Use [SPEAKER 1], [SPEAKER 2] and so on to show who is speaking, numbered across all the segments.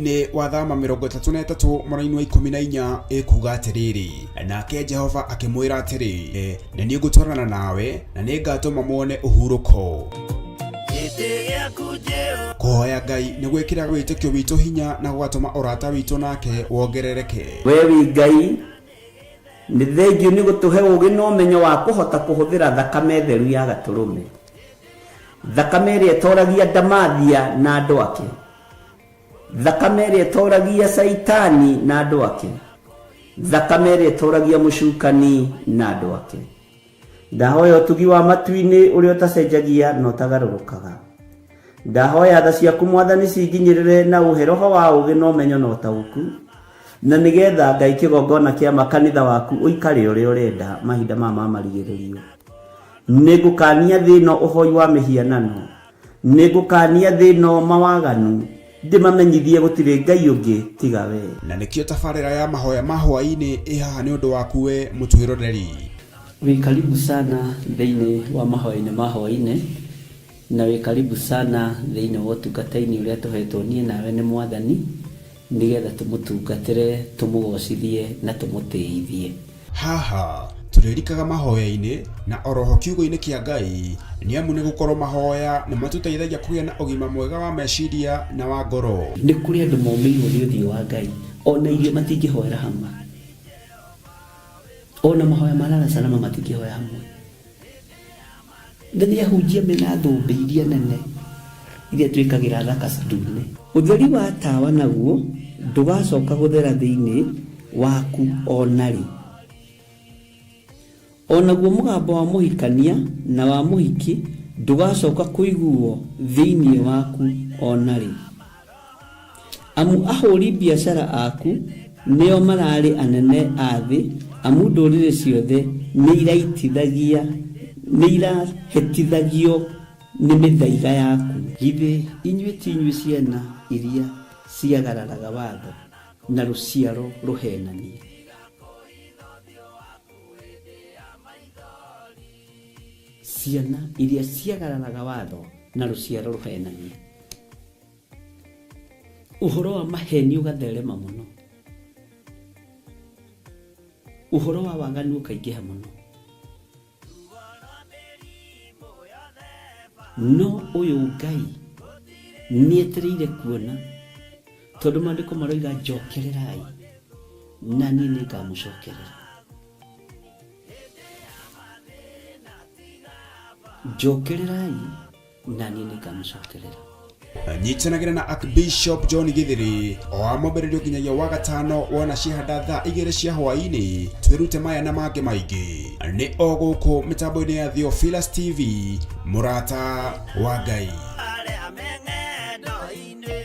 [SPEAKER 1] Mweri-inĩ wa Thama 33 mũraini wa 14 ĩkuga atĩrĩrĩ, nake Jehova akĩmwĩra atĩrĩ, nĩ niĩ ngũtwarana nawe na nĩ ngatũma muone ũhurũko. Kũhoya Ngai nĩ gwĩkĩraga wĩtĩkio witũ hinya na gũgatũma ũrata witũ nake wongerereke.
[SPEAKER 2] We wĩ Ngai, nĩ thengiũ nĩ gũtũhe ũũgĩ na ũmenyo wa kũhota kũhũthĩra thakame theru ya Gatũrũme, thakame ĩrĩa ĩtoragia ndamathia na andũ ake, thakame ĩrĩa ĩtoragia Caitani na andũ ake, thakame ĩrĩa ĩtoragia mũcukani na andũ ake. Ndahoya ũtugi wa matu-inĩ ũrĩa ũtacenjagia na ũtagarũrũkaga. Ndahoya tha ciaku Mwathani cinginyĩrĩre na ũhe roho wa ũũgĩ na ũmenyo na ũtaũku, na nĩgetha Ngai kĩgongona kĩa ma kanitha waku ũikare ũrĩa ũrenda mahinda maya ma marigĩrĩrio. Nĩngũkania thĩ ĩno ũhoi wa mĩhianano, nĩngũkania thĩ ĩno mawaganu, ndĩmamenyithie gũtirĩ Ngai ũngĩ tiga we.
[SPEAKER 1] Na nĩkĩo tabarĩra ya mahoya ma hwaĩ-inĩ ĩ haha nĩ ũndũ waku we mũtwĩroreri.
[SPEAKER 2] Wĩ karibu sana thĩinĩ wa mahoya-inĩ ma hwaĩ-inĩ, na wĩ karibu sana thĩinĩ wa ũtungata-inĩ ũrĩa tũhetwo niĩ nawe nĩ Mwathani, nĩgetha tũmũtungatĩre, tũmũgocithie na tũmũtĩithie.
[SPEAKER 1] Haha tũrĩrikaga mahoya-inĩ na oroho kiugo-inĩ kĩa Ngai, nĩ amu nĩ gũkorwo mahoya nĩ matũteithagia kũgĩa na ũgima mwega wa meciria na wa ngoro.
[SPEAKER 2] Nĩ kũrĩ andũ momĩirwo nĩ ũthiũ wa Ngai, ona irio matingĩhoera hamwe, ona mahoya ma lala salama matingĩhoya hamwe. Na nĩ ahunjia mena thũmbĩ iria nene iria twĩkagĩra thaka ndune. Ũtheri wa tawa naguo ndũgacoka gũthera thĩinĩ waku o na rĩ. O naguo mũgambo wa mũhikania na wa mũhiki ndũgacoka kũiguwo thĩinĩ waku o na rĩ. Amu ahũri biacara aku nĩo mararĩ anene a thĩ, amu ndũrĩrĩ ciothe nĩirahĩtithagio nĩ mĩthaiga yaku. Githĩ inyuĩ ti inyuĩ ciana iria ciagararaga watho, na rũciaro rũheenania? Ciana iria ciagararaga watho, na rũciaro rũheenania. Ũhoro wa maheni ũgatherema mũno, ũhoro wa waganu ũkaingĩha mũno. No ũyũ Ngai nĩetereire kuona, tondũ maandĩko maroiga njokererai na niĩ nĩngamũcokerera. Njokererai na niĩ nĩngamũcokerera.
[SPEAKER 1] Nyitanagĩra na Archbishop John Githiri o wa mwambĩrĩrio nginyagia wa gatano wona ciahanda thaa 2 cia hwaĩ-inĩ, twĩrute maya na mangĩ maingĩ nĩ o gũkũ mĩtambo-inĩ ya Theophilus TV, mũrata wa Ngai.
[SPEAKER 3] Arĩa me ng'endo-inĩ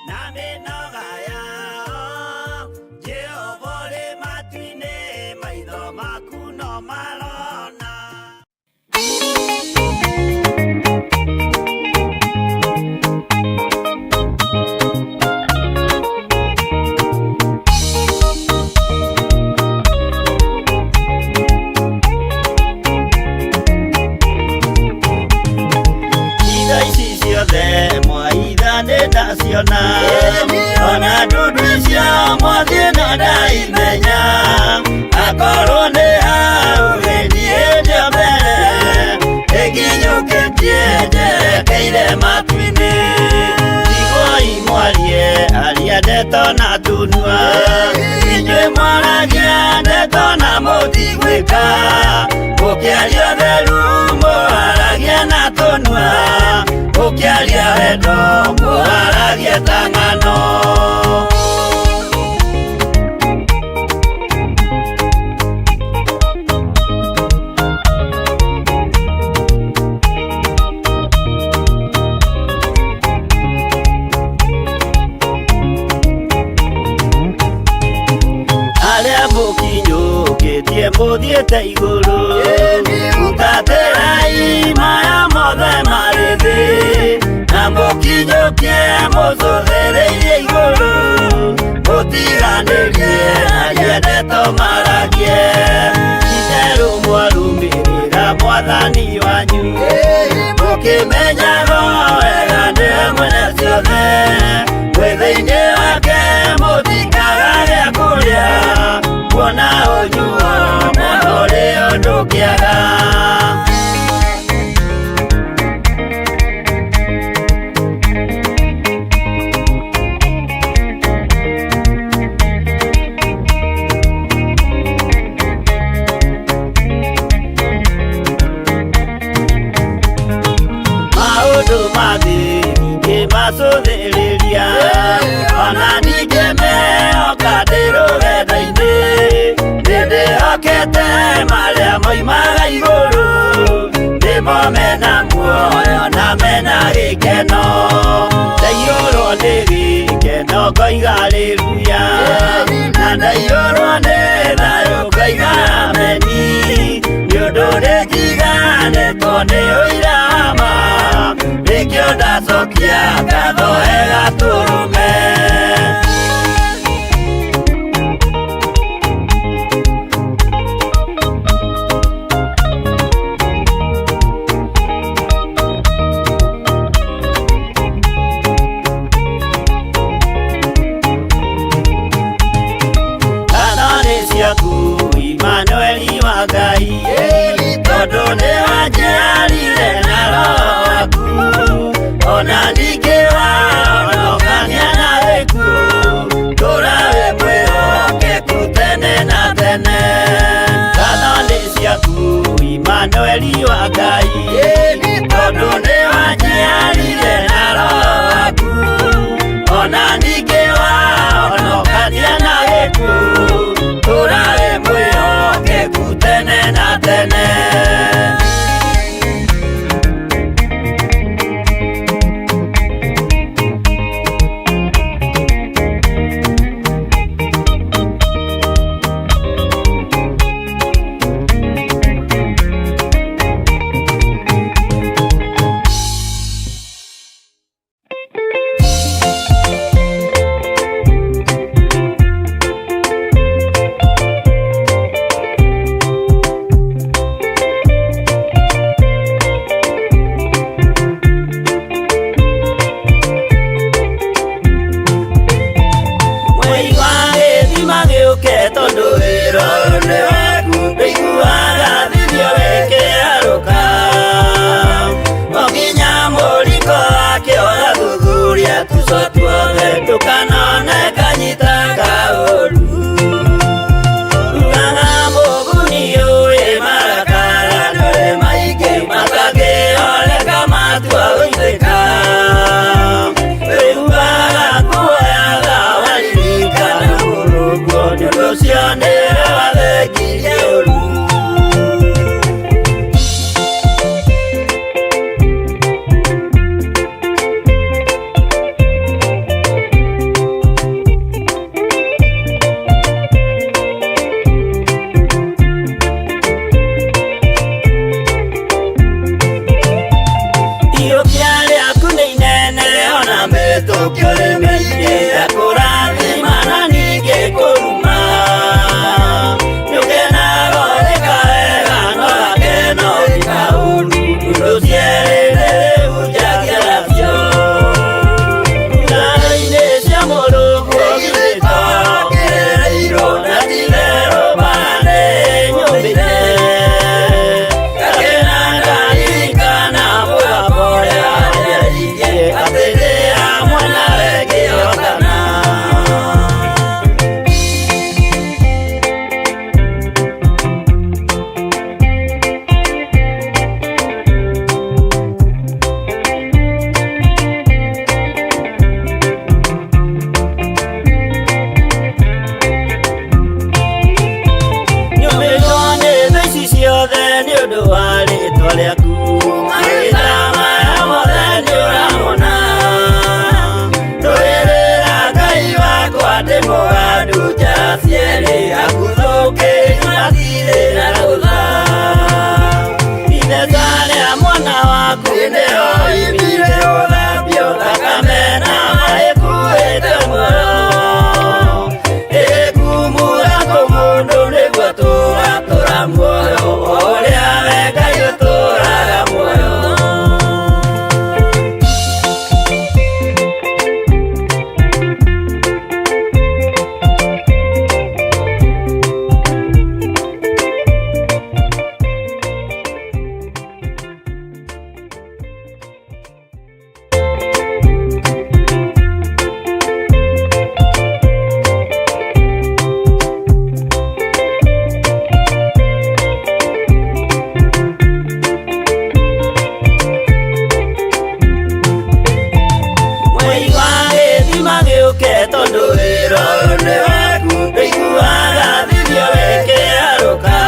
[SPEAKER 3] na mĩnoga yao, Jehova ũrĩ matu-inĩ, maitho maku no marona. Indo ici ciothe mwaitha nĩ ndaciona, ona ndundu icio mwathiĩ no ndaimenya, akorwo nĩ hau niĩ ndio mbere ĩnginyũkĩtie njerekeire matu-inĩ. Tigwoi mwarie aria ndeto na tunua, inyuĩ mwaragia ndeto na mũtigwĩka, mũkĩaria ũtheru mũharagia na tũnua, mũkĩaria wendo mũharagia ta ng'ano. Arĩa mũkinyũkĩtie mũthiĩte igũrũ, hutatĩrai maya mothe marĩ thĩ, na mũkinyũkie mũcũthĩrĩirie igũrũ, mũtiganĩrie aria ndeto maragie, itherũ mwarũmĩrĩra mwathani wanyu, mũkĩmenyaga wega nĩwe mwene ciothe, mwĩ thĩinĩ Ningĩmehoka ndĩ rũgendo-inĩ, nĩndĩhokete marĩa moimaga igũrũ, nĩmo mena muoyo na mena gĩkeno. Ndaiyũrwo nĩ gĩkeno ngoiga haleluya, na ndaiyũrwo nĩ thayũ ngoiga ameni, nĩ ũndũ nĩnjiganĩtwo nĩ ũira wa ma, nĩkĩo ndacokia ngatho he Gatũrũme. Ngatho nĩ ciaku Imanueli wa Ngai, tondũ nĩ wanjiarire na Roho waku, ona ningĩ wahonokania na gĩkuũ, ndũra wĩ mwĩhokeku tene na tene. Ngatho nĩ ciaku Imanueli wa Ngai, tondũ nĩ wanjiarire na Roho waku, ona ningĩ wahonokania na gĩkuũ, ndũra wĩ mwĩhokeku tene na tene. Mwei wa gĩthima gĩũke tondũ wĩra ũyũ nĩ waku, ndĩiguaga thithio wĩkĩarũka. O nginya mũriko wake ũgathuthuria tuco tuothe, ndũkanone kanyita kaũru. Ugaga mũguni ũĩ marakara ndũrĩ maingĩ, matangĩoleka matua gũitĩka. Wĩhubaga kuoyaga waririkana mũrũguo, nĩ ũndũ ũcio nĩwe wathengirie ũru. Iyũkia rĩaku nĩ inene ona mĩtũkio nĩ mĩingĩ, ekũrathima na ningĩ kũruma. Nĩũkenaga ũgĩka wega no gakeno ũgĩka ũũru, ũndũ cierĩ nĩrĩhunjagia nacio. Ngaro-inĩ cia Mũrungu githĩ to kĩrĩrĩirwo, na ti-itherũ mbara nĩnyũmire. Ngakena ndaririkana mũgambo ũrĩa wanjaririe, atĩ ndĩ hamwe nawe ngĩhotana. Nyũmĩtwo nĩ thũ ici ciothe nĩ ũndũ wa rĩtwa rĩaku, mahinda maya mothe nĩũramona. Ndũĩrĩra Ngai wakwa ndĩ mũgandu njara cierĩ, akuthũkĩri matirĩ na rũtha. Itheca rĩa mwana waku nĩho oimire gũthambio thakame na maĩ kuĩte muoyo. Ĩkumura kũmũndũ nĩguo tũratũra muoyo, o ũrĩa we Ngai ũtũraga muoyo. Ũrũ waku ndũiguaga thithio wĩkĩarũka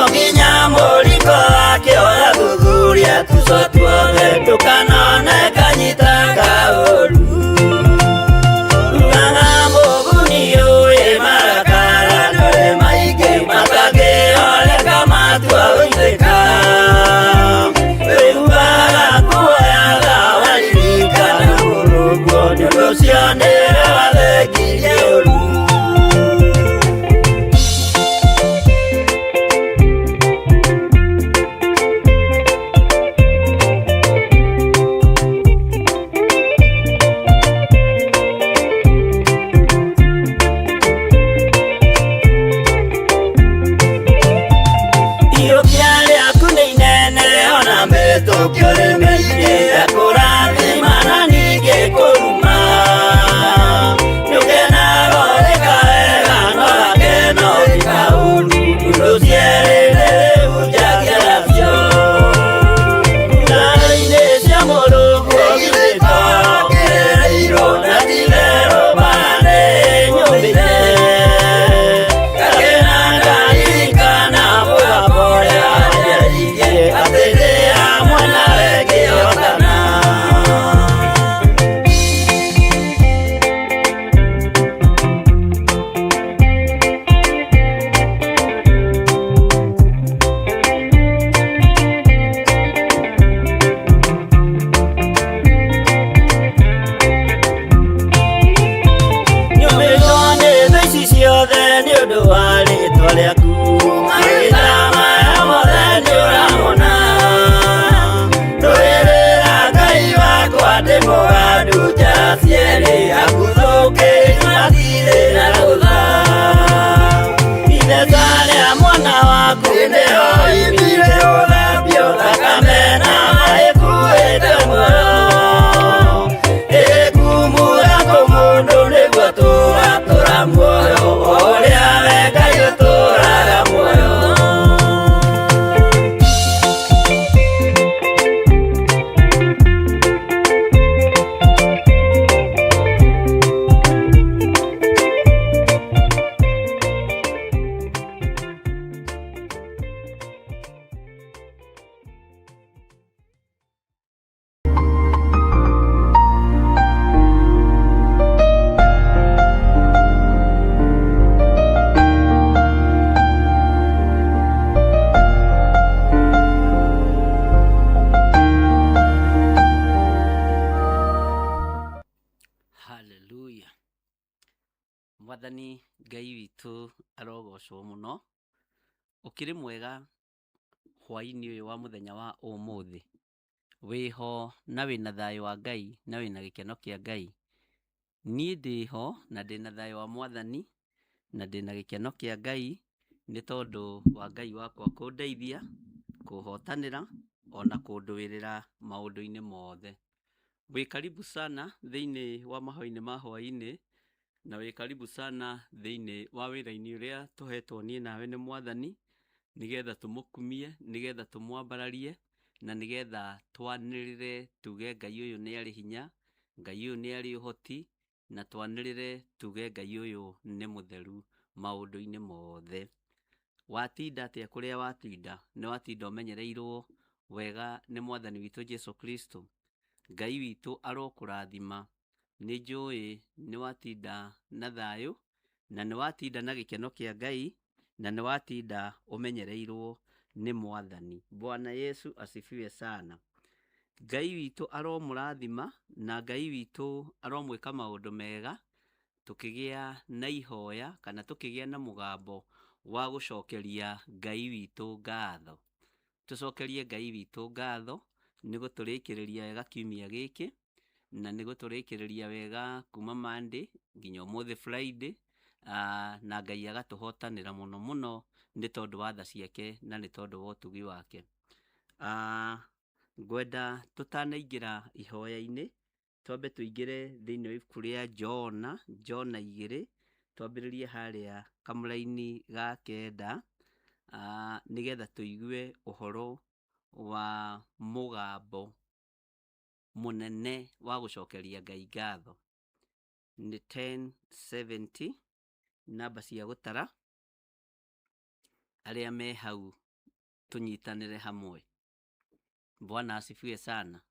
[SPEAKER 3] O nginya mũriko wake ũgathuthuria tuco tuothe ndũkanone kanyita kaũru Ugaga mũguni ũĩ marakara ndũrĩ maingĩ matangĩoleka matua gũitĩka Wĩhuaga kuoyaga waririkana mũrũguo nĩ ũndũ ũcio nĩwe wathengirie ũru. Iyũkia rĩaku nĩ inene ona mĩtũkio rĩ mĩingĩ ekũrathima na ningĩ kũruma Nĩũkenaga ũrĩka wega no gakeno ũrĩka ũru ũndũ cierĩ rĩu njagia nacio Ngari-inĩ cia Mũrungu githĩ to kĩrĩirwo na ti-itherũ mbara nĩ nyũmĩte Ngakena ngaririkana mũgambo ũrĩa wanjaririe atĩ ndĩ hamwe nawe ngĩhotana. Nyũmĩtwo nĩ thũ ici ciothe nĩ ũndũ wa rĩtwa rĩaku Mahinda maya mothe nĩ ũramona Ndũĩrĩra Ngai wakwa ndĩ mũgandu njara cierĩ akuthũkĩri matirĩ na rũtha Itheta rĩa mwana waku nĩho imbire gũthambio thakame na maĩ kuĩte muoyo Ĩkumura kũmũndũ nĩguo tũgatũra muoyo o ũrĩa we Ngai ũtũraga muoyo.
[SPEAKER 2] Haleluya. Mwathani Ngai witũ arogocwo mũno. Ũkĩrĩ mwega hwaĩ-inĩ ũyũ wa mũthenya wa ũmũthĩ. Wĩho na wĩna thayũ wa Ngai na wĩna gĩkeno kĩa Ngai. Niĩ ndĩho na ndĩna thayũ wa Mwathani na ndĩna gĩkeno kĩa Ngai nĩ tondũ wa Ngai wakwa kũndeithia, kũhotanĩra ona kũndũĩrĩra maũndũ-inĩ mothe. Wĩ karibu sana thĩinĩ wa mahoya-inĩ ma hwaĩ-inĩ na wĩ karibu sana thĩinĩ wa wĩra-inĩ ũrĩa tũhetwo niĩ nawe nĩ Mwathani nĩgetha tũmũkumie, nĩgetha tũmwambararie na nĩgetha twanĩrĩre tuge Ngai ũyũ nĩ arĩ hinya, Ngai ũyũ nĩ arĩ ũhoti na twanĩrĩre tuge Ngai ũyũ nĩ mũtheru maũndũ-inĩ mothe. Watinda atĩa kũrĩa watinda? Nĩ watinda ũmenyereirwo wega nĩ Mwathani witũ Jesu Kristo. Ngai witũ arokũrathima. Nĩ njũĩ nĩ watinda na thayũ na nĩ watinda na gĩkeno kĩa Ngai na nĩ watinda ũmenyereirwo nĩ Mwathani. Bwana Yesu asifiwe sana. Ngai witũ aromũrathima na Ngai witũ aromwĩka maũndũ mega tũkĩgĩa na ihoya kana tũkĩgĩa na mũgambo wa gũcokeria Ngai witũ ngatho. Tũcokerie Ngai witũ ngatho nĩ gũtũrĩkĩrĩria wega kiumia gĩkĩ na nĩ gũtũrĩkĩrĩria wega kuma Monday nginya ũmũthĩ Friday na Ngai agatũhotanĩra mũno mũno nĩ tondũ wa tha ciake na nĩ tondũ wa ũtugi wake. Ngwenda tũtanaingĩra ihoya-inĩ twambe tũingĩre thĩinĩ wa ibuku rĩa Jona, Jona 2, twambĩrĩrie harĩa kamũraini ga kenda nĩgetha tũigue ũhoro wa mũgambo mũnene wa gũcokeria Ngai ngatho. Nĩ 1070 namba cia gũtara arĩa me hau tũnyitanĩre hamwe. Bwana asifiwe sana.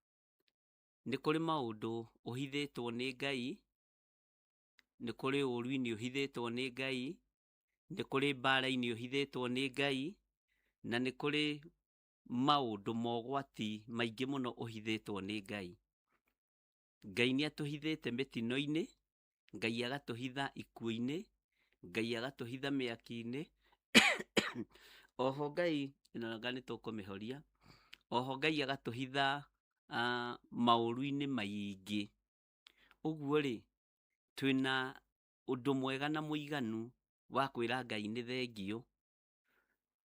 [SPEAKER 2] Nĩ kũrĩ maũndũ ũhithĩtwo nĩ Ngai, nĩ kũrĩ ũũru-inĩ ũhithĩtwo nĩ Ngai, nĩ kũrĩ mbara-inĩ ũhithĩtwo nĩ Ngai, na nĩ kũrĩ maũndũ mogwati maingĩ mũno ũhithĩtwo nĩ Ngai. Ngai nĩ atũhithĩte mĩtino-inĩ, Ngai agatũhitha ikuũ-inĩ, Ngai agatũhitha mĩaki-inĩ. Oho Ngai, ĩno anga nĩ tũkũmĩhoria, oho Ngai agatũhitha maũru-inĩ maingĩ. Ũguo rĩ, twĩna ũndũ mwega na mũiganu wa kwĩra Ngai nĩ thengiũ.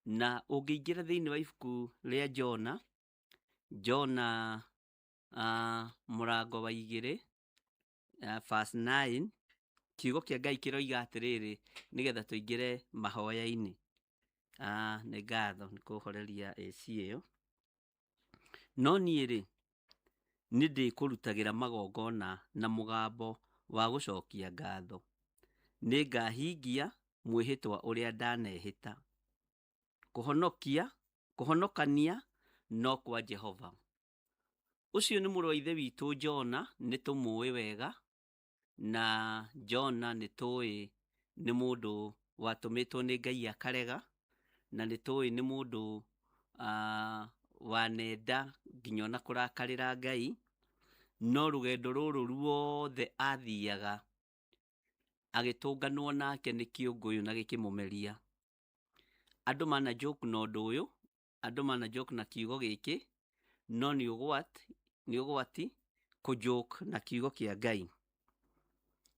[SPEAKER 2] Na ũngĩingĩra thĩinĩ wa ibuku rĩa Jona, Jona mũrango wa 2, verse 9, kiugo kĩa Ngai kĩroiga atĩrĩrĩ, nĩgetha tũingĩre mahoya-inĩ. Nĩ ngatho nĩ kũhoreria AC ĩyo. No niĩ rĩ, nĩ ndĩkũrutagĩra magongona na mũgambo wa gũcokia ngatho. Nĩ ngahingia mwĩhĩtwa ũrĩa ndanehĩta. Kũhonokia, kũhonokania no kwa Jehova. Ũcio nĩ mũrũ wa ithe witũ Jona, nĩ tũmũĩ wega, na Jona nĩ tũĩ nĩ mũndũ watũmĩtwo nĩ Ngai akarega, na nĩ tũĩ nĩ mũndũ wanenda nginya ona kũrakarĩra Ngai, no rũgendo rũrũ ruothe athiaga agĩtũnganwo nake nĩ kĩũngũyũ na gĩkĩmũmeria. Andũ mana joke na ũndũ ũyũ, andũ mana joke na kiugo gĩkĩ, no nĩ ũgwati, nĩ ũgwati kũ joke na kiugo kĩa Ngai.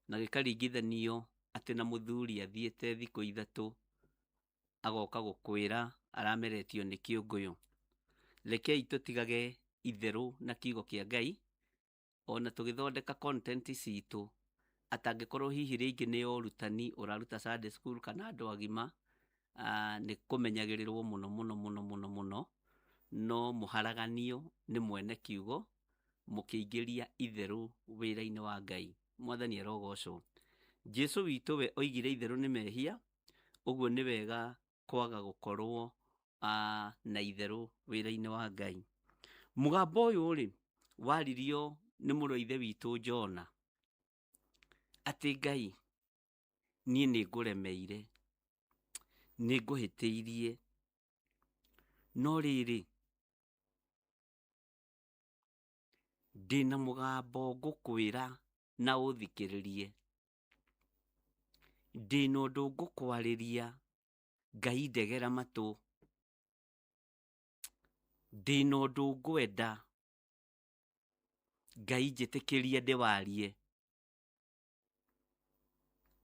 [SPEAKER 2] Na gĩkaringithanio atĩ na mũthuri athiĩte thikũ 3 agoka gũkwĩra arameretio nĩ kĩũngũyũ. Rekei tũtigage itherũ na kiugo kĩa Ngai, ona tũgĩthondeka content citũ, atangĩkorwo hihi rĩngĩ nĩ ũrutani ũraruta Sunday school kana andũ agima, nĩ kũmenyagĩrĩrwo mũno mũno mũno mũno mũno, no mũharaganio nĩ mwene kiugo mũkĩingĩria itherũ wĩra-inĩ wa Ngai. Mwathani arogocwo. Jesu witũ we oigire itherũ nĩ mehia, ũguo nĩ wega kwaga gũkorwo na itherũ wĩra-inĩ wa Ngai. Mũgambo ũyũ rĩ, waririo nĩ mũrũ wa ithe witũ Jona, atĩ Ngai, niĩ nĩ ngũremeire, nĩ ngũhĩtĩirie, no rĩrĩ, ndĩna mũgambo ngũkwĩra na ũthikĩrĩrie, ndĩna ũndũ ngũkwarĩria, Ngai ndegera matũ, ndĩna ũndũ ngwenda, Ngai njĩtĩkĩrie ndĩwarie.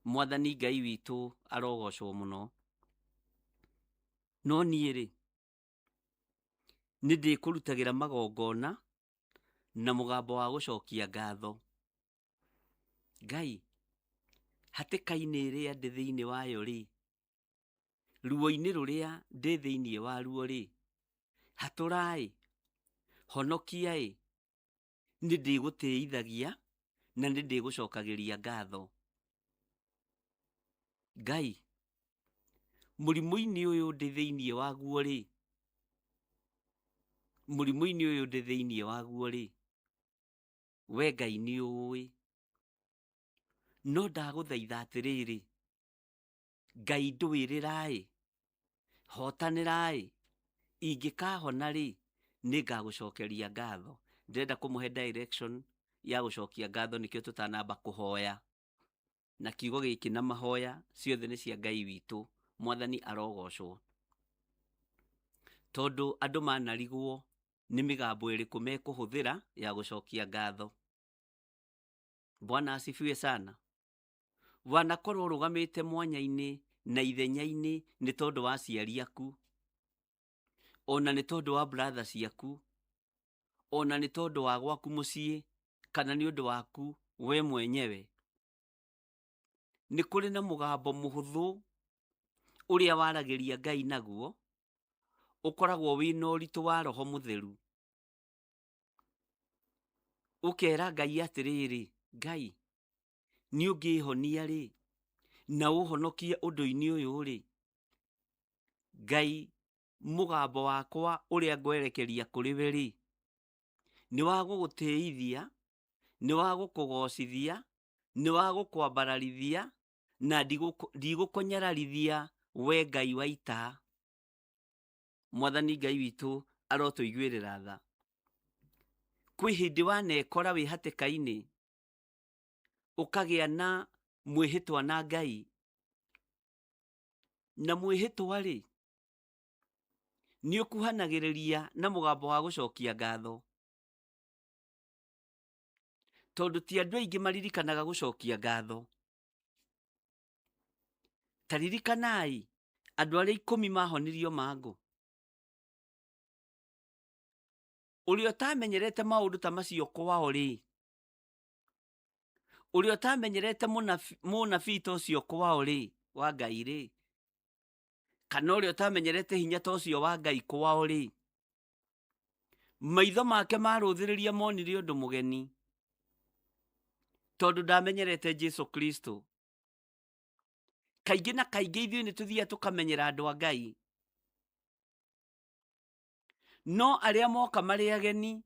[SPEAKER 2] Mwathani Ngai witũ arogocwo mũno. No niĩ rĩ, nĩ ndĩkũrutagĩra magongona na mũgambo wa gũcokia ngatho. Ngai, hatĩka-inĩ ĩrĩa ndĩ thĩinĩ wayo rĩ, ruo-inĩ rũrĩa ndĩ thĩinĩ waruo rĩ, hatũrai, honokiai, nĩ ndĩgũtĩithagia na nĩ ndĩgũcokagĩria ngatho. Ngai, mũrimũ-inĩ ũyũ ndĩ thĩinĩ waguo rĩ, mũrimũ-inĩ ũyũ ndĩ thĩinĩ waguo rĩ, we Ngai nĩ ũĩ. No ndagũthaitha atĩrĩrĩ, Ngai ndũĩrĩrai, hotanĩrai, ingĩkahona rĩ, nĩ ngagũcokeria ngatho. Ndĩrenda kũmũhe direction ya gũcokia ngatho, nĩkĩo tũtanamba kũhoya. Na kiugo gĩkĩ na mahoya ciothe nĩ cia Ngai witũ. Mwathani arogocwo. Tondũ andũ manarigwo nĩ mĩgambo ĩrĩkũ mekũhũthĩra ya gũcokia ngatho. Bwana asifiwe sana. Wanakorwo ũrũgamĩte mwanya-inĩ na ithenya-inĩ nĩ tondũ wa aciari aku, ona nĩ tondũ wa brother ciaku, ona nĩ tondũ wa gwaku mũciĩ, kana nĩ ũndũ waku we mwenyewe. Nĩ kũrĩ na mũgambo mũhũthũ ũrĩa waragĩria Ngai naguo, ũkoragwo wĩna ũritũ wa Roho Mũtheru. Ũkera Ngai atĩrĩrĩ, Ngai, Nĩ ũngĩhonia rĩ, na ũhonokie ũndũ-inĩ ũyũ rĩ, Ngai mũgambo wakwa ũrĩa ngwerekeria kũrĩ we rĩ, nĩ wa gũgũtĩithia, nĩ wa gũkũgocithia, nĩ wa gũkwambararithia, na ndigũkũnyararithia we Ngai wa ita. Mwathani Ngai witũ arotũiguĩrĩra tha. Kwĩ hĩndĩ wanekora wĩ hatĩka-inĩ, ũkagĩa na mwĩhĩtwa na Ngai, na mwĩhĩtwa rĩ, nĩ ũkuhanagĩrĩria na mũgambo wa gũcokia ngatho, tondũ ti andũ aingĩ maririkanaga gũcokia ngatho. Ta ririkanai andũ arĩa 10 mahonirio mangũ. Ũrĩa ũtamenyerete maũndũ ta macio kwao rĩ, ũrĩa ũtamenyerete mũnabii ta ũcio kwao rĩ, wa Ngai rĩ, kana ũrĩa ũtamenyerete hinya ta ũcio wa Ngai kwao rĩ, maitho make marũthĩrĩria monire ũndũ mũgeni, tondũ ndamenyerete Jesu Kristo. Kaingĩ na kaingĩ ithuĩ nĩ tũthiaga tũkamenyera andũ a Ngai, no arĩa moka marĩ ageni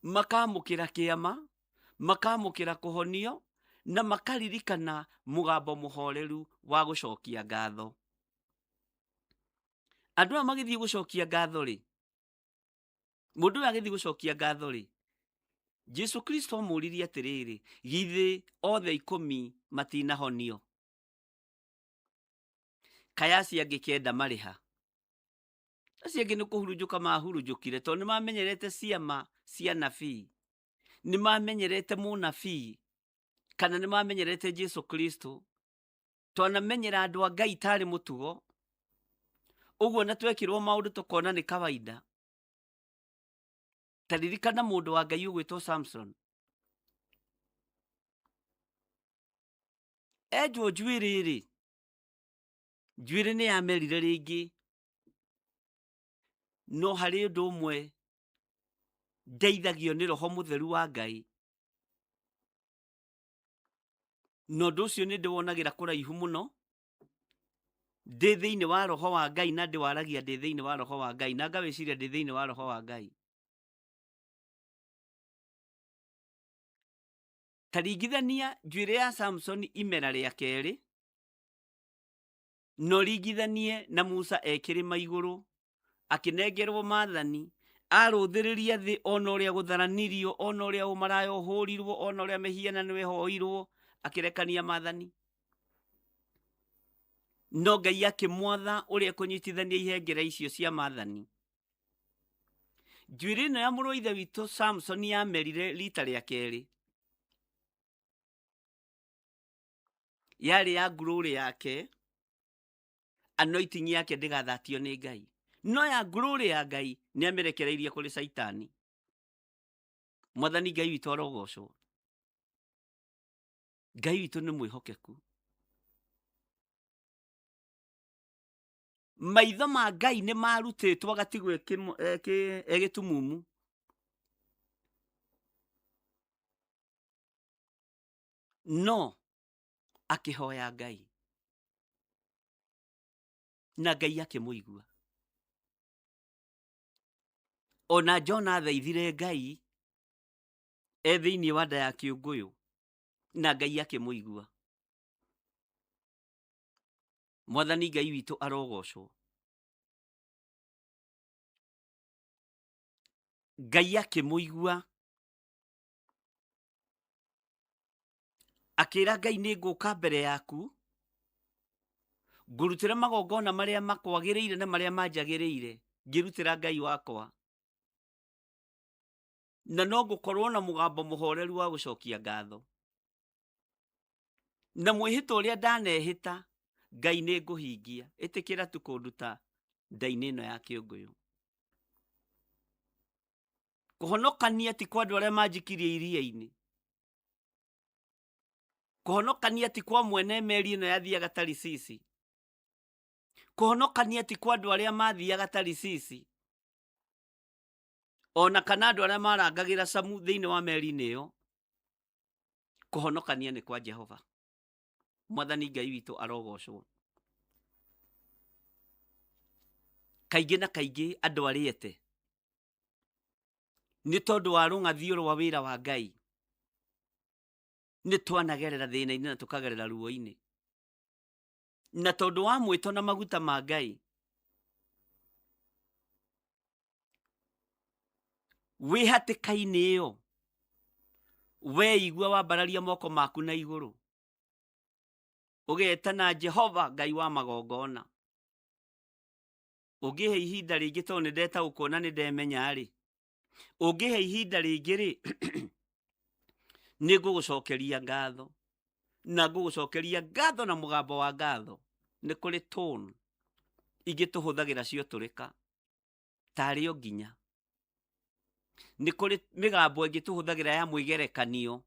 [SPEAKER 2] makamũkĩra kĩama, makamũkĩra kũhonio, na makaririkana mũgambo mũhoreru wa gũcokia ngatho. Andũ aya magĩthiĩ gũcokia ngatho rĩ, mũndũ ũyũ agĩthiĩ gũcokia ngatho rĩ, Jesu Kristo amũririe atĩrĩrĩ, githĩ othe 10 matinahonio? Kaĩ acio angĩ 9 marĩ ha? Acio angĩ nĩ kũhurunjũka mahurunjũkire, tondũ nĩ mamenyerete ciama cia nabii, nĩ mamenyerete mũnabii, kana nĩ mamenyerete Jesu Kristo. Twanamenyera andũ a Ngai tarĩ mũtugo, ũguo na twekĩrwo maũndũ tũkona nĩ kawaida. Ta ririkana mũndũ wa Ngai ũgwĩtwo Samson. Enjwo njuĩrĩ rĩ, njuĩrĩ nĩ yamerire rĩngĩ, no harĩ ũndũ ũmwe ndeithagio nĩ Roho Mũtheru wa Ngai, na ũndũ ũcio nĩ ndĩwonagĩra kũraihu mũno ndĩ thĩinĩ wa Roho wa Ngai, na ndĩwaragia ndĩ thĩinĩ wa Roho wa Ngai, na ngawĩciria ndĩ thĩinĩ wa Roho wa Ngai. Ta ringithania njuĩrĩ ya Samson imera rĩa kerĩ, na ũringithanie na Musa e kĩrĩma igũrũ akĩnengerwo maathani, arũthĩrĩria thĩ ona ũrĩa gũtharanirio, ona ũrĩa ũmaraya ũhũrirwo, ona ũrĩa mĩhianano ĩhoirwo, akĩrekania maathani. No Ngai akĩmwatha ũrĩa ekũnyitithania ihengere icio cia maathani. Njuĩrĩ ĩno ya mũrũ wa ithe witũ Samson yamerire rita rĩa kerĩ. Yarĩ ya ngurũrĩ yake, anointing yake ndĩgathatio nĩ Ngai. No ya ngurũrĩ ya Ngai nĩ amĩrekereirie kũrĩ Caitani. Mwathani Ngai witũ arogocwo. Ngai witũ nĩ mwĩhokeku. Maitho ma Ngai nĩ marutĩtwo agatigwo egĩtumumu. No akĩhoya Ngai, na Ngai akĩmũigua. Ona Jona athaithire Ngai e thĩinĩ wa nda ya kĩũngũyũ, na Ngai akĩmũigua. Mwathani Ngai witũ arogocwo. Ngai akĩmũigua, akĩra Ngai nĩ ngũka mbere yaku, ngũrutĩre magongona marĩa makwagĩrĩire na marĩa manjagĩrĩire, ngĩrutĩra Ngai wakwa. Na no ngũkorwo na mũgambo mũhoreru wa gũcokia ngatho. Na mwĩhĩtwa ũrĩa ndanehĩta, Ngai nĩ ngũhingia. Ĩtĩkĩra tu kũnduta nda-inĩ ĩno ya kĩũngũyũ. Kũhonokania ti kwa andũ arĩa manjikirie iria-inĩ. Kũhonokania ti kwa mwene meri ĩno yathiaga Tarisisi. Kũhonokania ti kwa andũ arĩa mathiaga Tarisisi. Ona kana andũ arĩa marangagĩra camu thĩinĩ wa meri-inĩ ĩyo. Kũhonokania nĩ kwa Jehova. Mwathani Ngai witũ arogocwo. Kaingĩ na kaingĩ andũ arĩete nĩ tondũ wa rũng'athio rwa wĩra wa Ngai nĩ twanagerera thĩna-inĩ na tũkagerera ruo-inĩ, na tondũ wa mwĩto na maguta ma Ngai wĩ hatĩka-inĩ ĩyo weigua wambararia moko maku na igũrũ ũgetana Jehova Ngai wa magongona. Ũngĩhe ihinda rĩngĩ tondũ nĩ ndetaũkwo na nĩ ndemenya rĩ, ũngĩhe ihinda rĩngĩ rĩ, nĩ ngũgũcokeria ngatho na ngũgũcokeria ngatho na mũgambo wa ngatho. Nĩ kũrĩ tone ingĩ tũhũthagĩra ciotũrĩka tarĩ o nginya. Nĩ kũrĩ mĩgambo ĩngĩ tũhũthagĩra ya mwĩgerekanio,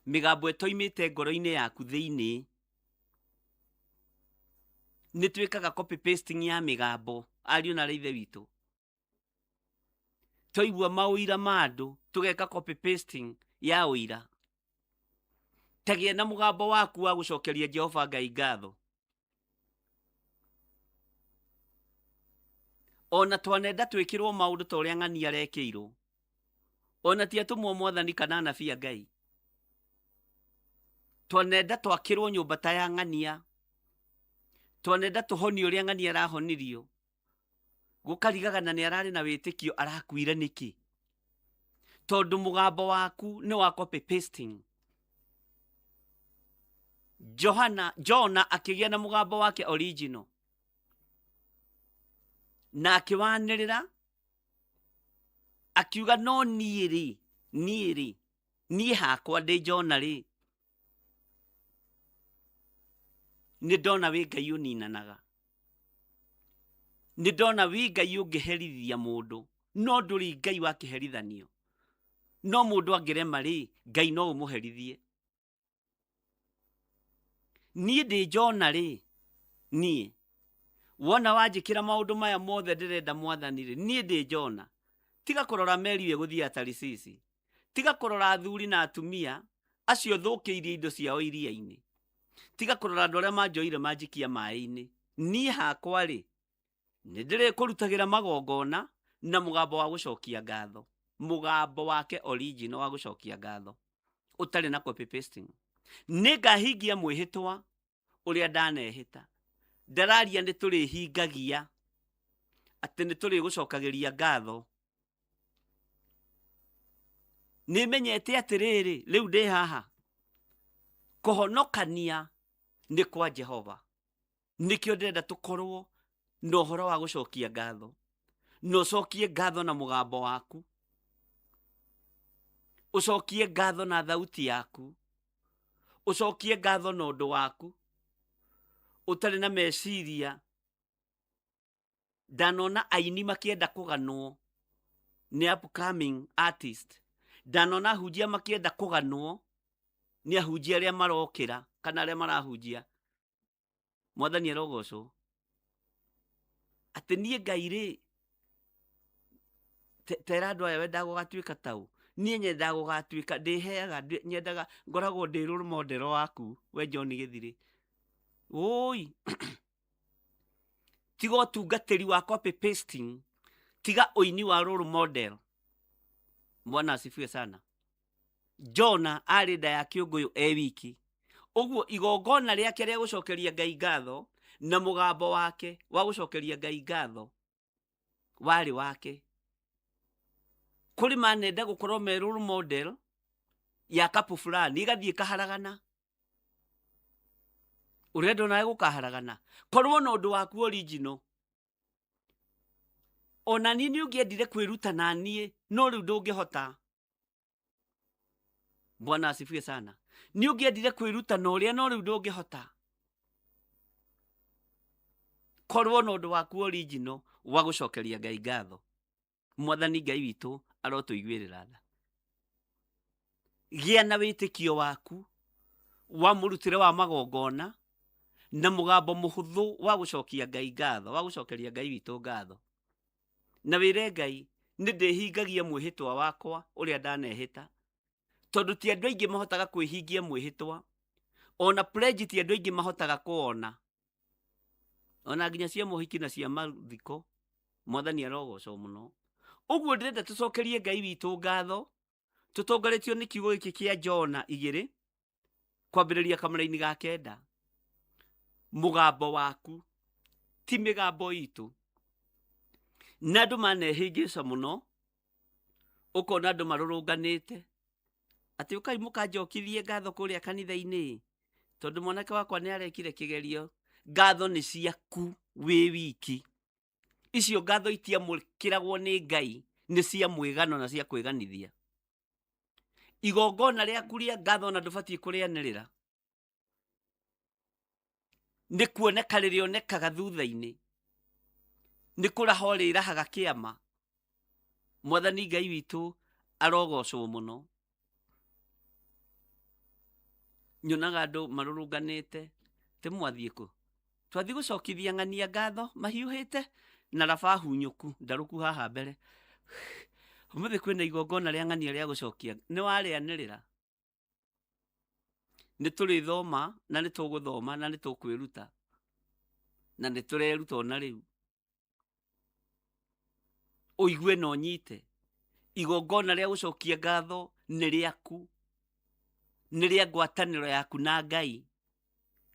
[SPEAKER 2] mĩgambo ĩtoimĩte ngoro-inĩ yaku thĩinĩ. Nĩ twĩkaga copy pasting ya mĩgambo, ariũ na ithe witũ. Twaigua maũira ma andũ tũgeka copy pasting ya ũira. Tagĩa na mũgambo waku wa gũcokeria Jehova Ngai ngatho. Ona twanenda twĩkĩrwo maũndũ ta ũrĩa ng'ania arekĩirwo, ona ti atũmwo mwathani kana anabii a Ngai. Twanenda twakĩrwo nyũmba ta ya ng'ania, twanenda tũhonio ũrĩa ng'ania arahonirio, gũkarigaga na nĩ ararĩ na wĩtĩkio arakuire nĩkĩ? Tondũ mũgambo waku nĩ wa copy pasting. Johana, Jona akĩgĩa na mũgambo wake original na akĩwanĩrĩra akiuga no niĩ rĩ, niĩ rĩ, niĩ hakwa ndĩ Jona rĩ, nĩ ndona wĩ Ngai ũninanaga, nĩ ndona wĩ Ngai ũngĩherithia mũndũ, no ndũrĩ Ngai wa kĩherithanio. No mũndũ angĩrema rĩ, Ngai no ũmũherithie. Niĩ ndĩ Jona rĩ, niĩ wona wanjĩkĩra maũndũ maya mothe ndĩrenda mwathani rĩ, niĩ ndĩ Jona. Tiga kũrora meri ĩyo ĩgũthiĩ ya Tarisisi, tiga kũrora athuri na atumia acio thũkĩirie indo ciao iria-inĩ, tiga kũrora andũ arĩa manjoire manjikia maĩ-inĩ. Niĩ hakwa rĩ, nĩ ndĩrĩkũrutagĩra magongona na mũgambo wa gũcokia ngatho, mũgambo wake original wa gũcokia ngatho ũtarĩ na copy pasting. Nĩ ngahingia mwĩhĩtwa ũrĩa ndanehĩta. Ndararia nĩ tũrĩhingagia atĩ nĩ tũrĩgũcokagĩria ngatho. Nĩ menyete atĩrĩrĩ, rĩu ndĩ haha, kũhonokania nĩ kwa Jehova. Nĩkĩo ndĩrenda tũkorwo na ũhoro wa gũcokia ngatho, na ũcokie ngatho na mũgambo waku, ũcokie ngatho na thauti yaku, ũcokie ngatho na ũndũ waku ũtarĩ na meciria. Ndanona aini makĩenda kũganwo nĩ upcoming artist, ndanona ahunjia makĩenda kũganwo nĩ ahunjia arĩa marokĩra kana arĩa marahunjia. Mwathani arogocwo. Atĩ niĩ Ngai rĩ, tera andũ aya wendaga gũgatuĩka taũ, niĩ nyendaga gũgatuĩka, ndĩheaga, nyendaga ngoragwo ndĩ role model waku we John Gĩthirĩ. Ũi, tiga ũtungatĩri wa copy pasting, tiga ũini wa role model. Bwana asifiwe sana. Jona arĩ nda ya kĩũngũyũ e wiki, ũguo igongona rĩake rĩa gũcokeria Ngai ngatho na mũgambo wake wa gũcokeria Ngai ngatho warĩ wake. Kũrĩ manenda gũkorwo me role model ya kapu fulani, igathiĩ kaharagana. Ũrenda onawe gũkaharagana, korwo na ũndũ waku original. Ona niĩ nĩ ũngĩendire kwĩruta na niĩ, no rĩu ndũngĩhota. Bwana asifiwe sana. Nĩ ũngĩendire kwĩruta na ũrĩa, no rĩu ndũngĩhota. Korwo na ũndũ waku original wa gũcokeria Ngai ngatho. Mwathani Ngai witũ arotũiguĩrĩra tha. Gĩa na wĩtĩkio waku wa mũrutĩre wa magongona na mũgambo mũhũthũ wa gũcokia Ngai ngatho, wa gũcokeria Ngai witũ ngatho. Na wĩre Ngai, nĩ ndĩhingagia mwĩhĩtwa wakwa ũrĩa ndanehĩta. Tondũ ti andũ aingĩ mahotaga kwĩhingia mwĩhĩtwa, ona pledge ti andũ aingĩ mahotaga kũwona, ona nginya cia mohiki na cia mathiko. Mwathani arogocwo mũno. Ũguo ndĩrenda tũcokerie Ngai witũ ngatho, tũtongoretio nĩ kiugo gĩkĩ kĩa Jona 2 kwambĩrĩria kamũra-inĩ ga 9. Mũgambo waku ti mĩgambo itũ. Na andũ manehĩngĩca mũno, ũkona andũ marũrũnganĩte atĩ ũkai mũkanjokithie ngatho kũrĩa kanitha-inĩ tondũ mwanake wakwa nĩ arekire kĩgerio. Ngatho nĩ ciaku wĩ wiki. Icio ngatho itiamũkĩragwo nĩ Ngai, nĩ cia mwĩgano na cia kwĩganithia. Igongona rĩaku rĩa ngatho ona ndũbatiĩ kũrĩanĩrĩra, nĩ kuoneka rĩrĩonekaga thutha-inĩ, nĩ kũraha ũrĩrahaga kĩama. Mwathani Ngai witũ arogocwo mũno. Nyonaga andũ marũrũnganĩte, tĩ mwathiĩ kũ? Twathiĩ gũcokithia ng'ania ngatho mahiũhĩte na raba hunyũku ndarũku haha mbere. Ũmũthĩ kwĩna igongona rĩa ng'ania rĩa gũcokia, nĩ warĩanĩrĩra. Nĩ tũrĩthoma na nĩ tũgũthoma na nĩ tũkwĩruta na nĩ tũreruta ona rĩu. Ũigue na ũnyite, igongona rĩa gũcokia ngatho nĩ rĩaku, nĩ rĩa ngwatanĩro yaku na Ngai,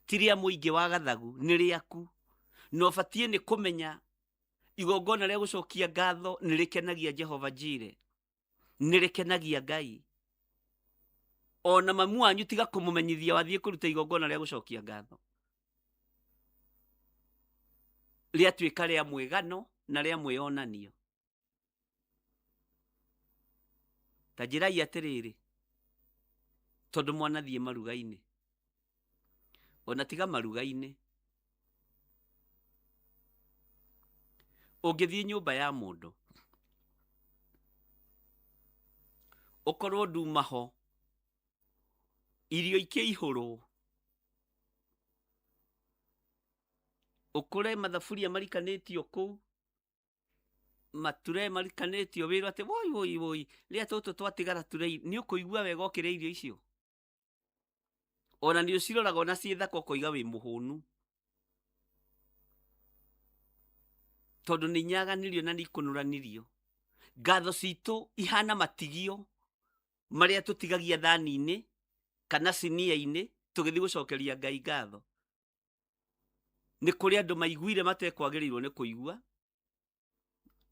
[SPEAKER 2] ti rĩa mũingĩ wa gathagu, nĩ rĩaku. Na ũbatiĩ nĩ kũmenya igongona rĩa gũcokia ngatho nĩ rĩkenagia Jehova Jire, nĩ rĩkenagia Ngai. Ona mamu wanyu tiga kũmũmenyithia wathiĩ kũruta igongona rĩa gũcokia ngatho, rĩatuĩka rĩa mwĩgano na rĩa mwĩonanio. Ta njĩrai atĩrĩrĩ, tondũ mwanathiĩ maruga-inĩ, ona tiga maruga-inĩ, ũngĩthiĩ nyũmba ya mũndũ ũkorwo nduma ho, irio ikĩihũrwo, ũkore mathaburia marikanĩtio kũu, mature marikanĩtio, wĩrwo atĩ woi woi woi, rĩrĩa tũtũ twatigara turei, nĩ ũkũigua wega ũkĩrĩa irio icio? Ona nĩ ũciroraga ona ciĩ thaka ũkoiga wĩ mũhũnu, tondũ nĩ inyaganirio na nĩ ikũnũranirio. Ngatho citũ ihana matigio marĩa tũtigagia thani-inĩ kana sinia-inĩ tũgĩthiĩ gũcokeria Ngai ngatho. Nĩ kũrĩ andũ maiguire matekwagĩrĩirwo nĩ kũigua.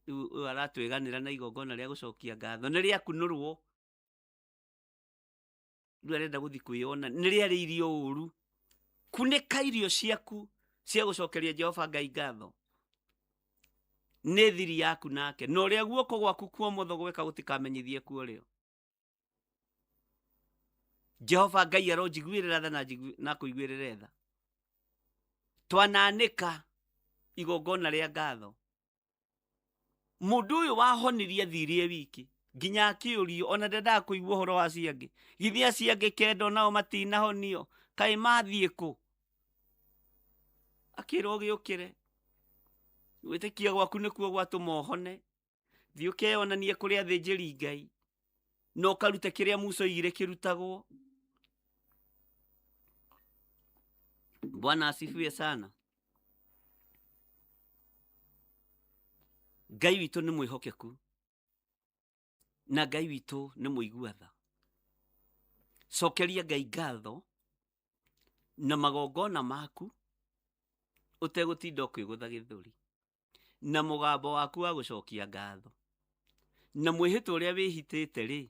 [SPEAKER 2] Rĩu ũyũ aratwĩganĩra na igongona rĩa gũcokia ngatho, nĩ rĩakunũrwo. Rĩu arenda gũthiĩ kwĩyona, nĩ rĩarĩirio ũru. Kunĩka irio ciaku cia gũcokeria Jehova Ngai ngatho, nĩ thiri yaku nake, na ũrĩa guoko gwaku kwa ũmotho gweka gũtikamenyithie kuo rĩo. Jehova Ngai aronjiguĩrĩra tha na kũiguĩrĩre tha. Twananĩka igongona rĩa ngatho. Mũndũ ũyũ wahonirie athire e wiki nginya akĩũrio, ona ndendaga kũigua ũhoro wa acio angĩ. Githĩ acio angĩ kenda onao matinahonio, kaĩ mathiĩ kũ? Akĩrwo gĩũkĩre, gwĩtĩkia gwaku nĩkuo gwatũma ũhone. Thiĩ ũkeyonanie kũrĩ athĩnjĩri Ngai na ũkarute kĩrĩa Musa oigire kĩrutagwo. Bwana asifiwe sana. Ngai witũ nĩ mwĩhokeku na Ngai witũ nĩ mũigua tha. Cokeria Ngai ngatho na magongona maku ũtegũtinda ũkĩgũtha gĩthũri, na mũgambo waku wa gũcokia ngatho, na mwĩhĩtwa ũrĩa wĩhitĩte rĩ,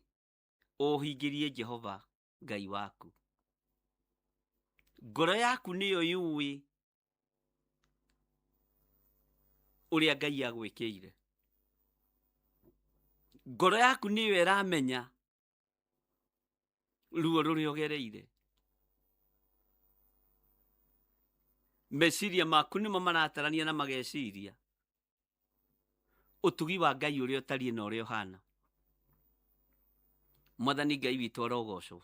[SPEAKER 2] ũhingĩrie Jehova Ngai waku. Ngoro yaku nĩyo yũĩ ũrĩa Ngai agwĩkĩire. Ngoro yaku nĩyo ĩramenya ruo rũrĩa ũgereire. Meciria maku nĩmo maratarania na mageciria ũtugi wa Ngai ũrĩa ũtariĩ na ũrĩa ũhana. Mwathani Ngai witũ arogocwo.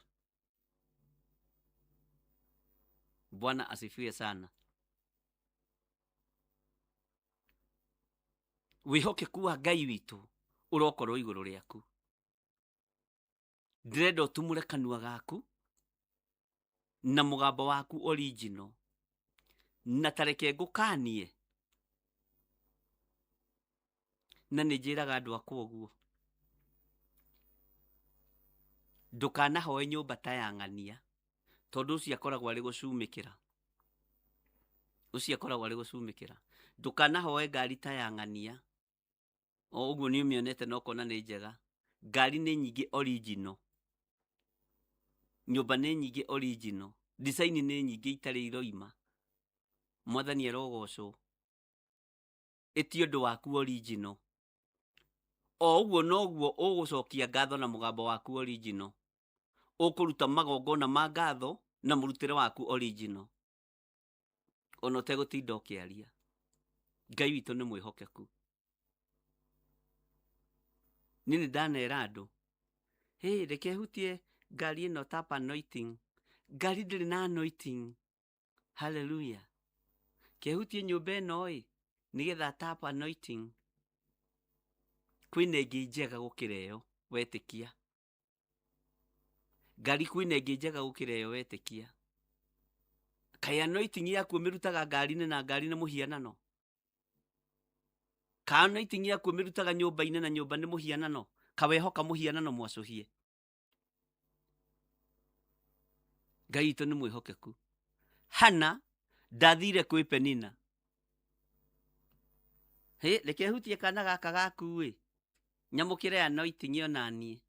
[SPEAKER 2] Bwana asifiwe sana. Wĩhokeku wa Ngai witũ ũrokorwo igũrũ rĩaku. Ndĩrenda ũtumũre kanua gaku na mũgambo waku original, na tareke ngũkanie, na nĩ njĩraga andũ akwa ũguo, ndũkanahoe nyũmba ta ya ng'ania, tondũ ũcio akoragwo arĩ gũcumĩkĩra, ũcio akoragwo arĩ gũcumĩkĩra. Ndũkanahoe ngari ta ya ng'ania, o ũguo nĩ ũmĩonete na ũkona nĩ njega. Ngari nĩ nyingĩ original, nyũmba nĩ nyingĩ original, design nĩ nyingĩ itarĩ iroima. Mwathani arogocwo. Ĩti ũndũ waku original. O ũguo noguo ũgũcokia ngatho na mũgambo waku original, ũkũruta magongona ma ngatho na mũrutĩre waku original, ona ũtegũtinda ũkĩaria. Ngai witũ nĩ mwĩhokeku. Niĩ nĩ ndanera andũ, hey, reke hutie ngari ĩno tap anointing. Ngari ndĩrĩ na anointing. Hallelujah. Kehutie nyũmba ĩno ĩ, nĩgetha tap anointing. Kwĩna ĩngĩ njega gũkĩra ĩyo wetĩkia. Ngari kwĩna ĩngĩ njega gũkĩra ĩyo wetĩkia. Kaĩ anointing yaku ũmĩrutaga ngari-inĩ na ngari nĩ mũhianano? Ka anointing yaku ũmĩrutaga nyũmba-inĩ na nyũmba nĩ mũhianano? Kawehoka mũhianano mwacũhie? Ngai witũ nĩ mwĩhokeku. Hana ndathire kwĩ Penina. Hĩ, reke hutie kana gaka gaku ĩ, nyamũkĩre anointing ona niĩ.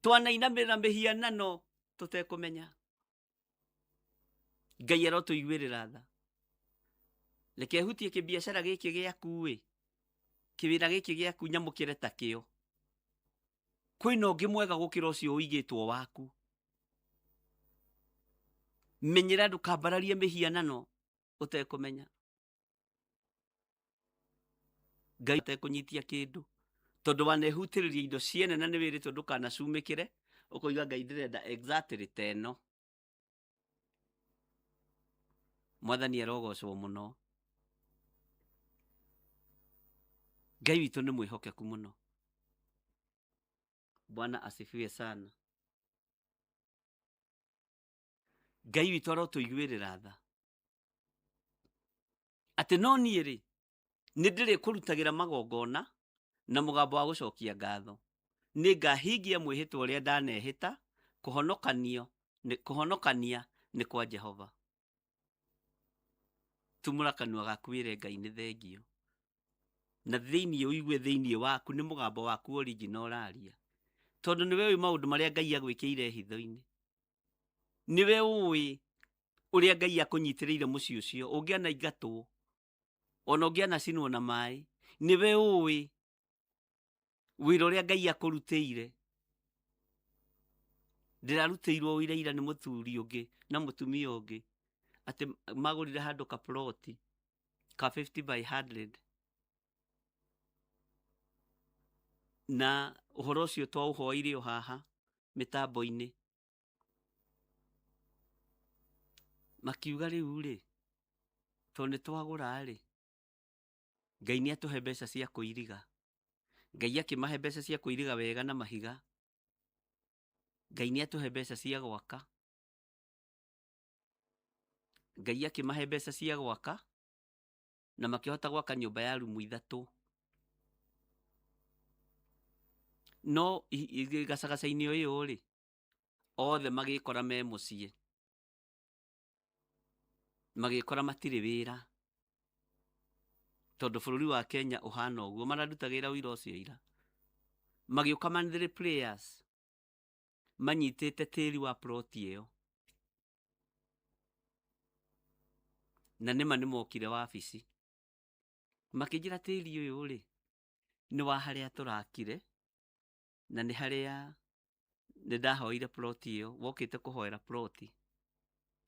[SPEAKER 2] Twanainamĩrĩra mĩhianano tũtekũmenya. Ngai arotũiguĩrĩra tha. Reke hutie kĩbiacara gĩkĩ gĩaku ĩ, kĩwĩra gĩkĩ gĩaku nyamũkĩre ta kĩo. Kwĩna ũngĩ mwega gũkĩra ũcio ũigĩtwo waku. Menyera ndũkambararie mĩhianano ũtekũmenya. Ngai atekũnyitia kĩndũ, tondũ wanehutĩrĩria indo ciene na nĩ wĩrĩtwo ndũkanacumĩkĩre, ũkoiga Ngai ndĩrenda exactly ta ĩno. Mwathani arogocwo mũno. Ngai witũ nĩ mwĩhokeku mũno. Bwana asifiwe sana. Ngai witũ arotũiguĩrĩra tha. Atĩ no niĩ rĩ, nĩ ndĩrĩkũrutagĩra magongona na mũgambo wa gũcokia ngatho. Nĩ ngahingia mwĩhĩtwa ũrĩa ndanehĩta, kũhonokania nĩ kwa Jehova. Tumũra kanua gaku wĩre Ngai nĩ thengio. Na thĩinĩ ũigue thĩinĩ waku nĩ mũgambo waku original ũraria. Tondũ nĩwe ũĩ maũndũ marĩa Ngai agwĩkĩire hitho-inĩ. Nĩwe ũĩ ũrĩa Ngai akũnyitĩrĩire mũciĩ ũcio, ũngĩanaingatwo, ona ũngĩanacinwo na maĩ. Nĩwe ũĩ wĩra ũrĩa Ngai akũrutĩire. Ndĩrarutĩirwo wĩra ira nĩ mũthuri ũngĩ na mũtumia ũngĩ, atĩ magũrire handũ ka ploti ka 50 by 100. Na ũhoro ũcio twaũhoeire o haha mĩtambo-inĩ. Makiuga rĩu rĩ, tondũ nĩ twagũra rĩ, Ngai nĩ atũhe mbeca cia kũiriga. Ngai akĩmahe mbeca cia kũiriga wega na mahiga. Ngai nĩ atũhe mbeca cia gwaka. Ngai akĩmahe mbeca cia gwaka na makĩhota gwaka nyũmba ya rumu ithatũ. No gacagaca-inĩ ĩyo rĩ, othe magĩkora me mũciĩ. Magĩkora matirĩ wĩra. Tondũ bũrũri wa Kenya ũhana ũguo, mararutagĩra ũira ũcio ira. Magĩũka monthly players manyitĩte tĩri wa plot ĩyo. Na nĩma nĩmokire wabici. Makĩnjĩra tĩri ũyũ rĩ, nĩ wa harĩa tũrakire, na nĩ harĩa nĩ ndahoire plot ĩyo, wokĩte kũhoera plot.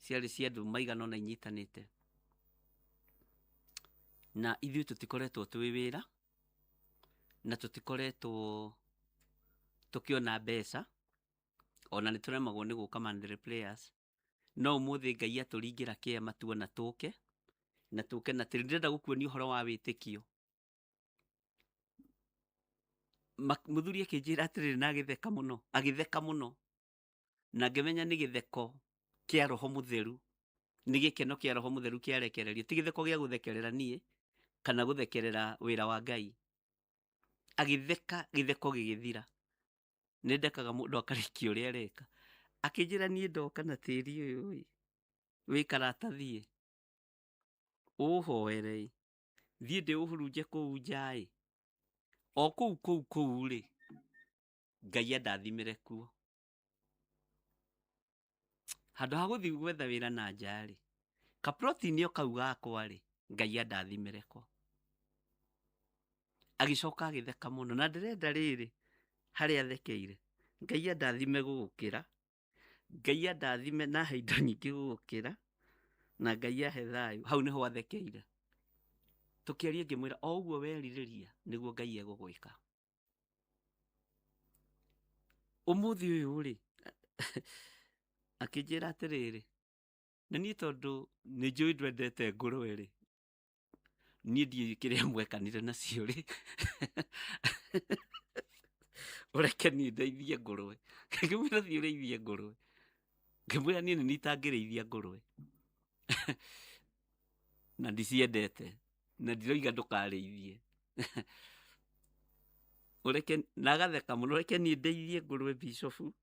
[SPEAKER 2] Ciarĩ cia andũ maigana ũna inyitanĩte. Na ithuĩ tũtikoretwo twĩ wĩra, na tũtikoretwo tũkĩona mbeca, ona nĩ tũremagwo nĩ gũka monthly players. No ũmũthĩ Ngai atũringĩra kĩama tuona tũke, na tũke na tĩri. Ndĩrenda gũkuonia ũhoro wa wĩtĩkio. Mũthuri akĩnjĩra atĩrĩrĩ na agĩtheka mũno, agĩtheka mũno, na ngĩmenya nĩ gĩtheko kĩa roho mũtheru, nĩ gĩkeno kĩa roho mũtheru kĩarekererio, ti gĩtheko gĩa gũthekerera niĩ kana gũthekerera wĩra wa Ngai. Agĩtheka, gĩtheko gĩgĩthira. Nĩ ndekaga mũndũ akarĩkia ũrĩa areka. Akĩnjĩra niĩ ndoka na tĩri ũyũ ĩ, wĩ karatathi ĩ, ũhoere ĩ, thiĩ ndĩũhurunje kũu nja ĩ, o kũu kũu kũu rĩ, Ngai andathimĩre kuo. Handũ ha gũthiĩ gwetha wĩra na nja rĩ, kaploti-inĩ o kau gakwa rĩ, Ngai andathimĩre ko. Agĩcoka agĩtheka mũno, na ndĩrenda rĩrĩ, harĩa athekeire, Ngai andathime gũgũkĩra, Ngai andathime na ahe indo nyingĩ gũgũkĩra, na Ngai ahe thayũ. Hau nĩho athekeire. Tũkĩaria ngĩmwĩra o ũguo werirĩria nĩguo Ngai egũgwĩka. Ũmũthĩ ũyũ rĩ, akĩnjĩra atĩrĩrĩ, na niĩ tondũ nĩ njũĩ ndwendete ngũrwe rĩ, niĩ ndiũĩ kĩrĩa mwekanire nacio rĩ, ũreke niĩ ndeithie ngũrwe. Ngĩmwĩra thiĩ ũrĩithie ngũrwe. Ngĩmwĩra niĩ nĩ niĩ itangĩrĩithia ngũrwe. Na ndiciendete. Na ndiroiga ndũkarĩithie. Ũreke, na agatheka mũno, ũreke niĩ ndeithie ngũrwe bishofu,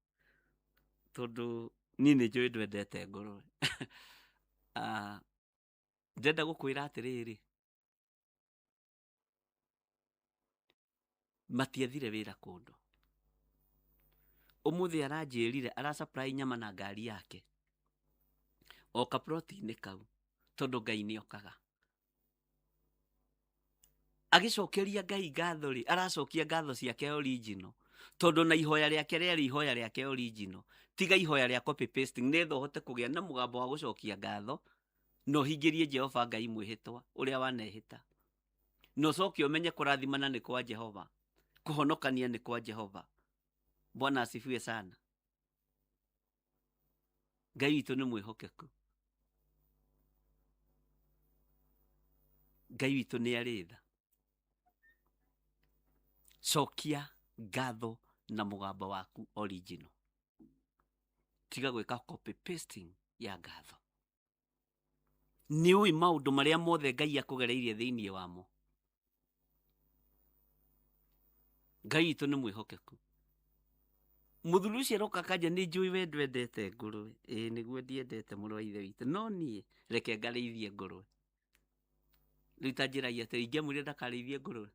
[SPEAKER 2] tondũ niĩ nĩ njũĩ ndwendete ngũrwe. Ndĩrenda gũkwĩra atĩrĩrĩ, matiethire wĩra kũndũ. Ũmũthĩ aranjĩrire ara supply nyama na ngari yake o kaploti-inĩ kau, tondũ Ngai nĩ okaga. Agĩcokeria Ngai ngatho rĩ, aracokia ngatho ciake original, tondũ na ihoya rĩake rĩarĩ ihoya rĩake original, tiga ihoya rĩa copy pasting, nĩgetha ũhote kũgĩa na mũgambo wa gũcokia ngatho na ũhingĩrie Jehova Ngai mwĩhĩtwa ũrĩa wanehĩta, na ũcoke ũmenye kũrathimana nĩ kwa Jehova, kũhonokania nĩ kwa Jehova. Bwana asifiwe sana. Ngai witũ nĩ mwĩhokeku, Ngai witũ nĩ arĩ tha. Cokia ngatho na mũgambo waku original, tiga gwĩka copy pasting ya ngatho. Nĩ ũĩ maũndũ marĩa mothe Ngai akũgereirie thĩinĩ wamo. Ngai witũ nĩ mwĩhokeku. Mũthuri ũcio aroka akanja nĩ njũĩ we ndwendete ngũrwe. Ĩĩ nĩguo ndiendete mũrũ wa ithe witũ, no niĩ reke ngarĩithie ngũrwe. Rĩu ta njĩrai atĩrĩ, ingĩamwĩrire ndakarĩithie ngũrwe?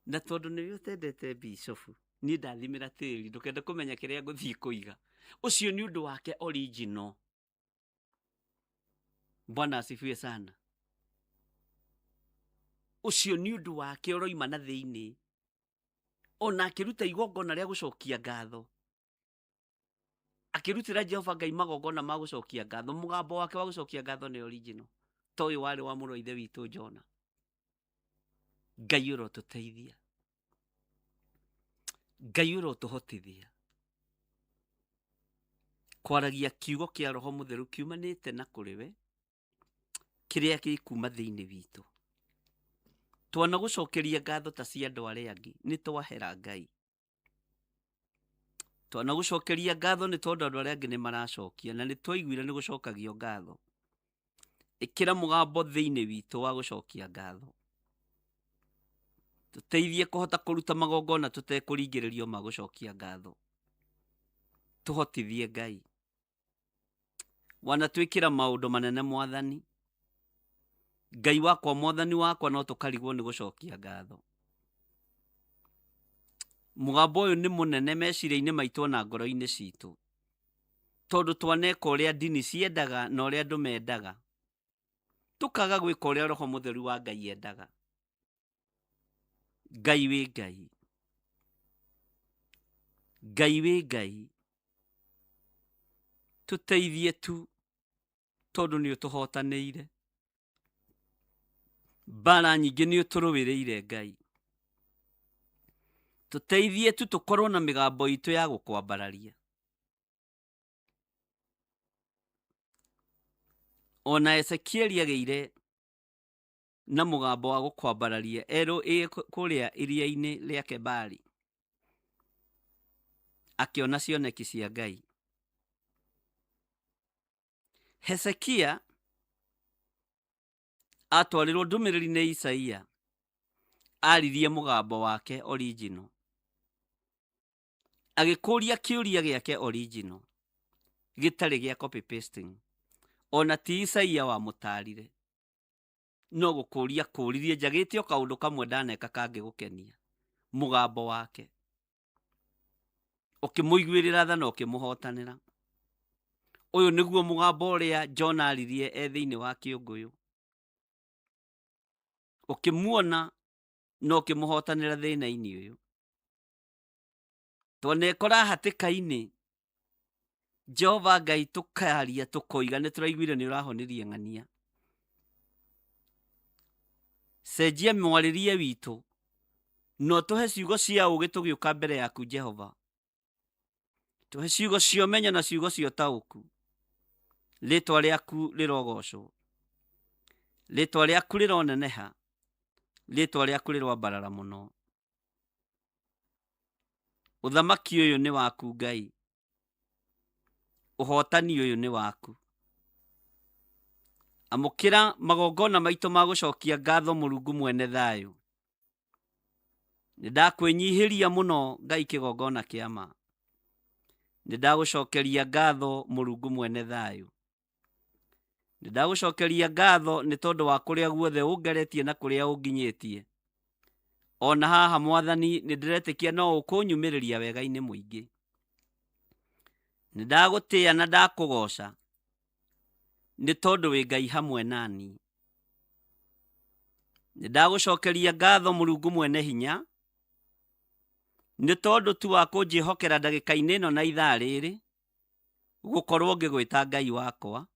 [SPEAKER 2] Na tondũ nĩwe ũtendete bishofu, niĩ ndathimĩra tĩri, ndũkende kũmenya kĩrĩa ngũthiĩ kũiga. Ũcio nĩ ũndũ wake original. Bwana asifiwe sana. Ũcio nĩ ũndũ wake ũroima na thĩinĩ. Ona akĩruta igongona rĩa gũcokia ngatho, akĩrutĩra Jehova Ngai magongona ma gũcokia ngatho, mũgambo wake wa gũcokia ngatho nĩ original, ta ũyũ warĩ wa mũrũ wa ithe witũ Jona. Ngai ũrotũteithia, Ngai ũrotũhotithia kwaragia kiugo kĩa Roho Mũtheru kiumanĩte na kũrĩ we, kĩrĩa gĩkuma thĩinĩ witũ. Twanagũcokeria ngatho ta cia andũ arĩa angĩ, nĩ twahera Ngai. Twanagũcokeria ngatho nĩ tondũ andũ arĩa angĩ nĩ maracokia, na nĩ twaiguire nĩ gũcokagio ngatho. Ĩkĩra mũgambo thĩinĩ witũ wa gũcokia ngatho. Tũteithie kũhota kũruta magongona tũtekũringĩrĩrio ma gũcokia ngatho. Tũhotithie Ngai. Wanatwĩkĩra maũndũ manene Mwathani. Ngai wakwa, Mwathani wakwa, no tũkarigwo nĩ gũcokia ngatho. Mũgambo ũyũ nĩ mũnene meciria-inĩ maitũ ona ngoro-inĩ citũ, tondũ twaneka ũrĩa ndini ciendaga na ũrĩa andũ mendaga, tũkaga gwĩka ũrĩa Roho Mũtheru wa Ngai endaga. Ngai wĩ Ngai, Ngai wĩ Ngai, tũteithie tu tondũ nĩ ũtũhotanĩire. Mbara nyingĩ nĩ ũtũrũĩrĩire Ngai. Tũteithie tu tũkorwo na mĩgambo itũ ya gũkwambararia. Ona Ezekieli agĩire Na mũgambo wa gũkwambararia erũ ĩ kũrĩa iria-inĩ rĩa Kebari, akĩona cioneki cia Ngai. Hezekia atwarĩrwo ndũmĩrĩri nĩ Isaia, aririe mũgambo wake original, agĩkũria kĩũria gĩake original, gĩtarĩ gĩa copy pasting. Ona ti Isaia wamũtarire, no gũkũria kũririe njagĩte o kaũndũ kamwe ndaneka kangĩgũkenia. Mũgambo wake ũkĩmũiguĩrĩra tha na ũkĩmũhotanĩra. Ũyũ nĩguo mũgambo ũrĩa John aririe e thĩinĩ wa kĩũngũyũ, ũkĩmuona na ũkĩmũhotanĩra thĩna-inĩ ũyũ. Twanekora hatĩka-inĩ, Jehova Ngai, tũkaria tũkoiga nĩ tũraiguire nĩ ũrahonirie ng'ania. Cenjia mwarĩrie witũ na ũtũhe ciugo cia ũũgĩ tũgĩũka mbere yaku Jehova. Tũhe ciugo cia ũmenyo na ciugo cia ũtaũku. Rĩtwa rĩaku rĩrogocwo, rĩtwa rĩaku rĩroneneha, rĩtwa rĩaku rĩroambarara mũno. Ũthamaki ũyũ nĩ waku Ngai, ũhotani ũyũ nĩ waku. Amũkĩra magongona maitũ ma gũcokia ngatho Mũrungu mwene thayũ. Nĩ ndakwĩnyihĩria mũno Ngai kĩgongona kĩa ma. Nĩ ndagũcokeria ngatho Mũrungu mwene thayũ. Nĩ ndagũcokeria ngatho nĩ tondũ wa kũrĩa guothe ũngeretie na kũrĩa ũnginyĩtie. Ona haha Mwathani nĩ ndĩretĩkia no ũkũnyumĩrĩria wega-inĩ mũingĩ. Nĩ ndagũtĩĩa na ndakũgoca nĩ tondũ wĩ Ngai hamwe nani. Nĩ ndagũcokeria ngatho Mũrungu mwene hinya nĩ tondũ tu wa kũnjĩhokera ndagĩka-inĩ ĩno na ithaa rĩrĩ gũkorwo ngĩgwĩta Ngai wakwa,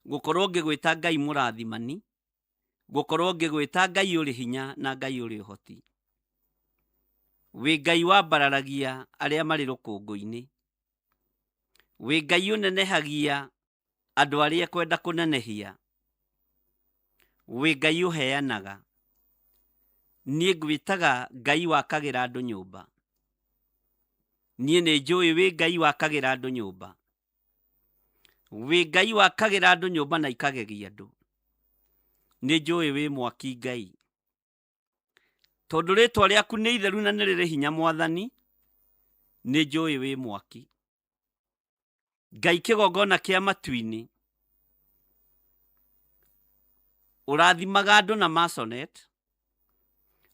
[SPEAKER 2] gũkorwo ngĩgwĩta Ngai mũrathimani, gũkorwo ngĩgwĩta Ngai ũrĩ hinya na Ngai ũrĩ ũhoti. Wĩ Ngai wambararagia arĩa marĩ rũkũngũ-inĩ. Wĩ Ngai ũnenehagia andũ arĩa ekwenda kũnenehia. Wĩ Ngai ũheanaga. Niĩ ngwĩtaga Ngai wakagĩra andũ nyũmba. Niĩ nĩ njũĩ wĩ Ngai wakagĩra andũ nyũmba. Wĩ Ngai wakagĩra andũ nyũmba na ikagegia andũ. Nĩ njũĩ wĩ mwaki Ngai. Tondũ rĩtwa rĩaku nĩ itheru na nĩ rĩrĩ hinya Mwathani, nĩ njũĩ wĩ mwaki. Ngai kĩgongona kĩa matu-inĩ, ũrathimaga andũ na masonet,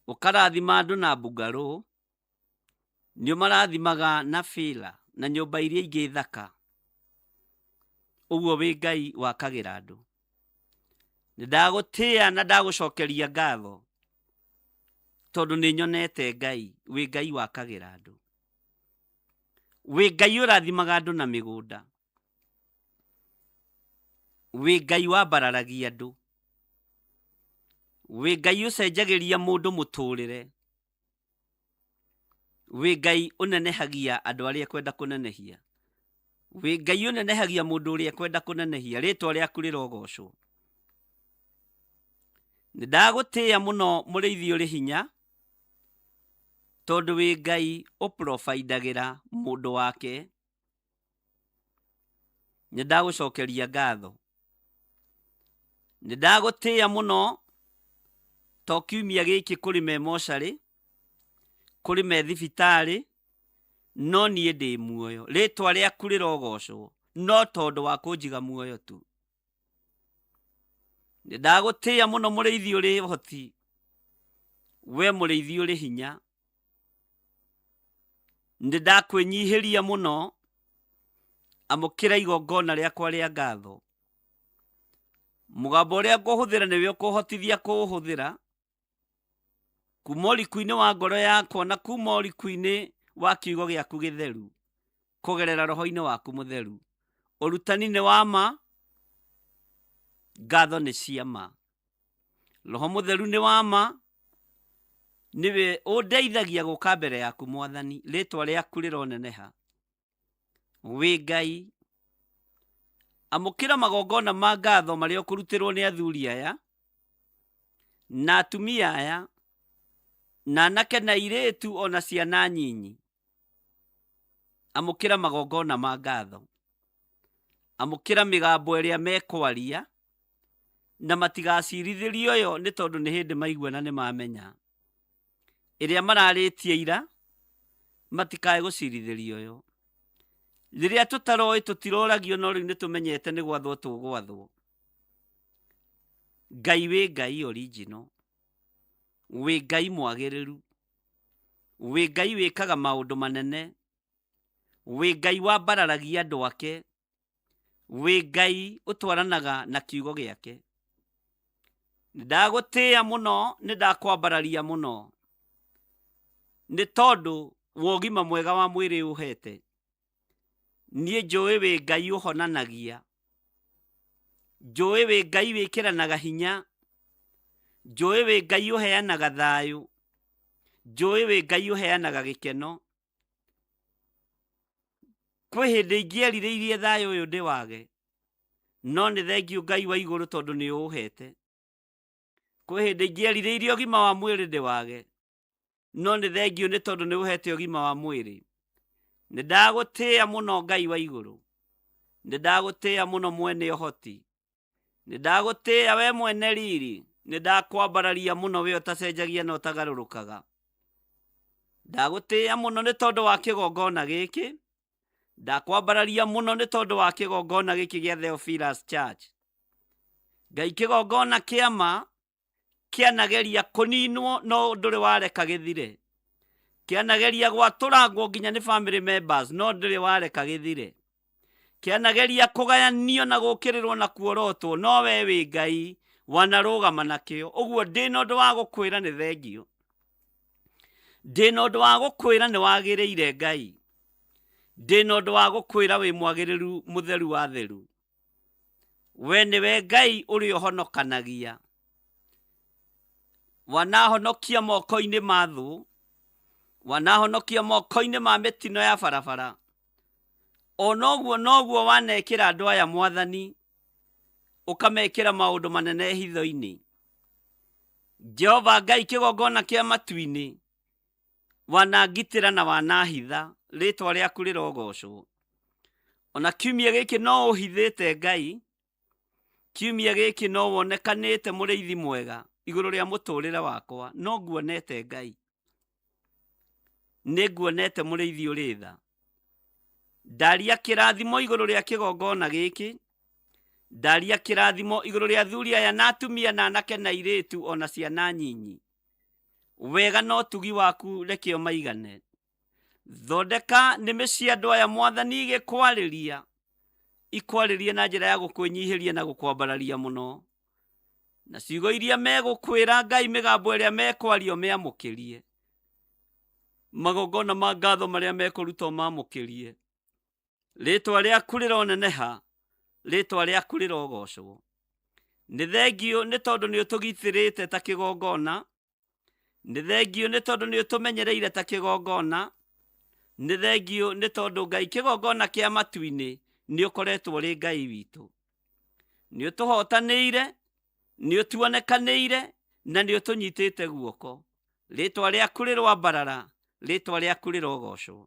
[SPEAKER 2] ũkarathima andũ na bungalow, nĩ ũmarathimaga na villa na nyũmba iria ingĩ thaka. Ũguo wĩ Ngai wakagĩra andũ. Nĩ ndagũtĩĩa na ndagũcokeria ngatho tondũ nĩ nyonete Ngai, wĩ Ngai wakagĩra andũ. Wĩ Ngai ũrathimaga andũ na mĩgũnda. Wĩ Ngai wambararagia andũ. Wĩ Ngai ũcenjagĩria mũndũ mũtũrĩre. Wĩ Ngai ũnenehagia andũ arĩa ekwenda kũnenehia. Wĩ Ngai ũnenehagia mũndũ ũrĩa ekwenda kũnenehia. Rĩtwa rĩaku rĩrogocwo. Nĩ ndagũtĩĩa mũno mũrĩithi ũrĩ hinya, tondũ wĩ Ngai ũprobaidagĩra mũndũ wake. Nĩ ndagũcokeria ngatho. Nĩ ndagũtĩĩa mũno to kiumia gĩkĩ kũrĩ me mocarĩ, kũrĩ me thibitarĩ, no niĩ ndĩ muoyo. Rĩtwa rĩaku rĩrogocwo, no tondũ wa kũnjiga muoyo tu. Nĩ ndagũtĩĩa mũno mũrĩithi ũrĩ ũhoti, we mũrĩithi ũrĩ hinya. Nĩ ndakwĩnyihĩria mũno, amũkĩra igongona rĩakwa rĩa ngatho. Mũgambo ũrĩa ngũhũthĩra nĩwe ũkũhotithia kũũhũthĩra kuma ũriku-inĩ wa ngoro yakwa na kuma ũriku-inĩ wa kiugo gĩaku gĩtheru kũgerera roho-inĩ waku mũtheru. Ũrutani nĩ wa ma, ngatho nĩ cia ma. Roho mũtheru nĩ wa ma, nĩwe ũndeithagia gũka mbere yaku Mwathani. Rĩtwa rĩaku rĩroneneha. Wĩ Ngai, amũkĩra magongona ma ngatho marĩa ũkũrutĩrwo nĩ athuri aya. Na atumia aya na anake na airĩtu ona ciana nyinyi, amũkĩra magongona ma ngatho, amũkĩra mĩgambo ĩrĩa mekwaria, na matigacirithĩrio yo nĩ tondũ nĩ hĩndĩ maigua na nĩ mamenya. Ĩrĩa mararĩtie ira matikae gũcirithĩrio yo. Rĩrĩa tũtaroĩ tũtiroragio, no rĩu nĩ tũmenyete nĩ gwathwo tũgwathwo. Ngai wĩ Ngai original, wĩ Ngai mwagĩrĩru, wĩ Ngai wĩkaga maũndũ manene, wĩ Ngai wambararagia andũ ake, wĩ Ngai ũtwaranaga na kiugo gĩake. Nĩndagũtĩĩa mũno, nĩndakwambararia mũno, nĩ tondũ wa ũgima mwega wa mwĩrĩ ũhete. Niĩ njũĩ wĩ Ngai ũhonanagia, njũĩ wĩ Ngai wĩkĩranaga hinya, njũĩ wĩ Ngai ũheanaga thayũ, njũĩ wĩ Ngai ũheanaga gĩkeno. Kwĩ hĩndĩ ingĩerirĩirie thayũ ũyũ ndĩwage, no nĩ thengiũ Ngai wa igũrũ tondũ nĩ ũũhete. Kwĩ hĩndĩ ingĩerirĩirie ũgima wa mwĩrĩ ndĩwage, no nĩ thengiũ nĩ tondũ nĩ ũhete ũgima wa mwĩrĩ. Nĩ ndagũtĩĩa mũno Ngai wa igũrũ, nĩ ndagũtĩĩa mũno mwene ũhoti, nĩ ndagũtĩĩa we mwene riri, nĩ ndakwambararia mũno we ũtacenjagia na ũtagarũrũkaga. Ndagũtĩĩa mũno nĩ tondũ wa kĩgongona gĩkĩ, ndakwambararia mũno nĩ tondũ wa kĩgongona gĩkĩ gĩa Theophilus Church. Ngai kĩgongona kĩa ma kĩanageria kũninwo no ndũrĩ wareka gĩthire, kĩanageria gwatũrangwo nginya nĩ family members no ndũrĩ wareka gĩthire, kĩanageria kũgayanio na gũkĩrĩrwo na kuorotwo no we wĩ Ngai wanarũgama nakĩo. Ũguo ndĩna ũndũ wa gũkwĩra nĩ thengiũ, ndĩna ũndũ wa gũkwĩra nĩ wagĩrĩire Ngai, ndĩna ũndũ wa gũkwĩra wĩ mwagĩrĩru mũtheru wa theru. We nĩwe Ngai ũrĩa ũhonokanagia, wanahonokia moko-inĩ ma thũ, wanahonokia moko-inĩ ma mĩtino ya barabara. O noguo noguo wanekĩra andũ aya Mwathani, ũkamekĩra maũndũ manene hitho-inĩ. Jehova Ngai kĩgongona kĩa matu-inĩ, wanangitĩra na wanahitha, rĩtwa rĩaku rĩrogocwo. Ona kiumia gĩkĩ no ũhithĩte Ngai, kiumia gĩkĩ no wonekanĩte mũrĩithi mwega igũrũ rĩa mũtũrĩre wakwa, no nguonete Ngai, nĩ nguonete mũrĩithi ũrĩ tha. Ndaria kĩrathimo igũrũ rĩa kĩgongona gĩkĩ, ndaria kĩrathimo igũrũ rĩa athuri aya na atumia na anake na airĩtu ona ciana nyinyi. Wega na ũtugi waku reke ũmaigane. Thondeka nĩmĩ cia andũ aya Mwathani igĩkwarĩria, ikwarĩrie na njĩra ya gũkwĩnyihĩria na gũkwambararia mũno. Na ciugo iria megũkwĩra Ngai, mĩgambo ĩrĩa mekwaria ũmĩamũkĩrie. Magongona ma ngatho marĩa mekũruta ũmamũkĩrie. Rĩtwa rĩaku rĩroneneha, rĩtwa rĩaku rĩrogocwo. Nĩ thengiũ nĩ tondũ nĩ ũtũgitĩrĩte ta kĩgongona, nĩ thengiũ nĩ tondũ nĩ ũtũmenyereire ta kĩgongona, nĩ thengiũ nĩ tondũ Ngai kĩgongona kĩa matu-inĩ nĩ ũkoretwo ũrĩ Ngai witũ. Nĩ ũtũhotanĩire, nĩ ũtuonekanĩire na nĩ ũtũnyitĩte guoko. Rĩtwa rĩaku rĩroambarara, rĩtwa rĩaku rĩrogocwo.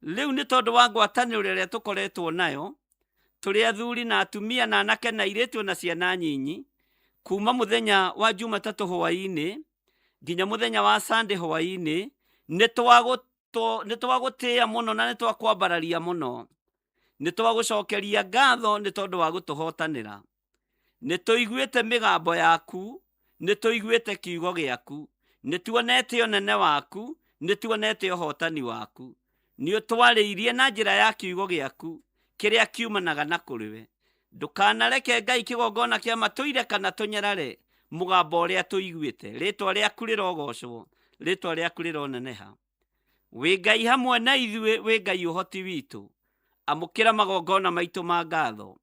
[SPEAKER 2] Rĩu nĩ tondũ wa ngwatanĩro ĩrĩa tũkoretwo nayo tũrĩ athuri na atumia na anake na airĩtu na ciana nyinyi, kuma mũthenya wa Jumatatũ hwaĩ-inĩ nginya mũthenya wa Sunday hwaĩ-inĩ, nĩ twagũtĩĩa mũno na nĩ twakwambararia mũno, nĩ twagũcokeria ngatho nĩ tondũ wa gũtũhotanĩra. Nĩ tũiguĩte mĩgambo yaku, nĩ tũiguĩte kiugo gĩaku, nĩ tuonete ũnene waku, nĩ tuonete ũhotani waku. Nĩ ũtwarĩirie na njĩra ya kiugo gĩaku kĩrĩa kiumanaga na kũrĩ we. Ndũkanareke Ngai kĩgongona kĩa matũire kana tũnyarare mũgambo ũrĩa tũiguĩte. Rĩtwa rĩaku rĩrogocwo, rĩtwa rĩaku rĩroneneha. Wĩ Ngai hamwe na ithuĩ, wĩ Ngai ũhoti witũ. Amũkĩra magongona maitũ ma ngatho.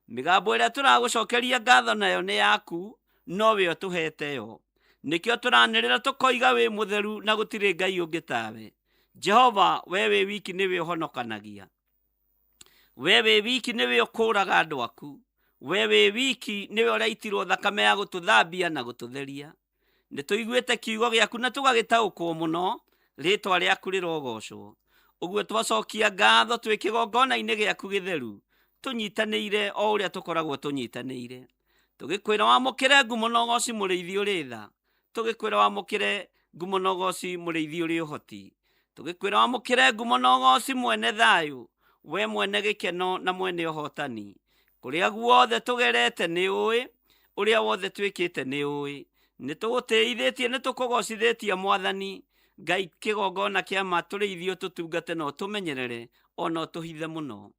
[SPEAKER 2] Mĩgambo ĩrĩa tũragũcokeria ngatho nayo nĩ yaku, no we ũtũhete yo. Nĩkĩo tũranĩrĩra tũkoiga wĩ mũtheru na gũtirĩ Ngai ũngĩ tawe. Jehova, we wĩ wiki nĩwe ũhonokanagia. We wĩ wiki nĩwe ũkũũraga andũ aku. We wĩ wiki nĩwe ũraitirwo thakame ya gũtũthambia na gũtũtheria. Nĩ tũiguĩte kiugo gĩaku na tũgagĩtaũkwo mũno, rĩtwa rĩaku rĩrogocwo. Ũguo twacokia ngatho twĩ kĩgongona-inĩ gĩaku gĩtheru, tũnyitanĩire o ũrĩa tũkoragwo tũnyitanĩire. Tũgĩkwĩra wamũkĩre ngumo na ũgoci mũrĩithi ũrĩ tha, tũgĩkwĩra wamũkĩre ngumo na ũgoci mũrĩithi ũrĩ ũhoti, tũgĩkwĩra wamũkĩre ngumo na ũgoci mwene thayũ, we mwene gĩkeno na mwene ũhotani. Kũrĩa guothe tũgerete nĩ ũĩ, ũrĩa wothe twĩkĩte nĩ ũĩ. Nĩ tũgũtĩithĩtie, nĩ tũkũgocithĩtie Mwathani Ngai kĩgongona kĩa ma tũrĩithio tũtungate na ũtũmenyerere ona ũtũhithe mũno.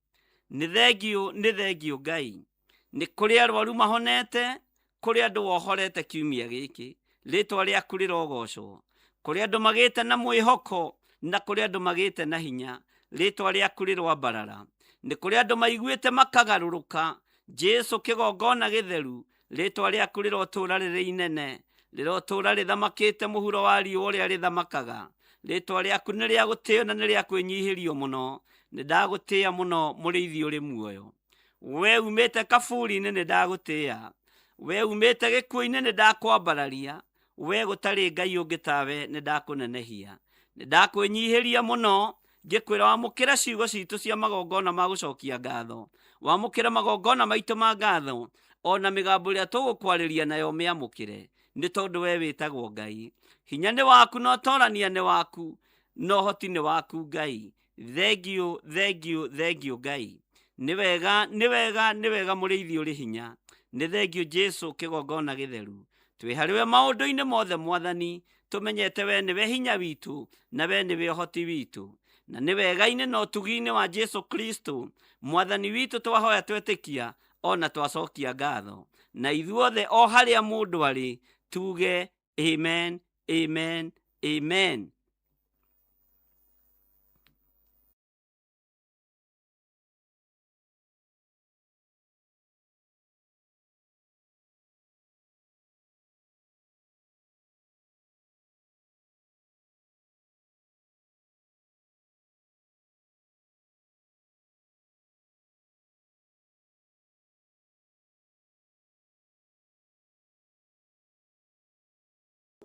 [SPEAKER 2] Nĩ thengiũ, nĩ thengiũ Ngai. Nĩ kũrĩ arwaru mahonete, kũrĩ andũ wohorete kiumia gĩkĩ, rĩtwa rĩaku rĩrogocwo. Kũrĩ andũ magĩte na mwĩhoko na kũrĩ andũ magĩte na hinya, rĩtwa rĩaku rĩroambarara. Nĩ kũrĩ andũ maiguĩte makagarũrũka, Jesu kĩgongona gĩtheru, rĩtwa rĩaku rĩrotũũra rĩrĩ inene, rĩrotũũra rĩthamakĩte mũhuro wa riũa ũrĩa rĩthamakaga. Rĩtwa rĩaku nĩ rĩa gũtĩo na nĩ rĩa kwĩnyihĩrio mũno. Nĩ ndagũtĩĩa mũno mũrĩithi ũrĩ muoyo. We umĩte kaburi-inĩ nĩ ndagũtĩĩa, we umĩte gĩkuũ-inĩ nĩ ndakwambararia, we gũtarĩ Ngai ũngĩ tawe nĩ ndakũnenehia. Nĩ ndakwĩnyihĩria mũno ngĩkwĩra wamũkĩre ciugo citũ cia magongona ma gũcokia ngatho, wamũkĩre magongona maitũ ma ngatho, ona mĩgambo ĩrĩa tũgũkwarĩria nayo mĩamũkĩre, nĩ tondũ we wĩtagwo Ngai. Hinya nĩ waku na ũtorania nĩ waku na ũhoti nĩ waku Ngai. Thengiũ, thengiũ, thengiũ Ngai. Nĩ wega, nĩ wega, nĩ wega mũrĩithi ũrĩ hinya. Nĩ thengiũ Jesu kĩgongona gĩtheru. Twĩ harĩ we maũndũ-inĩ mothe Mwathani, tũmenyete we nĩwe hinya witũ na we nĩwe ũhoti witũ. Na nĩ wega-inĩ na ũtugi-inĩ wa Jesu Kristo Mwathani witũ twahoya twetĩkia ona twacokia ngatho. Na ithuothe o harĩa mũndũ arĩ tuge amen, amen, amen.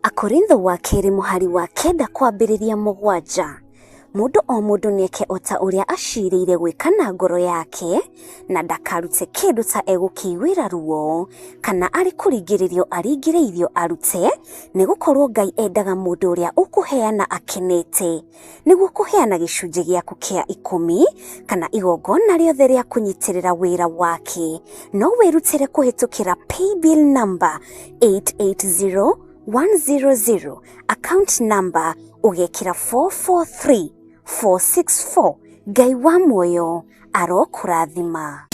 [SPEAKER 4] Akorintho wa kerĩ mũhari wa 9 kwambĩrĩria 7. Mũndũ o mũndũ nĩeke o ta ũrĩa acirĩire gwĩka na ngoro yake, na ndakarute kĩndũ ta egũkĩiguĩra ruo, kana arĩ kũringĩrĩrio aringĩrĩirio arute, nĩgũkorwo Ngai endaga mũndũ ũrĩa ũkũheana akenete. Nĩguo kũheana gĩcunjĩ gĩaku kĩa 10 kana igongona rĩothe rĩa kũnyitĩrĩra wĩra wake, no wĩrutĩre kũhĩtũkĩra paybill number 880100, account number ũgekĩra 443464. Ngai wa muoyo arokũrathima.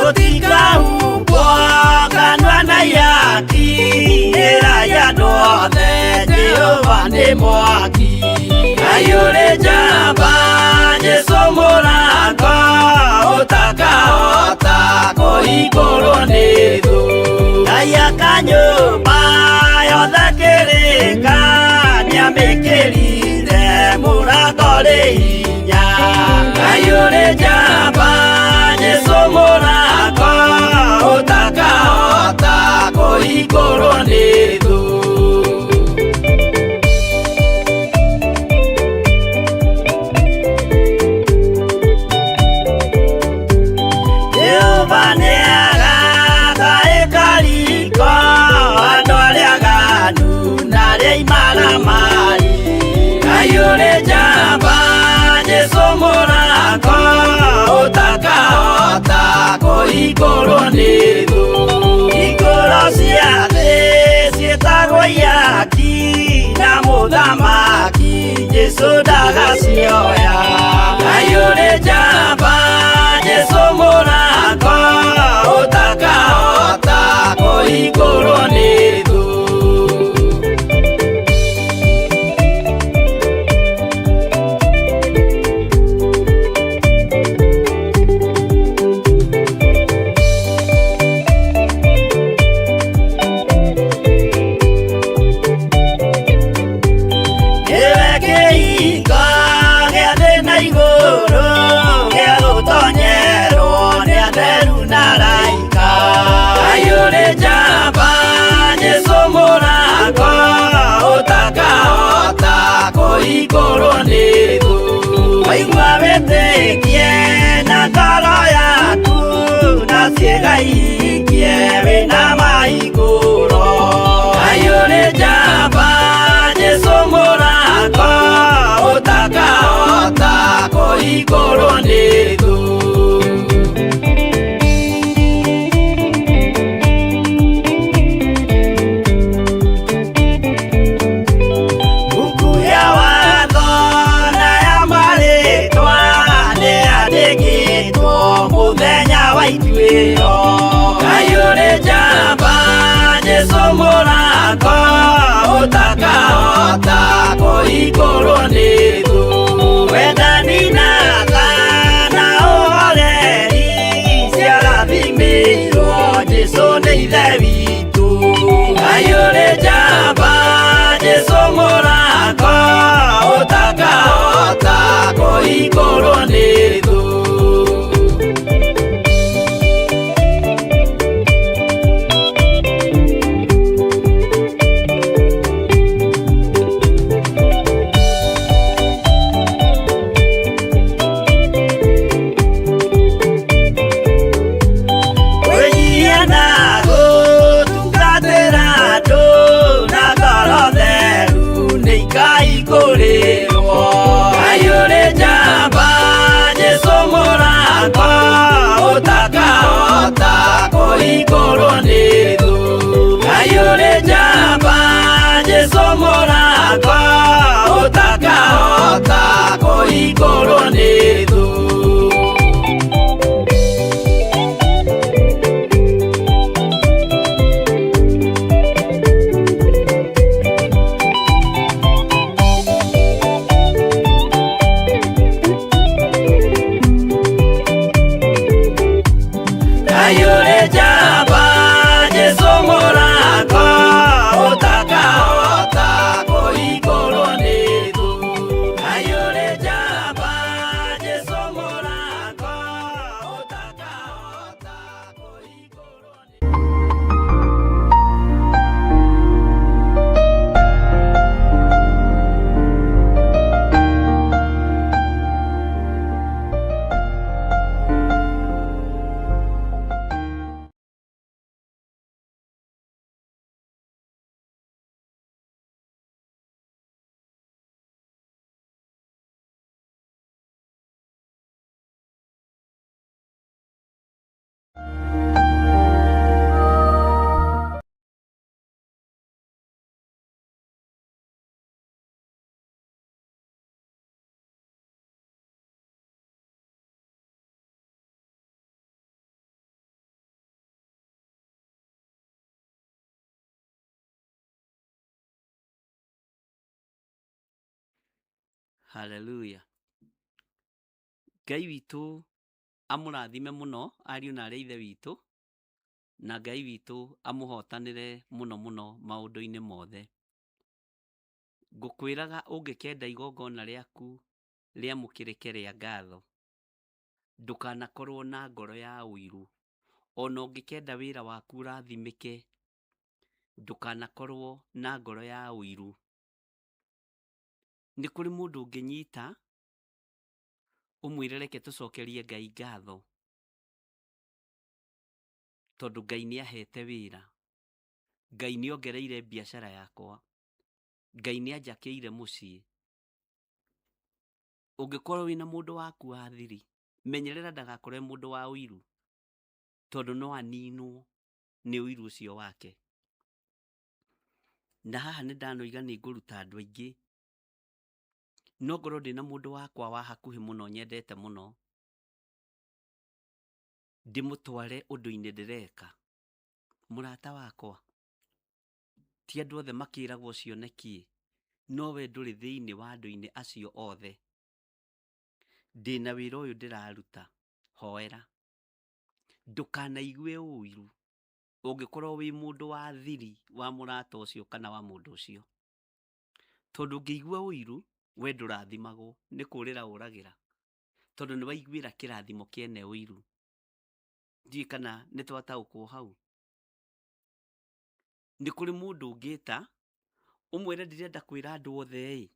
[SPEAKER 3] Mũtikahumbwo kanua na ihaki, ĩra ya andũ othe Jehova nĩ mwaki. Ngai ũrĩ njamba, Jesũ mũrango, ũtakahota kũhingũrwo nĩ thũ. Ngai aka nyũmba yothe kĩrĩka, nĩamĩkĩrire mũrango rĩ hinya. Ngai ũrĩ njamba, Jesũ mũrango, ũtakahota kũhingũrwo nĩ thũ. Jehova nĩagaka ĩkariko, andũ arĩa aganu na arĩa imaramari. Ngai ũrĩ njamba, Jesũ mũrango, ũtakahota kũhingũrwo nĩ thũ. Hingũro cia thĩ ciĩtagwo ihaki, Jesu ndagacioya. Ngai ũrĩ njamba, Jesu mũrango ũtakahota kũhingũrwo nĩ thũ. Nĩwe kĩhingo gĩa thĩ na igũrũ, gĩa gũtonyerwo nĩ atheru na araika. Ngai ũrĩ njamba, Jesũ mũrango ũtakahota kũhingũrwo nĩ thũ. Waigua wĩtĩkie na ngoro yaku, na ciĩga ihingie wĩna mahingũro. Ngai ũrĩ njamba, Jesũ mũrango ũtakahota kũhingũrwo nĩ thũ. Buku ya watho na ya marĩtwa nĩyandĩkĩtwo mũthenya wa ituĩro. Ngai ũrĩ njamba, Jesũ mũrango ũtakahota kũhingũrwo nĩ thũ. Wendani na tha na ũhoreri ciarathimĩirwo Jesũ nĩ Ithe witũ. Ngai ũrĩ njamba, Jesũ mũrango ũtakahota kũhingũrwo nĩ thũ. Kwĩnyihia na gũtungatĩra andũ na ngoro theru nĩ ikaihingũrĩrwo. Ngai ũrĩ njamba, Jesũ mũrango ũtakahota kũhingũrwo nĩ thũ. Ngai ũrĩ njamba, Jesũ mũrango ũtakahota kũhingũrwo nĩ thũ. Ngai ũrĩ njamba, Jesũ mũrango ũtakahota kũhingũrwo nĩ thũ. Ngai ũrĩ njamba, Jesũ mũrango ũtakahota kũhingũrwo nĩ
[SPEAKER 2] Haleluya. Ngai witũ amũrathime mũno ariũ na arĩ a ithe witũ, na Ngai witũ amũhotanĩre mũno mũno maũndũ-inĩ mothe. Ngũkwĩraga ũngĩkenda igongona rĩaku rĩamũkĩrĩke rĩa ngatho, ndũkanakorwo na ngoro ya ũiru. Ona ũngĩkenda wĩra waku ũrathimĩke, ndũkanakorwo na ngoro ya ũiru. Nĩ kũrĩ mũndũ ũngĩnyita ũmwĩre reke tũcokerie Ngai ngatho, tondũ Ngai nĩ ahete wĩra, Ngai nĩ ongereire biacara yakwa, Ngai nĩ anjakĩire mũciĩ. Ũngĩkorwo wĩna mũndũ waku wa thiri, menyerera ndagakorwo e mũndũ wa ũiru, tondũ no aninwo nĩ ũiru ũcio wake. Na haha nĩ ndanoiga nĩ ngũruta andũ aingĩ. No ngorwo ndĩna mũndũ wakwa wa hakuhĩ mũno nyendete mũno, ndĩmũtware ũndũ-inĩ ndĩreka. Mũrata wakwa, ti andũ othe makĩragwo cioneki, no we ndũrĩ thĩinĩ wa andũ-inĩ acio othe. Ndĩna wĩra ũyũ ndĩraruta, hoera. Ndũkanaigue ũiru ũngĩkorwo wĩ mũndũ wa thiri wa mũrata ũcio kana wa mũndũ ũcio. Tondũ ũngĩigua ũiru, we ndũrathimagwo, nĩ kũrĩra ũragĩra. Tondũ nĩ waiguĩra kĩrathimo kĩene ũiru. Ndiũĩ kana nĩ twataũkwo hau. Nĩ kũrĩ mũndũ ũngĩta, ũmwĩre ndĩrenda kwĩra andũ othe ĩ,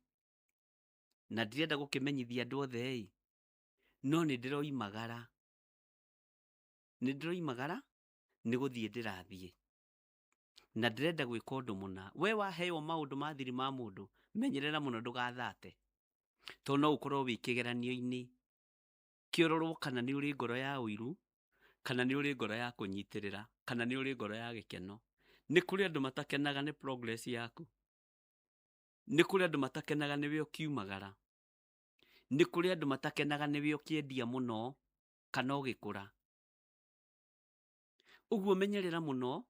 [SPEAKER 2] na ndirenda gũkĩmenyithia andũ othe ĩ, no nĩ ndĩroimagara. Nĩ ndĩroimagara, nĩ gũthiĩ ndĩrathiĩ. Na ndĩrenda gwĩka ũndũ mũna. We waheo maũndũ ma thiri ma mũndũ, menyerera mũno ndũgathate. Tondũ no ũkorwo wĩ kĩgeranio-inĩ. Kĩrorwo kana nĩ ũrĩ ngoro ya ũiru, kana nĩ ũrĩ ngoro ya kũnyitĩrĩra, kana nĩ ũrĩ ngoro ya gĩkeno. Nĩ kũrĩ andũ matakenaga nĩ progress yaku. Nĩ kũrĩ andũ matakenaga nĩwe ũkiumagara. Nĩ kũrĩ andũ matakenaga nĩwe ũkĩendia mũno kana ũgĩkũra. Ũguo menyerera mũno.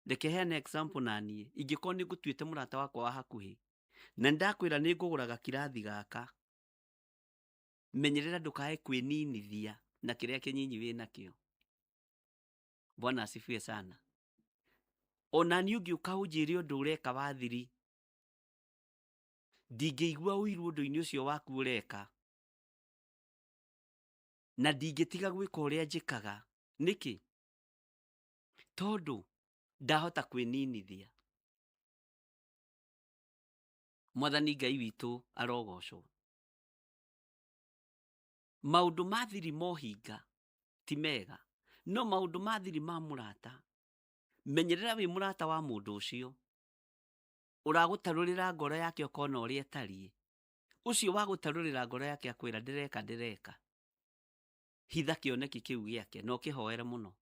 [SPEAKER 2] Reke heane example naniĩ, ingĩkorwo nĩ ngũtuĩte mũrata wakwa wa hakuhĩ na nĩndakwĩra nĩ ngũgũra gakirathi gaka, menyerera ndũkae kwĩninithia na kĩrĩa kĩnyinyi wĩnakĩo. Bwana asifiwe sana. Ona niĩ ũngĩũka ũnjĩre ũndũ ũreka wa thiri, ndingĩigua ũiru ũndũ-inĩ ũcio waku ũreka, na ndingĩtiga gwĩka ũrĩa njĩkaga. Nĩkĩ? Tondũ ndahota kwĩninithia. Mwathani Ngai witũ arogocwo. Maũndũ ma thiri ma ũhinga ti mega, no maũndũ ma thiri ma mũrata, menyerera wĩ mũrata wa mũndũ ũcio ũragũtarũrĩra ngoro yake ũkona ũrĩa ĩtariĩ. Ũcio wa gũtarũrĩra ngoro yake akwĩra ndĩreka ndĩreka, hitha kĩoneki kĩu gĩake na ũkĩhoere mũno,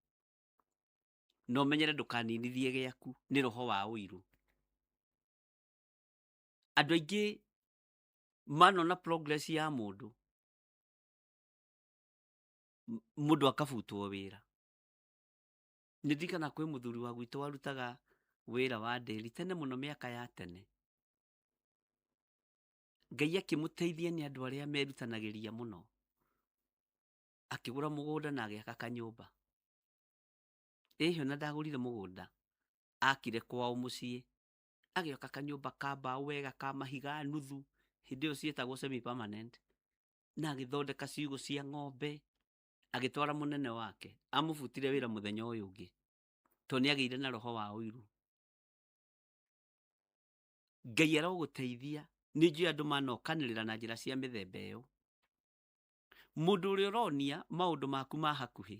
[SPEAKER 2] na ũmenyere ndũkaninithie gĩaku nĩ roho wa ũiru. Andũ aingĩ manona progress ya mũndũ, mũndũ akabutwo wĩra. Nĩ ndirikana kwĩ mũthuri wa gwitũ warutaga wĩra wa ndĩri tene mũno mĩaka ya tene. Ngai akĩmũteithia nĩ andũ arĩa merutanagĩria mũno. Akĩgũra mũgũnda na agĩaka kanyũmba. Ĩhĩ ona ndagũrire mũgũnda, akire kwao mũciĩ, agĩaka kanyũmba ka mbaũ wega ka mahiga nuthu, hĩndĩ ĩyo ciĩtagwo semi permanent, na agĩthondeka ciugũ cia ng'ombe, agĩtwara mũnene wake, amũbutire wĩra mũthenya ũyũ ũngĩ, tondũ nĩ agĩire na roho wa ũiru. Ngai arogũteithia, nĩ njũĩ andũ manokanĩrĩra na njĩra cia mĩthemba ĩyo. Mũndũ ũrĩa ũronia maũndũ maku ma hakuhĩ,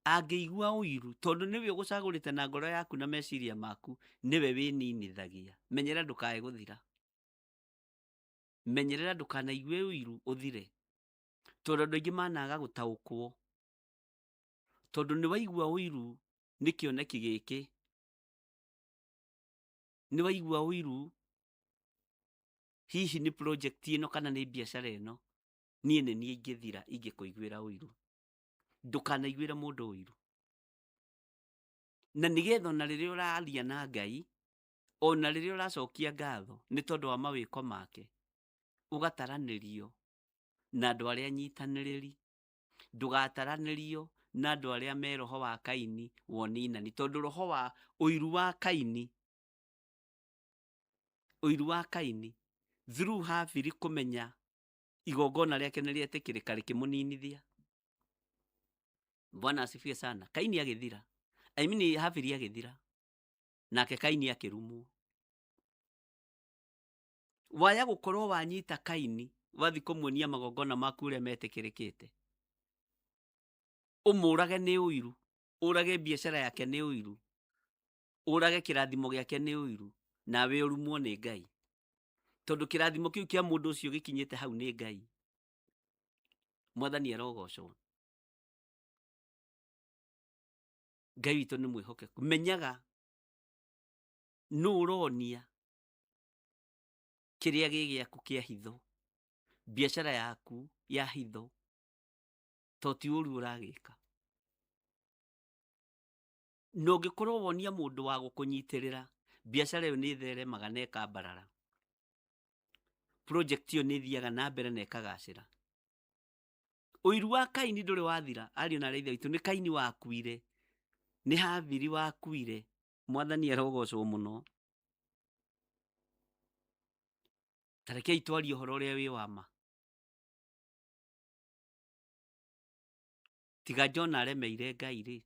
[SPEAKER 2] angĩigua ũiru, tondũ nĩwe ũgũcagũrĩte na ngoro yaku na meciria maku, nĩwe wĩninithagia. Menyerera ndũkae gũthira. Menyerera ndũkanaigue ũiru ũthire. Tondũ andũ aingĩ managa gũtaũkwo. Tondũ nĩ waigua ũiru nĩ kĩoneki gĩkĩ. Nĩ waigua ũiru hihi nĩ project ĩno kana nĩ biacara ĩno, niĩ nĩ niĩ ingĩthira ingĩkũiguĩra ũiru. Ndũkanaiguĩre mũndũ ũiru. Na nĩgetha ona rĩrĩa ũraria na Ngai, ona rĩrĩa ũracokia ngatho nĩ tondũ wa mawĩko make, ũgataranĩrio na andũ arĩa anyitanĩrĩri. Ndũgataranĩrio na andũ arĩa me roho wa Kaini woninani, tondũ roho wa ũiru wa Kaini, ũiru wa Kaini through Habili kũmenya igongona rĩake nĩ rĩetĩkĩrĩka rĩkĩmũninithia. Bwana asifiwe sana. Kaini agĩthira, I mean Habili agĩthira, nake Kaini akĩrumwo. Waya gũkorwo wanyita Kaini wathi kũmuonia magongona maku ũrĩa metĩkĩrĩkĩte, ũmũrage nĩ ũiru, ũrage biacara yake nĩ ũiru, ũrage kĩrathimo gĩake nĩ ũiru, nawe ũrumwo nĩ Ngai. Tondũ kĩrathimo kĩu kĩa mũndũ ũcio gĩkinyĩte hau nĩ Ngai. Mwathani arogocwo. Ngai witũ nĩ mwĩhokeku. Menyaga nũ ũronia Kĩrĩa gĩ gĩaku kĩa hitho, biacara yaku ya hitho, to ti ũru ũragĩka. Na ũngĩkorwo wonia mũndũ wa gũkũnyitĩrĩra, biacara ĩyo nĩ ĩtheremaga na ĩkambarara. Project ĩyo nĩ ĩthiaga na mbere na ĩkagacĩra. Ũiru wa Kaini ndũrĩ wathira, ariũ na aarĩ a Ithe witũ, nĩ Kaini wakuire, nĩ Habili wakuire. Mwathani arogocwo mũno. Ta rekei twarie ũhoro ũrĩa wĩ wa ma. Tiga Jona aremeire Ngai rĩ,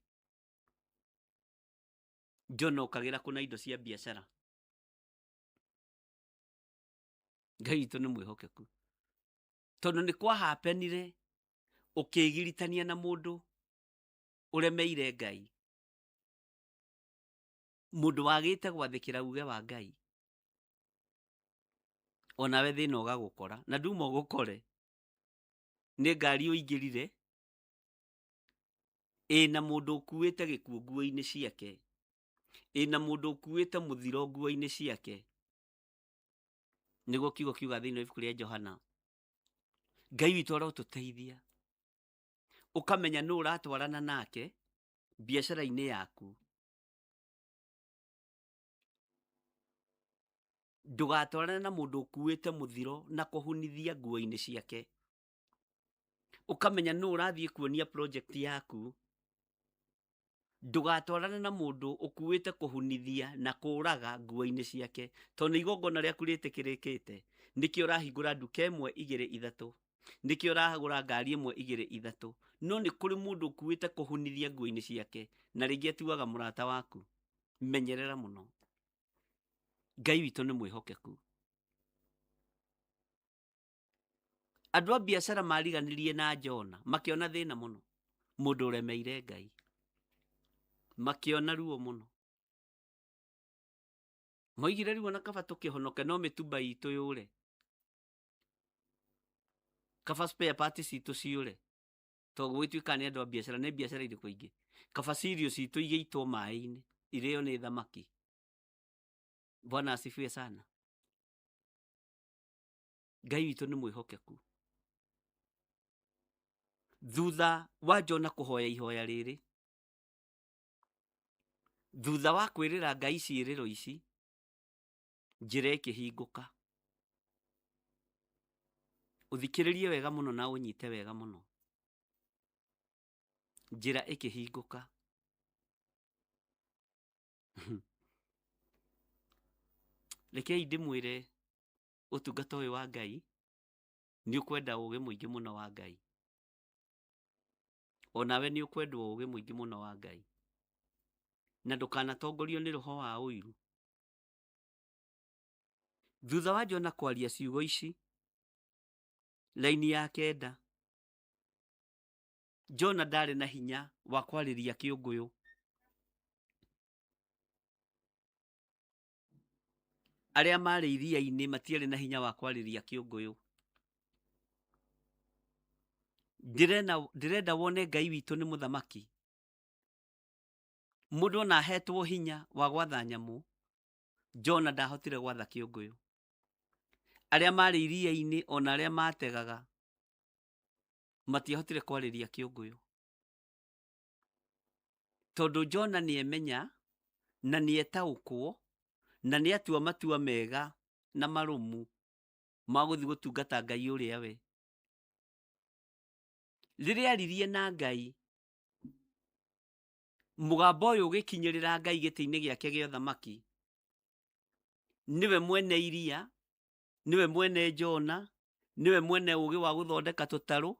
[SPEAKER 2] Jona okagĩra kũ na indo cia biacara? Ngai witũ nĩ mwĩhokeku. Tondũ nĩ kwahapenire ũkĩgiritania na mũndũ ũremeire Ngai, mũndũ wagĩte gwathĩkĩra uge wa Ngai, onawe thĩna ũgagũkora, na nduma ũgũkore nĩ ngari ũingĩrire ĩna mũndũ ũkuĩte gĩkuũ nguo-inĩ ciake, ĩna mũndũ ũkuĩte mũthiro nguo-inĩ ciake. Nĩguo kiugo kiuga thĩinĩ wa ibuku rĩa Johana. Ngai witũ arotũteithia ũkamenya nũ ũratwarana nake biacara-inĩ yaku. Ndũgatwarane na mũndũ ũkuĩte mũthiro na kũhunithia nguo-inĩ ciake. Ũkamenya nũ ũrathiĩ kuonia project yaku. Ndũgatwarane na mũndũ ũkuĩte kũhunithia na kũraga nguo-inĩ ciake, tondũ nĩ igongona rĩaku rĩtĩkĩrĩkĩte. Nĩkĩo ũrahingũra nduka ĩmwe igĩrĩ ithatũ, nĩkĩo ũragũra ngari ĩmwe igĩrĩ ithatũ, no nĩ kũrĩ mũndũ ũkuĩte kũhunithia nguo-inĩ ciake, na rĩngĩ atuaga mũrata waku. Menyerera mũno. Ngai witũ nĩ mwĩhokeku. Andũ a biacara mariganirie na Jona, makĩona thĩna mũno, mũndũ ũremeire Ngai, makĩona ruo mũno. Moigire rĩu ona kaba tũkĩhonoke no mĩtumba itũ yũre, kaba spare parts citũ ciũre, tondũ gũgĩtuĩka nĩ andũ a biacara, nĩ biacara irĩkũ ingĩ? Kaba cereal citũ igĩitwo maĩ-inĩ, irĩo nĩ thamaki. Bwana asifiwe sana. Ngai witũ nĩ mwĩhokeku. Thutha wa Jona kũhoya ihoya rĩrĩ, thutha wa kwĩrĩra Ngai ciĩrĩro ici, njĩra ĩkĩhingũka. Ũthikĩrĩrie wega mũno na ũnyite wega mũno. Njĩra ĩkĩhingũka. Rekei ndĩmwĩre ũtungata ũyũ wa Ngai nĩ ũkwenda ũgĩ mũingĩ mũno wa Ngai. Onawe nĩ ũkwendwo ũgĩ mũingĩ mũno wa Ngai. Na ndũkanatongorio nĩ roho wa ũiru. Thutha wa Jona kwaria ciugo ici, laini ya kenda, Jona ndarĩ na hinya wa kwarĩria kĩũngũyũ. Arĩa marĩ iria-inĩ matiarĩ na hinya wa kwarĩria kĩũngũyũ. Ndĩrenda wone Ngai witũ nĩ mũthamaki. Mũndũ ona ahetwo hinya wa gwatha nyamũ, Jona ndahotire gwatha kĩũngũyũ. Arĩa marĩ iria-inĩ ona arĩa mategaga matiahotire kwarĩria kĩũngũyũ. Tondũ Jona nĩemenya na nĩetaũkwo na nĩatua matua mega na marũmu ma gũthiĩ gũtungata Ngai ũrĩa we. Rĩrĩa aririe na Ngai, mũgambo ũyũ ũgĩkinyĩrĩra Ngai gĩtĩ-inĩ gĩake gĩa ũthamaki. Nĩwe mwene iria, nĩwe mwene Jona, nĩwe mwene ũgĩ wa gũthondeka tũtarũ,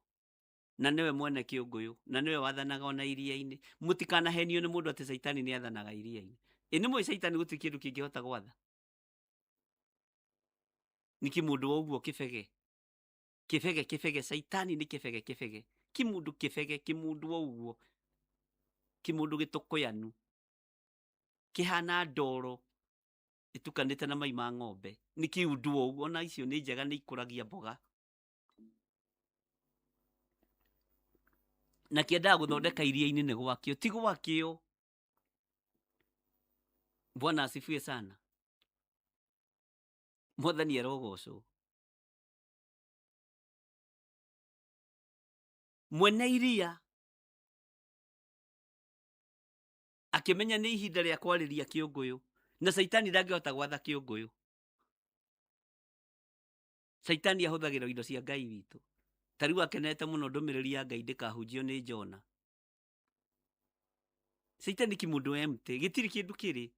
[SPEAKER 2] na nĩwe mwene kĩũngũyũ, na nĩwe wathanaga ona iria-inĩ. Mũtikanahenio nĩ mũndũ atĩ Caitani nĩ athanaga iria-inĩ. Ĩ nĩ mũĩ Caitani gũtirĩ kĩndũ kĩngĩhota gwatha? Nĩkĩ mũndũ wa ũguo kĩbege? Kĩbege kĩbege, Caitani nĩ kĩbege kĩbege. Kĩmũndũ kĩbege, kĩmũndũ wa ũguo, kĩmũndũ gĩtũkũyanu, kĩhana ndoro ĩtukanĩte na mai ma ng'ombe. Nĩ kĩũndũ wa ũguo, ona icio nĩ njega nĩ ikũragia mboga. Na kĩendaga gũthondeka iria-inĩ nĩ gwakĩo, ti gwakĩo. Bwana asifiwe sana. Mwathani arogocwo. Mwene iria akĩmenya nĩ ihinda rĩa kwarĩria kĩũngũyũ, na Caitani ndangĩhota gwatha kĩũngũyũ. Caitani ahũthagĩra indo cia Ngai witũ. Ta rĩu akenete mũno ndũmĩrĩri ya Ngai ndĩkahunjio nĩ Jona. Caitani kĩmũndũ empty, gĩtirĩ kĩndũ kĩrĩ.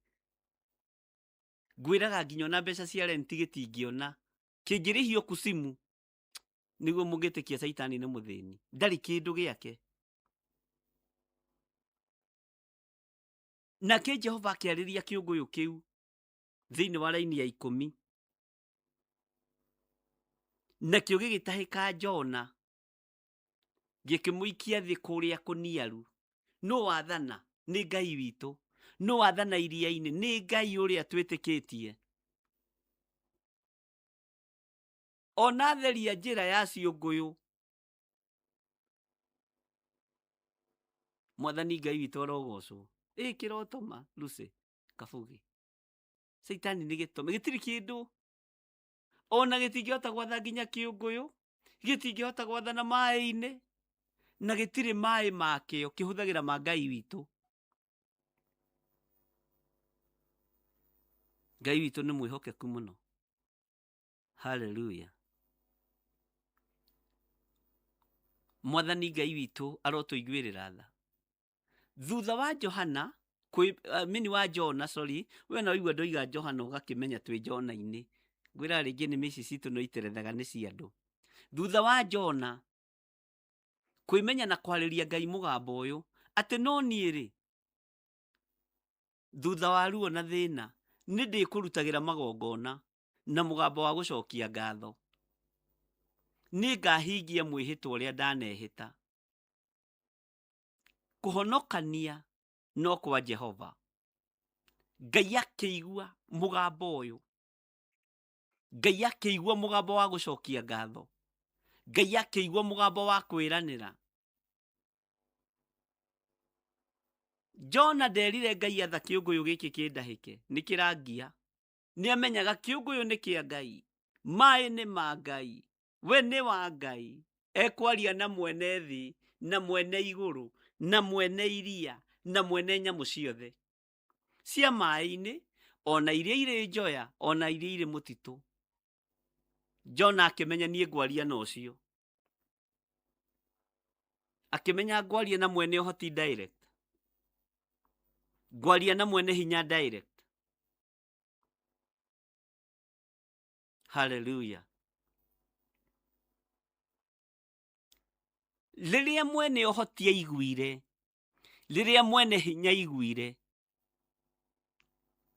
[SPEAKER 2] Ngwĩraga nginya ona mbeca cia rent gĩtingĩona. Kĩngĩrĩhio kusimu nĩguo mũngĩtĩkia Caitani nĩ mũthĩni. Ndarĩ kĩndũ gĩake. Nake Jehova akĩarĩria kĩũngũyũ kĩu thĩinĩ wa raini ya 10. Nakĩo gĩgĩtahĩka Jona, gĩkĩmũikia thĩ kũrĩa kũniaru. Nũ wathana? Nĩ Ngai witũ. Nũ wathana iria-inĩ? Nĩ Ngai ũrĩa twĩtĩkĩtie. Ona theria njĩra ya ciũngũyũ. Mwathani Ngai witũ arogocwo. Ĩ kĩroto ma Lucy Kabugi. Caitani nĩ gĩtome, gĩtirĩ kĩndũ. Ona gĩtingĩhota gwatha nginya kĩũngũyũ, gĩtingĩhota gwathana maĩ-inĩ, na gĩtirĩ maĩ makĩo, kĩhũthagĩra ma Ngai witũ. Ngai witũ nĩ mwĩhokeku mũno. Haleluya. Mwathani Ngai witũ arotũiguĩrĩra tha. Thutha wa Johana mini wa Jona, sorry, we na waigua ndoiga Johana ũgakĩmenya twĩ Jona-inĩ. Ngwĩra rĩngĩ nĩ mĩciĩ citũ no iterethaga nĩ cia andũ. Thutha wa Jona kwĩmenya na kwarĩria Ngai mũgambo ũyũ atĩ no niĩ rĩ, thutha wa ruo na thĩna nĩ ndĩkũrutagĩra magongona na mũgambo wa gũcokia ngatho. Nĩ ngahingia mwĩhĩtwa ũrĩa ndanehĩta. Kũhonokania no kwa Jehova. Ngai akĩigua mũgambo ũyũ. Ngai akĩigua mũgambo wa gũcokia ngatho. Ngai akĩigua mũgambo wa kwĩranĩra. Jona nderire Ngai atha kĩũngũyũ gĩkĩ kĩndahĩke, nĩ kĩrangia. Nĩ amenyaga kĩũngũyũ nĩ kĩa Ngai, maĩ nĩ ma Ngai, we nĩ wa Ngai. Ekwaria na mwene thĩ, na mwene igũrũ, na mwene iria, na mwene nyamũ ciothe cia maĩ-inĩ, ona iria irĩ njoya, ona iria irĩ mũtitũ. Jona akĩmenya niĩ ngwaria na ũcio. Akĩmenya ngwaria na mwene ũhoti direct. Ngwaria na mwene hinya direct. Hallelujah. Rĩrĩa mwene ũhoti aiguire, rĩrĩa mwene hinya aiguire,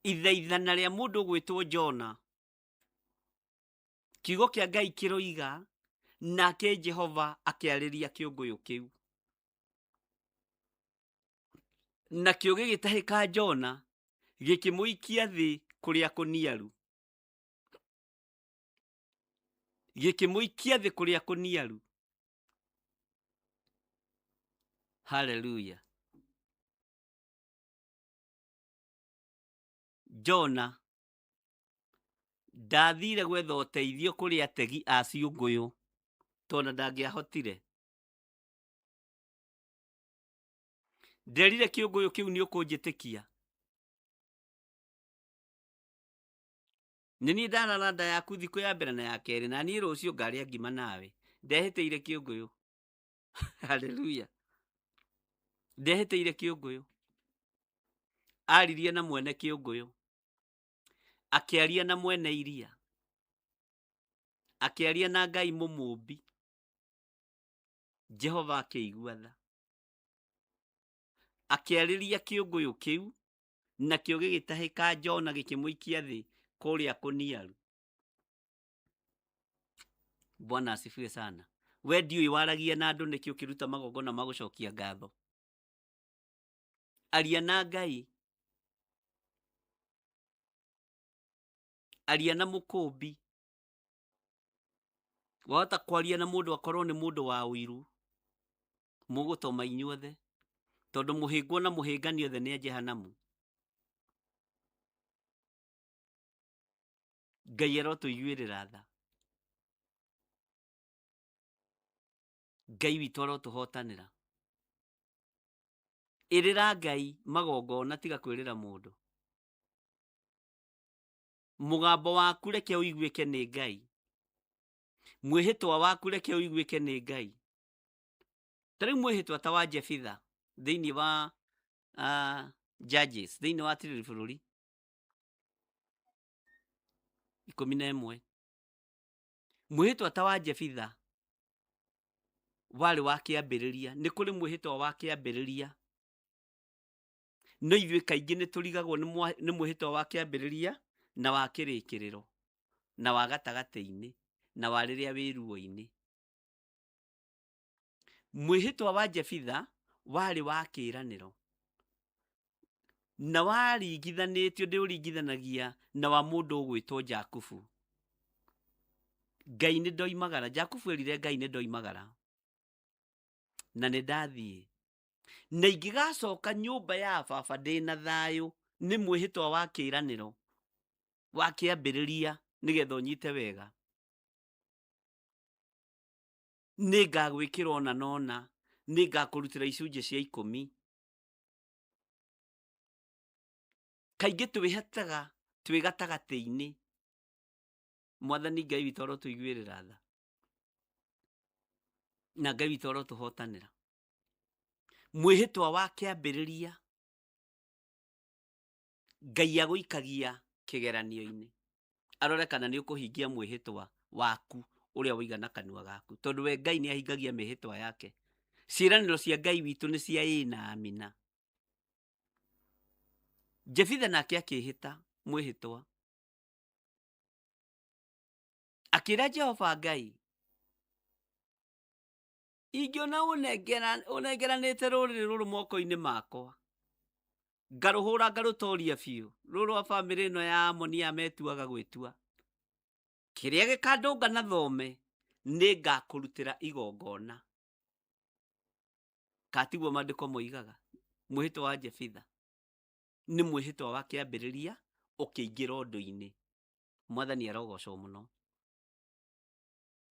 [SPEAKER 2] ithaithana rĩa mũndũ ũgwĩtwo Jona, kiugo kĩa Ngai kĩroiga, nake Jehova akĩarĩria kĩũngũyũ kĩu. Nakĩo gĩgĩtahĩka Jona, gĩkĩmũikia thĩ kũrĩa kũniaru. Gĩkĩmũikia thĩ kũrĩa kũniaru. Hallelujah. Jona ndathire gwetha ũteithio kũrĩ ategi a ciũngũyũ tondũ ndangĩahotire. Nderire kĩũngũyũ kĩu nĩ ũkũnjĩtĩkia. Nĩ niĩ ndarara nda yaku thikũ ya mbere na ya kerĩ, na niĩ rũciũ ngarĩa ngima nawe. Ndehĩtĩire kĩũngũyũ. Hallelujah. Ndehĩtĩire kĩũngũyũ. Aririe na mwene kĩũngũyũ. Akĩaria na mwene iria. Akĩaria na Ngai mũmũmbi. Jehova akĩigua tha. Akĩarĩria kĩũngũyũ kĩu, nakĩo gĩgĩtahĩka Jona gĩkĩmũikia thĩ kũrĩa kũniaru. Bwana asifiwe sana. We ndiũĩ waragia na andũ nĩkĩ ũkĩruta magongona ma gũcokia ngatho. Aria na Ngai. Aria na mũkũmbi. Wahota kwaria na mũndũ akorwo nĩ mũndũ wa ũiru. Mũgũtoma inyuothe. Tondũ mũhĩngwo na mũhĩngani othe nĩ a Jehanamu. Ngai arotũiguĩrĩra tha. Ngai witũ arotũhotanĩra. Ĩrĩra Ngai magongona tiga kwĩrĩra mũndũ. Mũgambo waku reke ũiguĩke nĩ Ngai. Mwĩhĩtwa waku reke ũiguĩke nĩ Ngai. Ta rĩu mwĩhĩtwa ta wa Jefitha thĩinĩ wa Judges, thĩinĩ wa Tirĩrĩ bũrũri 11. Mwĩhĩtwa ta wa Jefitha warĩ wa kĩambĩrĩria. Nĩ kũrĩ mwĩhĩtwa wa kĩambĩrĩria, no ithuĩ kaingĩ nĩ tũrigagwo nĩ mwĩhĩtwa wa kĩambĩrĩria na wa kĩrĩkĩrĩro na wa gatagatĩ-inĩ na wa rĩrĩa wĩ ruo-inĩ. Mwĩhĩtwa wa Jefitha warĩ wa kĩĩranĩro na waringithanĩtio, ndĩũringithanagia na wa mũndũ ũgwĩtwo Jakubu. Ngai nĩ ndoimagara, Jakubu erire Ngai nĩ ndoimagara na nĩ ndathiĩ, na ingĩgacoka nyũmba ya baba ndĩna thayũ. Nĩ mwĩhĩtwa wa kĩĩranĩro wa kĩambĩrĩria, nĩgetha ũnyite wega. Nĩ ngagwĩkĩra ona nona, nĩ ngakũrutĩra icunjĩ cia 10. Kaingĩ twĩhetaga twĩ gatagatĩ-inĩ. Mwathani Ngai witũ arotũiguĩrĩra tha, na Ngai witũ arotũhotanĩra. Mwĩhĩtwa wa kĩambĩrĩria Ngai agũikagia kĩgeranio-inĩ, arore kana nĩ ũkũhingia mwĩhĩtwa waku ũrĩa ũigana kanua gaku, tondũ we Ngai nĩ ahingagia mĩhĩtwa yake. Ciĩranĩro cia Ngai witũ nĩ cia ĩĩ na amina. Jefitha nake akĩĩhĩta mwĩhĩtwa, akĩra Jehova Ngai, ingĩona ũnengeranĩte rũrĩrĩ rũrũ moko-inĩ makwa, ngarũhũra ngarũtoria biũ, rũrũ rwa bamĩrĩ ĩno ya Amoni aya metuaga gwĩtua, kĩrĩa gĩkandũnga na thome, nĩ ngakũrutĩra igongona. Katiguo maandĩko moigaga, mwĩhĩtwa wa Jefitha nĩ mwĩhĩtwa wa kĩambĩrĩria ũkĩingĩra ũndũ-inĩ. Mwathani arogocwo mũno.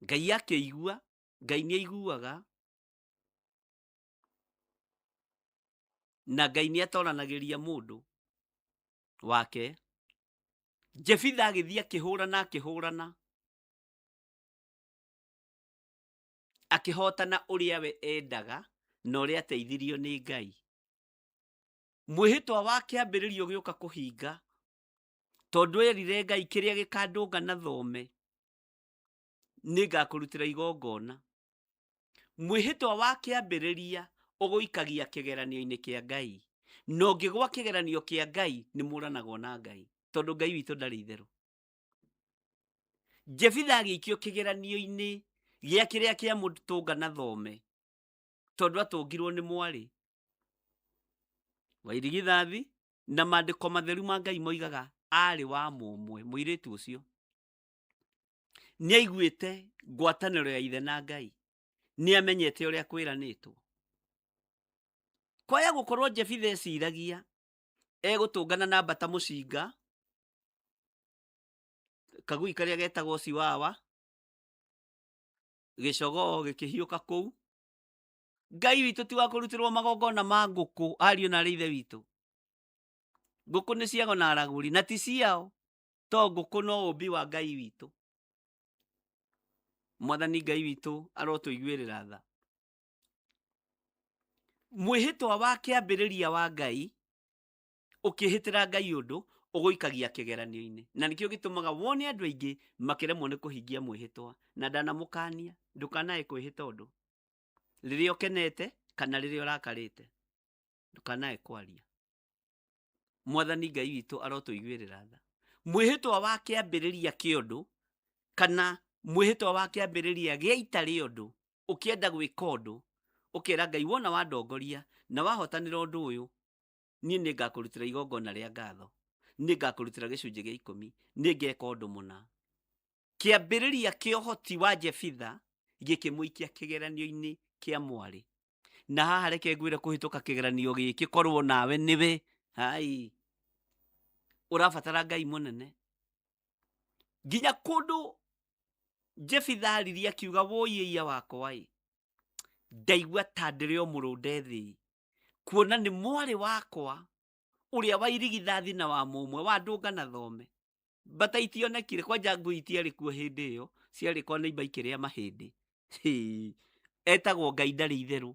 [SPEAKER 2] Ngai akĩigua, Ngai nĩ aiguaga, na Ngai nĩ atoranagĩria mũndũ wake. Jefitha agĩthiĩ akĩhũrana, akĩhũrana, akĩhotana ũrĩa we endaga na ũrĩa ateithirio nĩ Ngai. Mwĩhĩtwa wa kĩambĩrĩria ũgĩũka kũhinga, tondũ erire Ngai kĩrĩa gĩkandũnga na thome, nĩ ngakũrutĩra igongona. Mwĩhĩtwa wa kĩambĩrĩria ũgũikagia kĩgeranio-inĩ kĩa Ngai, na ũngĩgwa kĩgeranio kĩa Ngai nĩ mũranagwo na Ngai, tondũ Ngai witũ ndarĩ itherũ. Jefitha agĩikio kĩgeranio-inĩ gĩa kĩrĩa kĩa mũtũnga na thome, tondũ atũngirwo nĩ mwarĩ wa irigithathi, na maandĩko matheru ma Ngai moigaga aarĩ wa mũmwe. Mũirĩtu ũcio nĩ aiguĩte ngwatanĩro ya ithe na Ngai, nĩ amenyete ũrĩa kwĩranĩtwo. Kwaya gũkorwo Jefitha eciragia egũtũngana na mbata mũcinga, kagui karĩa getagwo ciwawa, gĩcogoo gĩkĩhiũka kũu. Ngai witũ ti wa kũrutĩrwo magongona ma ngũkũ, ariũ na arĩ ithe witũ. Ngũkũ nĩ ciago na aragũri, na ti ciao, to ngũkũ no ũmbi wa Ngai witũ. Mwathani Ngai witũ arotũiguĩrĩra tha. Mwĩhĩtwa wa kĩambĩrĩria wa Ngai, ũkĩhĩtĩra Ngai ũndũ, ũgũikagia kĩgeranio-inĩ. Na nĩkĩo gĩtũmaga wone andũ aingĩ makĩremwo nĩ kũhingia mwĩhĩtwa. Na ndanamũkania, ndũkanae kwĩhĩta ũndũ rĩrĩa ũkenete kana rĩrĩa ũrakarĩte, ndũkanae kwaria. Mwathani Ngai witũ arotũiguĩrĩra tha. Mwĩhĩtwa wa kĩambĩrĩria kĩa ũndũ kana mwĩhĩtwa wa kĩambĩrĩria gĩa ita rĩa ũndũ, ũkĩenda gwĩka ũndũ, ũkera Ngai wona wandongoria na wahotanĩra ũndũ ũyũ, niĩ nĩ ngakũrutĩra igongona rĩa ngatho, nĩ ngakũrutĩra gĩcunjĩ gĩa 10, nĩ ngeka ũndũ mũna. Kĩambĩrĩria kĩa ũhoti wa Jefitha gĩkĩmũikia kĩgeranio-inĩ kĩa mwarĩ. Na haha reke ngwĩre, kũhĩtũka kĩgeranio gĩkĩ korwo nawe nĩwe hai ũrabatara Ngai mũnene. Nginya kũndũ Jefitha aririe akiuga wũiĩia wakwa ĩ, ndaigua ta ndĩrĩ o mũrũnde thĩ, kuona nĩ mwarĩ wakwa ũrĩa wa irigithathi na wa mũmwe wa ndũnga na thome. Mbata itionekire, kwanja ngui itiarĩ kuo hĩndĩ ĩyo, ciarĩ kwa neighbor ikĩrĩa mahĩndĩ. Hĩ, etagwo Ngai ndarĩ itherũ.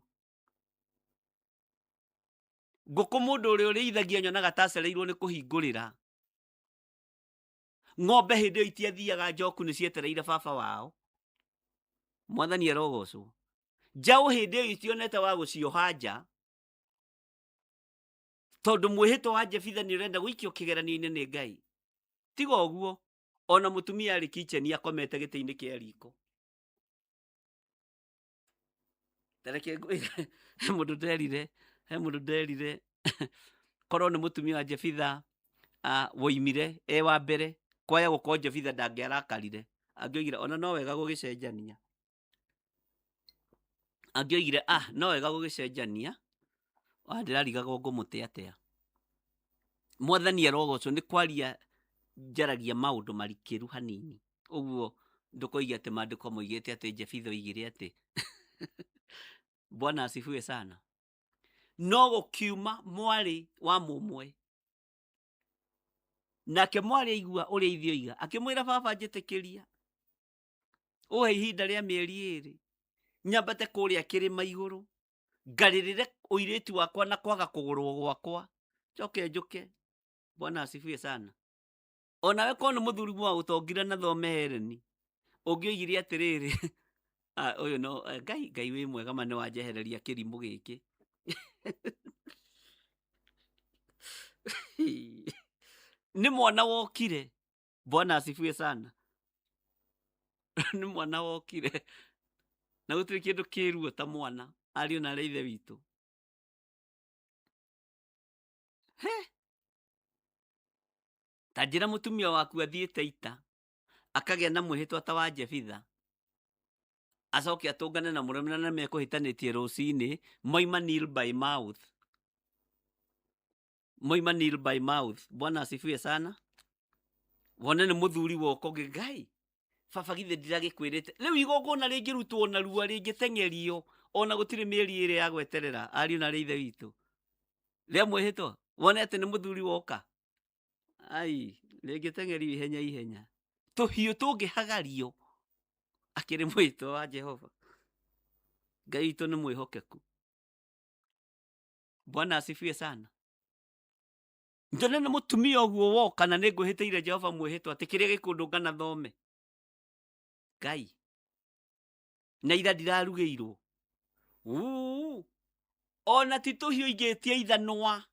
[SPEAKER 2] Ngũkũ mũndũ ũrĩa ũrĩithagia nyonaga ta acereirwo nĩ kũhingũrĩra. Ng'ombe hĩndĩ ĩyo itiathiaga njoku nĩ cietereire baba wao. Mwathani arogocwo. Njaũ hĩndĩ ĩyo itionete wa gũcioha nja, tondũ mwĩhĩtwa wa Jefitha nĩ ũrenda gũikio kĩgeranio-inĩ nĩ Ngai. Tiga ũguo, ona mũtumia arĩ kitchen akomete gĩtĩ-inĩ kĩa riko. Tareke ngwĩre, he mũndũ nderire, he mũndũ nderire, korwo nĩ mũtumia wa Jefitha woimire e wa mbere, kwaya gũkorwo Jefitha ndangĩarakarire. Angĩoigire ona no wega gũgĩcenjania. Angĩoigire no wega gũgĩcenjania, ndĩrarigagwo ngũmũte atĩa. Mwathani arogocwo nĩ kwaria njaragia maũndũ marikĩru hanini. Ũguo ndũkoige atĩ maandĩko moigĩte atĩ Jefitha oigire atĩ. Bwana asifiwe sana. No gũkiuma mwarĩ wa mũmwe. Nake mwarĩ aigua ũrĩa ithe oiga, akĩmwĩra baba njĩtĩkĩria. Ũhe ihinda rĩa mĩeri 2. Nyambate kũrĩa kĩrĩma igũrũ. Ngarĩrĩre ũirĩtu wakwa na kwaga kũgũrwo gwakwa. Njoke njũke. Bwana asifiwe sana. Onawe korwo nĩ mũthuri wa ũtongire na thome Hereni, ũngĩoigire atĩrĩrĩ, ũyũ no, Ngai, Ngai wĩ mwega ma nĩ wanjehereria kĩrimũ gĩkĩ. Nĩ mwana wokire. Bwana asifiwe sana. Nĩ mwana wokire. Na gũtirĩ kĩndũ kĩruo ta mwana, ariũ na arĩa ithe witũ. He! Ta njĩra mũtumia waku athiĩte ita, akagĩa na mwĩhĩtwa ta wa Jefitha, acoke atũngane na mũrũme na nĩmekũhĩtanĩtie rũcinĩ, moima nil by mouth. Moima nil by mouth. Bwana asifiwe sana. Wone nĩ mũthuri woka ũngĩ, Ngai, baba githĩ ndiragĩkwĩrĩte. Rĩu igongona rĩngĩrutwo narua, rĩngĩteng'erio, ona gũtirĩ mĩeri 2 ya gweterera, ariũ na arĩa ithe witũ. Rĩa mwĩhĩtwa, wone atĩ nĩ mũthuri woka. Ai, rĩngĩteng'erio ihenya ihenya. Tũhiũ tũngĩhagario, akĩrĩ mwĩhĩtwa wa Jehova. Ngai witũ nĩ mwĩhokeku. Bwana asifiwe sana. Njone nĩ mũtumia ũguo woka na nĩ ngwĩhĩtĩire Jehova mwĩhĩtwa atĩ kĩrĩa gĩkũndũnga na thome. Ngai. Na ira ndirarugĩirwo. Uu. Ona ti tũhiũ ingĩtia ithanwa.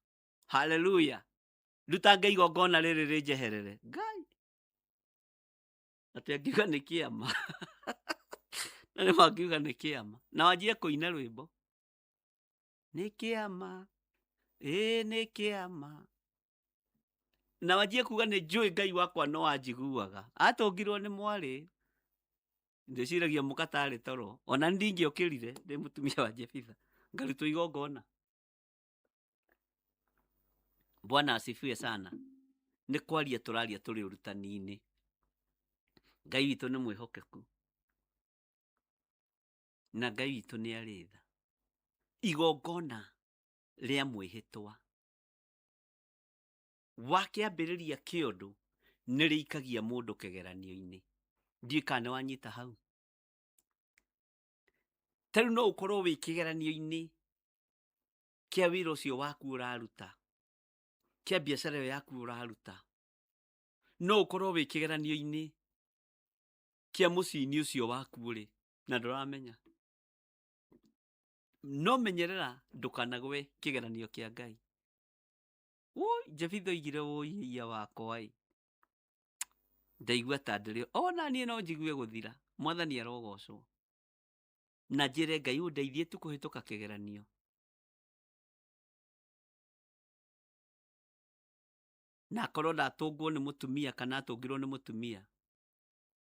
[SPEAKER 2] Hallelujah. Ruta igongona rĩrĩ rĩnjeherere. Ngai. Atĩ angiuga nĩ kĩama. Na nĩ mangiuga nĩ kĩama. Na wanjie kũina rwĩmbo. Nĩ kĩama. Ĩĩ nĩ kĩama. Na wanjie kuga nĩ njũĩ Ngai wakwa no anjiguaga. Atũngirwo nĩ mwarĩ. Ndĩciragia mũka tarĩ toro. Ona nĩ ndingĩokĩrire ndĩ mũtumia wa Jefitha. Ngarutwo igongona. Bwana asifiwe sana. Nĩ kwaria tũraria tũrĩ ũrutani-inĩ. Ngai witũ nĩ mwĩhokeku. Na Ngai witũ nĩ arĩ tha. Igongona rĩa mwĩhĩtwa wa kĩambĩrĩria kĩa ũndũ nĩ rĩikagia mũndũ kĩgeranio-inĩ. Ndiũĩ kana nĩ wanyita hau. Ta rĩu no ũkorwo wĩ kĩgeranio-inĩ kĩa wĩra ũcio waku ũraruta, kĩa biacara ĩyo yaku ũraruta. No ũkorwo wĩ kĩgeranio-inĩ kĩa mũciĩ-inĩ ũcio waku ũrĩ na ndũramenya. No menyerera ndũkanagwe kĩgeranio kĩa Ngai. Woi, Jefitha oigire woi ĩia wakwa ĩ. Ndaigua ta ndĩrĩ ona niĩ no njigue gũthira. Mwathani arogocwo. Na njĩre Ngai ũndeithie tu kũhĩtũka kĩgeranio. Na akorwo ndatũngwo nĩ mũtumia kana atũngirwo nĩ mũtumia.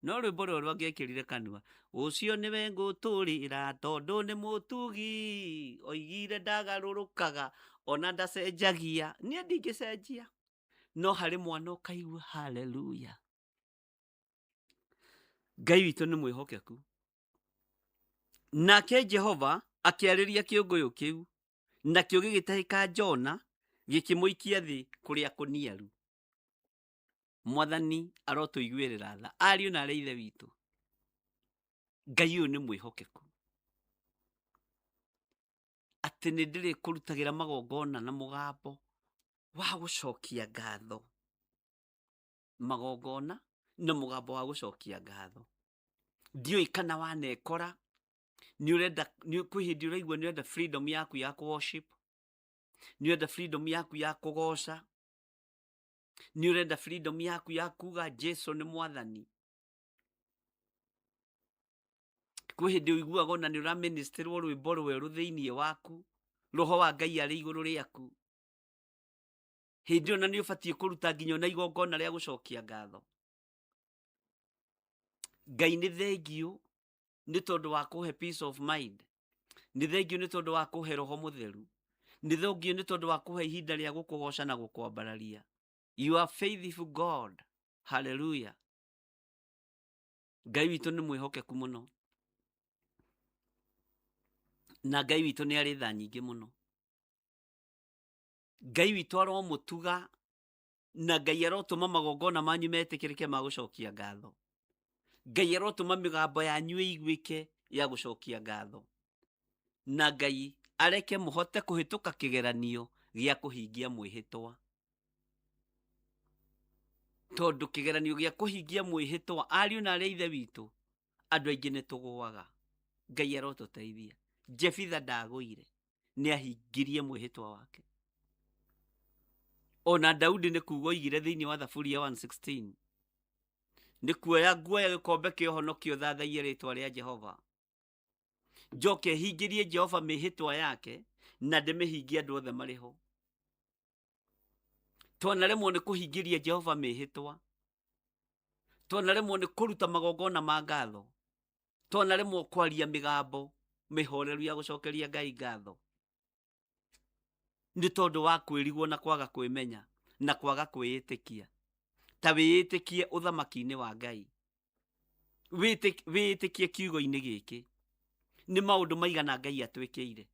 [SPEAKER 2] No rwĩmbo rũrũ angĩekĩrire kanua, ũcio nĩwe ngũtũrĩra tondũ nĩ mũtugi, oigire ndagarũrũkaga ona ndacenjagia. Niĩ ndingĩcenjia. No harĩ mwana ũkaigua haleluya. Ngai witũ nĩ mwĩhokeku. Nake Jehova akĩarĩria kĩũngũyũ kĩu, nakĩo gĩgĩtahĩka Jona, gĩkĩmũikia thĩ kũrĩa kũniaru. Mwathani arotũiguĩrĩra tha, ariũ na arĩ ithe witũ. Ngai ũyũ nĩ mwĩhokeku, atĩ nĩ ndĩrĩkũrutagĩra magongona na mũgambo wa gũcokia ngatho. Magongona na mũgambo wa gũcokia ngatho. Ndiũĩ kana wanekora nĩ ũrenda, kwĩ hĩndĩ ũraigua nĩ ũrenda freedom yaku ya kũ worship, nĩ ũrenda freedom yaku ya kũgoca, nĩ ũrenda freedom yaku ya kuga Jesu nĩ mwathani. Kwĩ hĩndĩ ũiguaga ona nĩ ũraministerwo rwĩmbo rwerũ thĩinĩ waku, roho wa Ngai arĩ igũrũ rĩaku. Hĩndĩ ĩyo na nĩ ũbatiĩ kũruta nginya ona igongona rĩa gũcokia ngatho. Ngai nĩ thengiũ nĩ tondũ wa kũhe peace of mind, nĩ thengiũ nĩ tondũ wa kũhe roho mũtheru, nĩ thengiũ nĩ tondũ wa kũhe ihinda rĩa gũkũgoca na gũkwambararia. You are faithful God. Hallelujah. Ngai witũ nĩ mwĩhokeku mũno, na Ngai witũ nĩ arĩ tha nyingĩ mũno. Ngai witũ aromũtuga, na Ngai arotũma magongona manyu metĩkĩrĩke ma gũcokia ngatho. Ngai arotũma mĩgambo yanyu ĩiguĩke ya gũcokia ngatho, na Ngai areke mũhote kũhĩtũka kĩgeranio gĩa kũhingia mwĩhĩtwa. Tondũ kĩgeranio gĩa kũhingia mwĩhĩtwa, ariũ na arĩa ithe witũ, andũ aingĩ nĩ tũgũaga. Ngai arotũteithia. Jefitha ndagũire, nĩ ahingirie mwĩhĩtwa wake. Ona Daudi nĩ kuga oigire thĩinĩ wa Thaburi ya 116, nĩ kuoya nguoya gĩkombe kĩa ũhonokio thathaiye rĩtwa rĩa Jehova, njoke hingĩrie Jehova mĩhĩtwa yake na ndĩmĩhingie andũ othe marĩ ho. Twanaremwo nĩ kũhingĩria Jehova mĩhĩtwa, twanaremwo nĩ kũruta magongona ma ngatho, twanaremwo kwaria mĩgambo mĩhoreru ya gũcokeria Ngai ngatho, nĩ tondũ wa kwĩrigwo na kwaga kwĩmenya na kwaga kwĩĩtĩkia. Ta wĩĩtĩkie ũthamaki-inĩ wa Ngai, wĩĩtĩkie kiugo-inĩ gĩkĩ. Nĩ maũndũ maigana Ngai atwĩkĩire.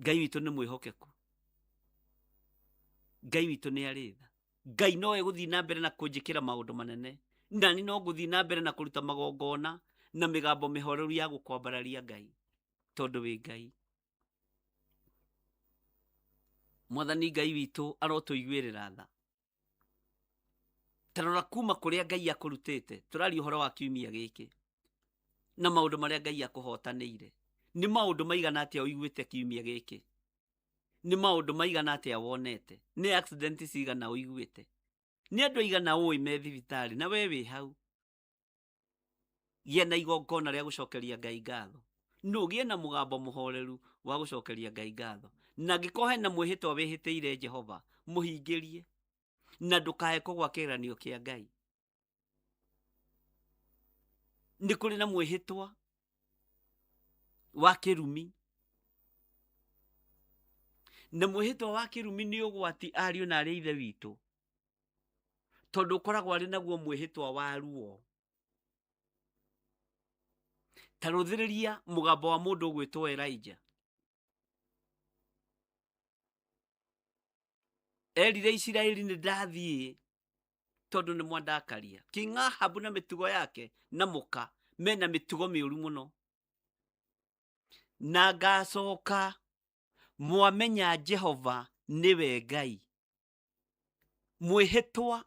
[SPEAKER 2] Ngai witũ nĩ mwĩhokeku, Ngai witũ nĩ arĩ tha. Ngai no egũthiĩ na mbere na kũnjĩkĩra maũndũ manene, nani no ngũthiĩ na mbere na kũruta magongona na mĩgambo mĩhoreru ya gũkwambararia Ngai, tondũ wĩ Ngai. Mwathani Ngai witũ arotũiguĩrĩra tha. Ta rora kuma kũrĩa Ngai akũrutĩte, tũraria ũhoro wa kiumia gĩkĩ na maũndũ marĩa Ngai akũhotanĩire. Nĩ maũndũ maigana atĩa ũiguĩte kiumia gĩkĩ? Nĩ maũndũ maigana atĩa wonete? Nĩ accident cigana ũiguĩte? Nĩ andũ aigana ũĩ me thibitarĩ na we wĩ hau? Gĩa na igongona rĩa gũcokeria Ngai ngatho. No ũgĩe na mũgambo mũhoreru wa gũcokeria Ngai ngatho. Na angĩkorwo hena mwĩhĩtwa wĩhĩtĩire Jehova, mũhingĩrie, na ndũkae kũgwa kĩgeranio kĩa Ngai. Nĩ kũrĩ na mwĩhĩtwa wa kĩrumi, na mwĩhĩtwa wa kĩrumi nĩ ũgwati, ariũ na arĩ ithe witũ, tondũ ũkoragwo arĩ naguo mwĩhĩtwa wa ruo. Ta rũthĩrĩria mũgambo wa mũndũ ũgwĩtwo Elijah. Erire Isiraeli nĩ ndathiĩ tondũ nĩ mwandakaria. King Ahabu na mĩtugo yake na mũka mena mĩtugo mĩũru mũno, na ngacoka mwamenya Jehova nĩwe Ngai. Mwĩhĩtwa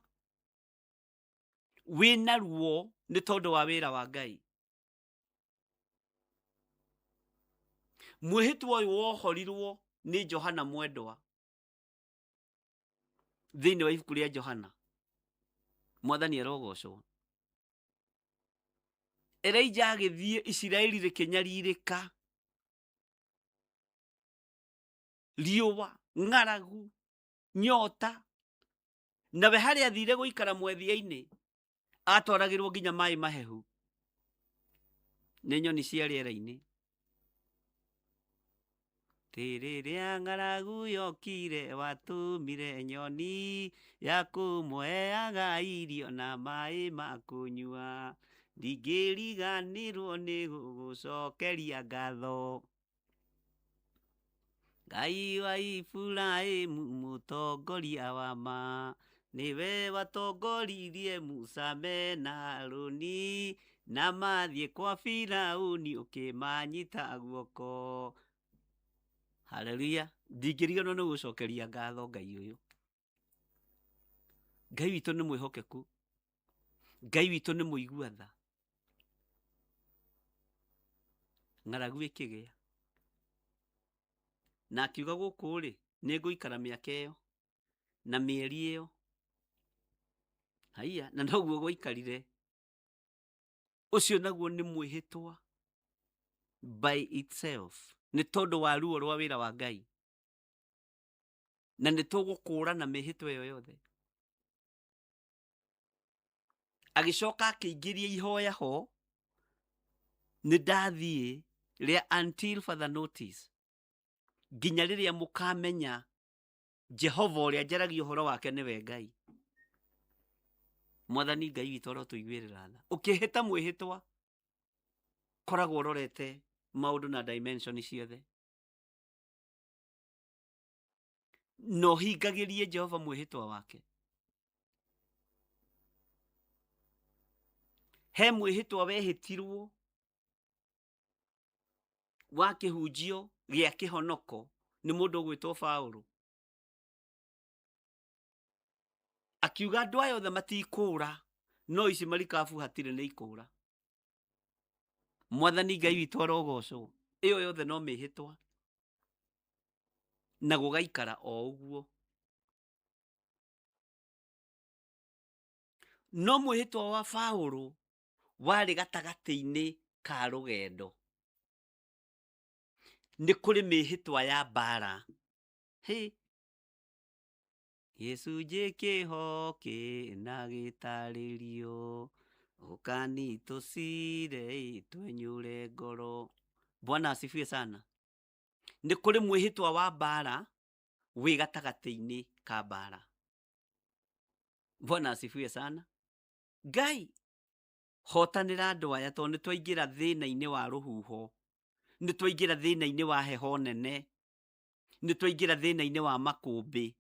[SPEAKER 2] wĩna ruo nĩ tondũ wa wĩra wa Ngai. Mwĩhĩtwa ũyũ wohorirwo nĩ Johana Mwendwa thĩinĩ wa ibuku rĩa Johana. Mwathani arogocwo. Elijah agĩthiĩ Isiraeli rĩkĩnyarirĩka, riũa, ng'aragu, nyota, nawe harĩa athire gũikara mwethia-inĩ atwaragĩrwo nginya maĩ mahehu nĩ nyoni cia rĩera-inĩ. Atĩ rĩrĩa ng'aragu yokire watũmire nyoni ya kũmũheaga irio na maĩ ma kũnyua. Ndingĩriganĩrwo nĩ gũgũcokeria ngatho. Ngai wa Iburahĩmu mũtongoria wa ma, nĩwe watongoririe Musa mena Harũni, na mathiĩ kwa Firaũni ũkĩmanyita guoko. Haleluya! Ndingĩriganĩrwo nĩ gũcokeria ngatho Ngai ũyũ. Ngai witũ nĩ mwĩhokeku, Ngai witũ nĩ mũigua tha. Ng'aragu ĩkĩgĩa na akiuga gũkũ rĩ, nĩ ngũikara mĩaka ĩyo na mĩeri ĩyo. Haiya, na noguo gwaikarire. Ũcio naguo nĩ mwĩhĩtwa by itself, nĩ tondũ wa ruo rwa wĩra wa Ngai, na nĩ tũgũkũrana mĩhĩtwa ĩyo yothe. Agĩcoka akĩingĩria ihoya ho, nĩ ndathiĩ rĩa until further notice, nginya rĩrĩa mũkamenya Jehova ũrĩa njaragia ũhoro wake nĩwe Ngai. Mwathani Ngai witũ arotũiguĩrĩra tha. Ũkĩhĩta mwĩhĩtwa, koragwo ũrorete maũndũ na dimension ciothe, na ũhingagĩrie Jehova mwĩhĩtwa wake. He mwĩhĩtwa wehĩtirwo wa kĩhunjio gĩa kĩhonoko nĩ mũndũ ũgwĩtwo Paũlũ, akiuga andũ aya othe matikũra, no ici marikabu hatirĩ nĩ ikũra. Mwathani Ngai witũ arogocwo. Ĩyo yothe no mĩhĩtwa, na gũgaikara o ũguo. No mwĩhĩtwa wa Paũlũ warĩ gatagatĩ-inĩ ka rũgendo. Nĩ kũrĩ mĩhĩtwa ya mbara. Hĩ! Gĩcunjĩ kĩho kĩna gĩtarĩrio, ũkani tũcire twenyũre ngoro. Bwana asifiwe sana. Nĩ kũrĩ mwĩhĩtwa wa mbara wĩ gatagatĩ-inĩ ka mbara. Bwana asifiwe sana. Ngai hotanĩra andũ aya, tondũ nĩ twaingĩra thĩna-inĩ wa rũhuho, nĩ twaingĩra thĩna-inĩ wa heho nene, nĩ twaingĩra thĩna-inĩ wa makũmbĩ.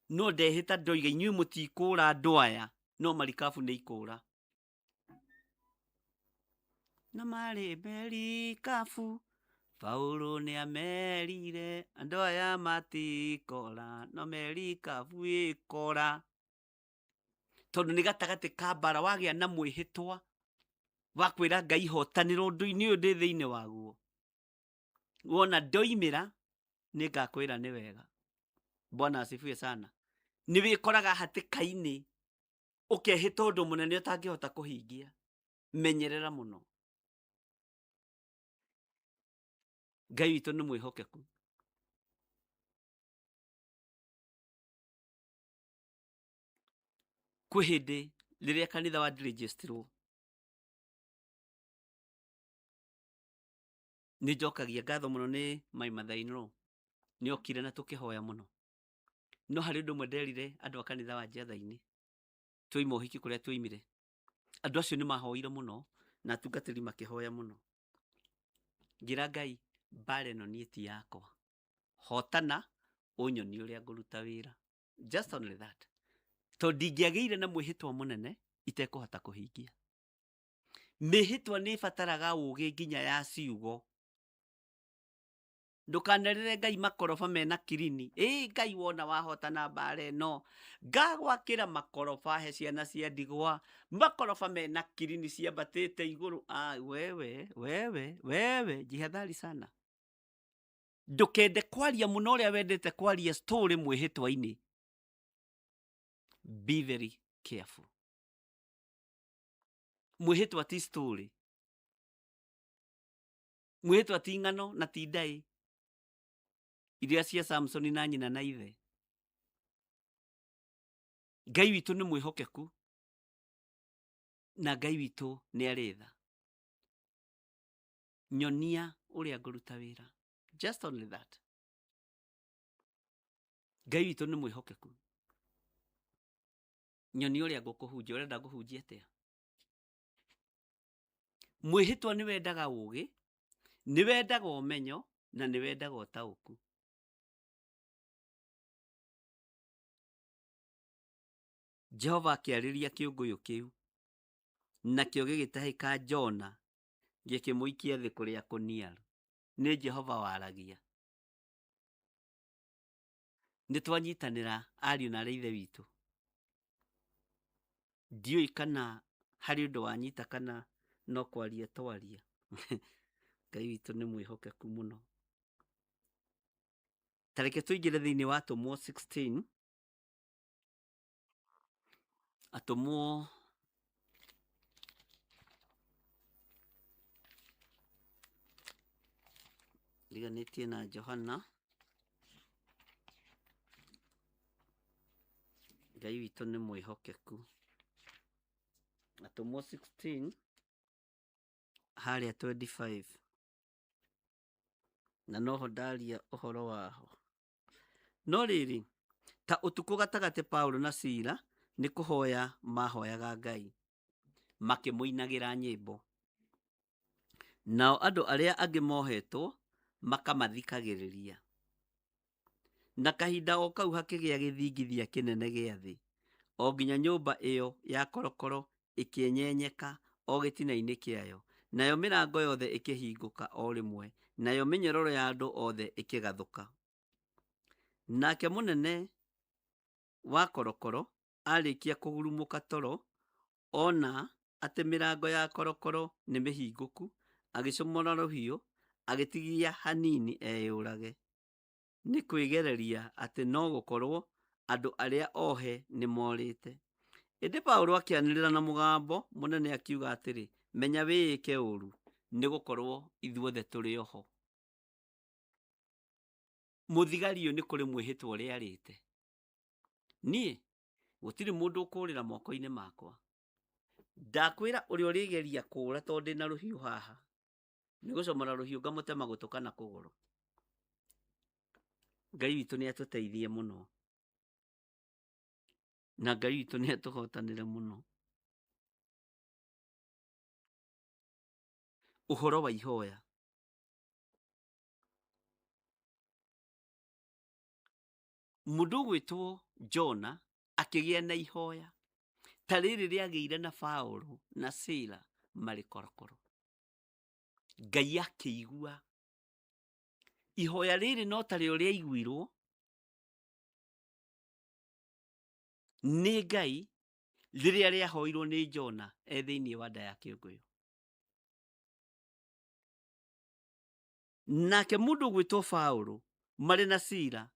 [SPEAKER 2] No ndehĩta ndoiga inyuĩ mũtikũra andũ aya, no marikabu nĩ ikũra. Na marĩ merikabu, Paulo nĩ amerire andũ aya matikora, no merikabu ĩkora. Tondũ nĩ gatagatĩ ka mbara wagĩa na mwĩhĩtwa wa kwĩra Ngai hotanĩra ũndũ-inĩ ũyũ ndĩ thĩinĩ waguo. Wona ndoimĩra nĩ ngakwĩra nĩ wega. Bwana asifiwe sana. Nĩ wĩkoraga hatĩka-inĩ ũkehĩta ũndũ mũnene ũtangĩhota kũhingia. Menyerera mũno. Ngai witũ nĩ mwĩhokeku. Kwĩ hĩndĩ rĩrĩa kanitha wa ndirĩnjĩstirwo, nĩ njokagia ngatho mũno nĩ my mother in law, nĩ okire na tũkĩhoya mũno. No harĩ ũndũ ũmwe nderire andũ a kanitha wa Njiatha-inĩ, twoima ũhiki kũrĩa twoimire, andũ acio nĩ mahoire mũno na atungatĩri makĩhoya mũno. Ngĩra Ngai, mbara ĩno niĩ ti yakwa, hotana ũnyonie ũrĩa ngũruta wĩra. Just only that. Tondũ ndingĩagĩire na mwĩhĩtwa mũnene itekũhota kũhingia. Mĩhĩtwa nĩ ĩbataraga ũũgĩ nginya ya ciugo. Ndũkanerĩre Ngai makoroba mena kirini. Ĩ Ngai wona wahotana mbara ĩno, ngagwakĩra makoroba he ciana cia ndigwa, makoroba mena kirini ciambatĩte igũrũ. Ah, wewe wewe wewe, jihadhari sana. Ndũkende kwaria mũno ũrĩa wendete kwaria story mwĩhĩtwa-inĩ. Be very careful. Mwĩhĩtwa ti story, mwĩhĩtwa ti ng'ano na ti ndaĩ iria cia Samsoni na nyina na ithe. Ngai witũ nĩ mwĩhokeku na Ngai witũ nĩ arĩ tha. Nyonia ũrĩa ngũruta wĩra. Just only that. Ngai witũ nĩ mwĩhokeku. Nyoni ũrĩa ngũkũhunjia, ũrenda ngũhunjia atĩa? Mwĩhĩtwa nĩ wendaga ũũgĩ, nĩ wendaga ũmenyo, na nĩ wendaga ũtaũku. Jehova akĩarĩria kĩũngũyũ kĩu, nakĩo gĩgĩtahĩka Jona, gĩkĩmũikia thĩ kũrĩa kũniaru. Nĩ Jehova waragia. Nĩ twanyitanĩra ariũ na aarĩ a Ithe witũ. Ndiũĩ kana harĩ ũndũ wanyita kana no kwaria twaria. Ngai witũ nĩ mwĩhokeku mũno. Ta reke tũingĩre thĩinĩ wa Atũmwo 16. Atũmwo riganĩtie na Johana. Ngai witũ nĩ mwĩhokeku. Atũmwo 16 harĩa 25 na noho ndaria ũhoro waho. No rĩrĩ, ta ũtukũ gatagatĩ Paulo na Sila nĩ kũhoya maahoyaga Ngai, makĩmũinagĩra nyĩmbo. Nao andũ arĩa angĩ mohetwo makamathikagĩrĩria. Na kahinda o kau hakĩgĩa gĩthingithia kĩnene gĩa thĩ, o nginya nyũmba ĩyo ya korokoro ĩkĩenyenyeka o gĩtina-inĩ kĩayo, nayo mĩrango yothe ĩkĩhingũka o rĩmwe, nayo mĩnyororo ya andũ othe ĩkĩgathũka. Nake mũnene wa korokoro aarĩkia kũgurumũka toro, ona atĩ mĩrango ya korokoro nĩ mĩhingũku, agĩcomora rũhiũ, agĩtigia hanini eyũrage, nĩ kwĩgereria atĩ no gũkorũo andũ arĩa ohe nĩ morĩte. Ĩndĩ Paulo akĩanĩrĩra na mũgambo mũnene akiuga atĩrĩ, Menya wĩĩke ũũru, nĩ gũkorũo ithuothe tũrĩ o ho. Mũthigari ũyũ nĩ kũrĩ mwĩhĩtwa ũrĩa arĩte. Niĩ gũtirĩ mũndũ ũkũũrĩra moko-inĩ makwa. Ndakwĩra ũrĩa ũrĩgeria kũũra tondũ ndĩna rũhiũ haha, nĩ gũcomora rũhiũ ngamũtema gũtũ kana kũgũrũ. Ngai witũ nĩ atũteithie mũno. Na Ngai witũ nĩ atũhotanĩre mũno. Ũhoro wa ihoya. Mũndũ ũgwĩtwo Jona akĩgĩa na ihoya ta rĩrĩ rĩagĩire na Paũlũ na Sila marĩ korokoro. Ngai akĩigua ihoya rĩrĩ no tarĩo rĩaiguirwo nĩ Ngai rĩrĩa rĩahoirwo nĩ Jona e thĩinĩ wa nda ya kĩũngũyũ. Nake mũndũ ũgwĩtwo Paũlũ marĩ na Sila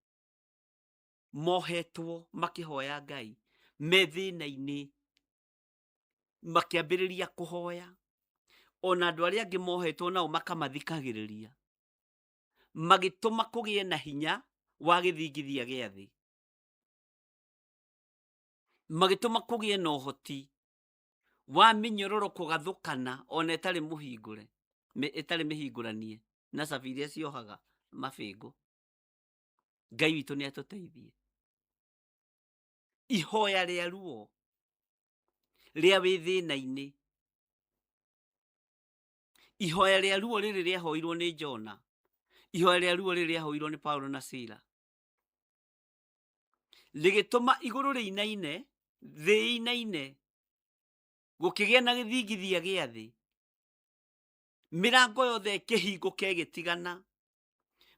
[SPEAKER 2] mohetwo makĩhoya Ngai me thĩna-inĩ, makĩambĩrĩria kũhoya. Ona andũ arĩa angĩ mohetwo nao makamathikagĩrĩria, magĩtũma kũgĩe na hinya wa gĩthingithia gĩa thĩ, magĩtũma kũgĩe na ũhoti wa mĩnyororo kũgathũkana ona ĩtarĩ mũhingũre, ĩtarĩ mĩhingũranie na cabi iria ciohaga mabĩngũ. Ngai witũ nĩ atũteithie. Ihoya rĩa ruo rĩa wĩ thĩna-inĩ, ihoya rĩa ruo rĩrĩ rĩahoirwo nĩ Jona, ihoya rĩa ruo rĩrĩ rĩahoirwo nĩ Paulo na Sila, rĩgĩtũma igũrũ rĩinaine, thĩ ĩinaine, gũkĩgĩa na gĩthingithia gĩa thĩ, mĩrango yothe ĩkĩhingũka ĩgĩtigana,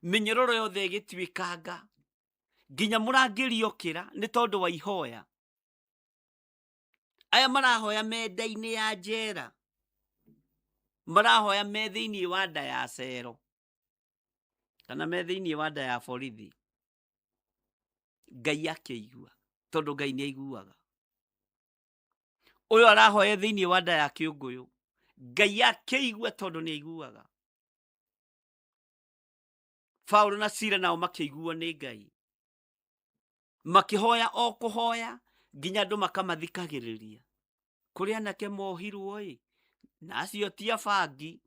[SPEAKER 2] mĩnyororo yothe ĩgĩtuĩkanga, nginya mũrangĩri okĩra nĩ tondũ wa ihoya. Aya marahoya me nda-inĩ ya njera, marahoya me thĩinĩ wa nda ya cero, kana me thĩinĩ wa nda ya borithi. Ngai akĩigua, tondũ Ngai nĩ aiguaga. Ũyũ arahoya thĩinĩ wa nda ya kĩũngũyũ, Ngai akĩigua tondũ nĩ aiguaga. Paulo na Sila nao makĩiguo nĩ Ngai, makĩhoya o kũhoya nginya andũ makamathikagĩrĩria. Kũrĩ anake mohirwo ĩ, na acio ti abangi,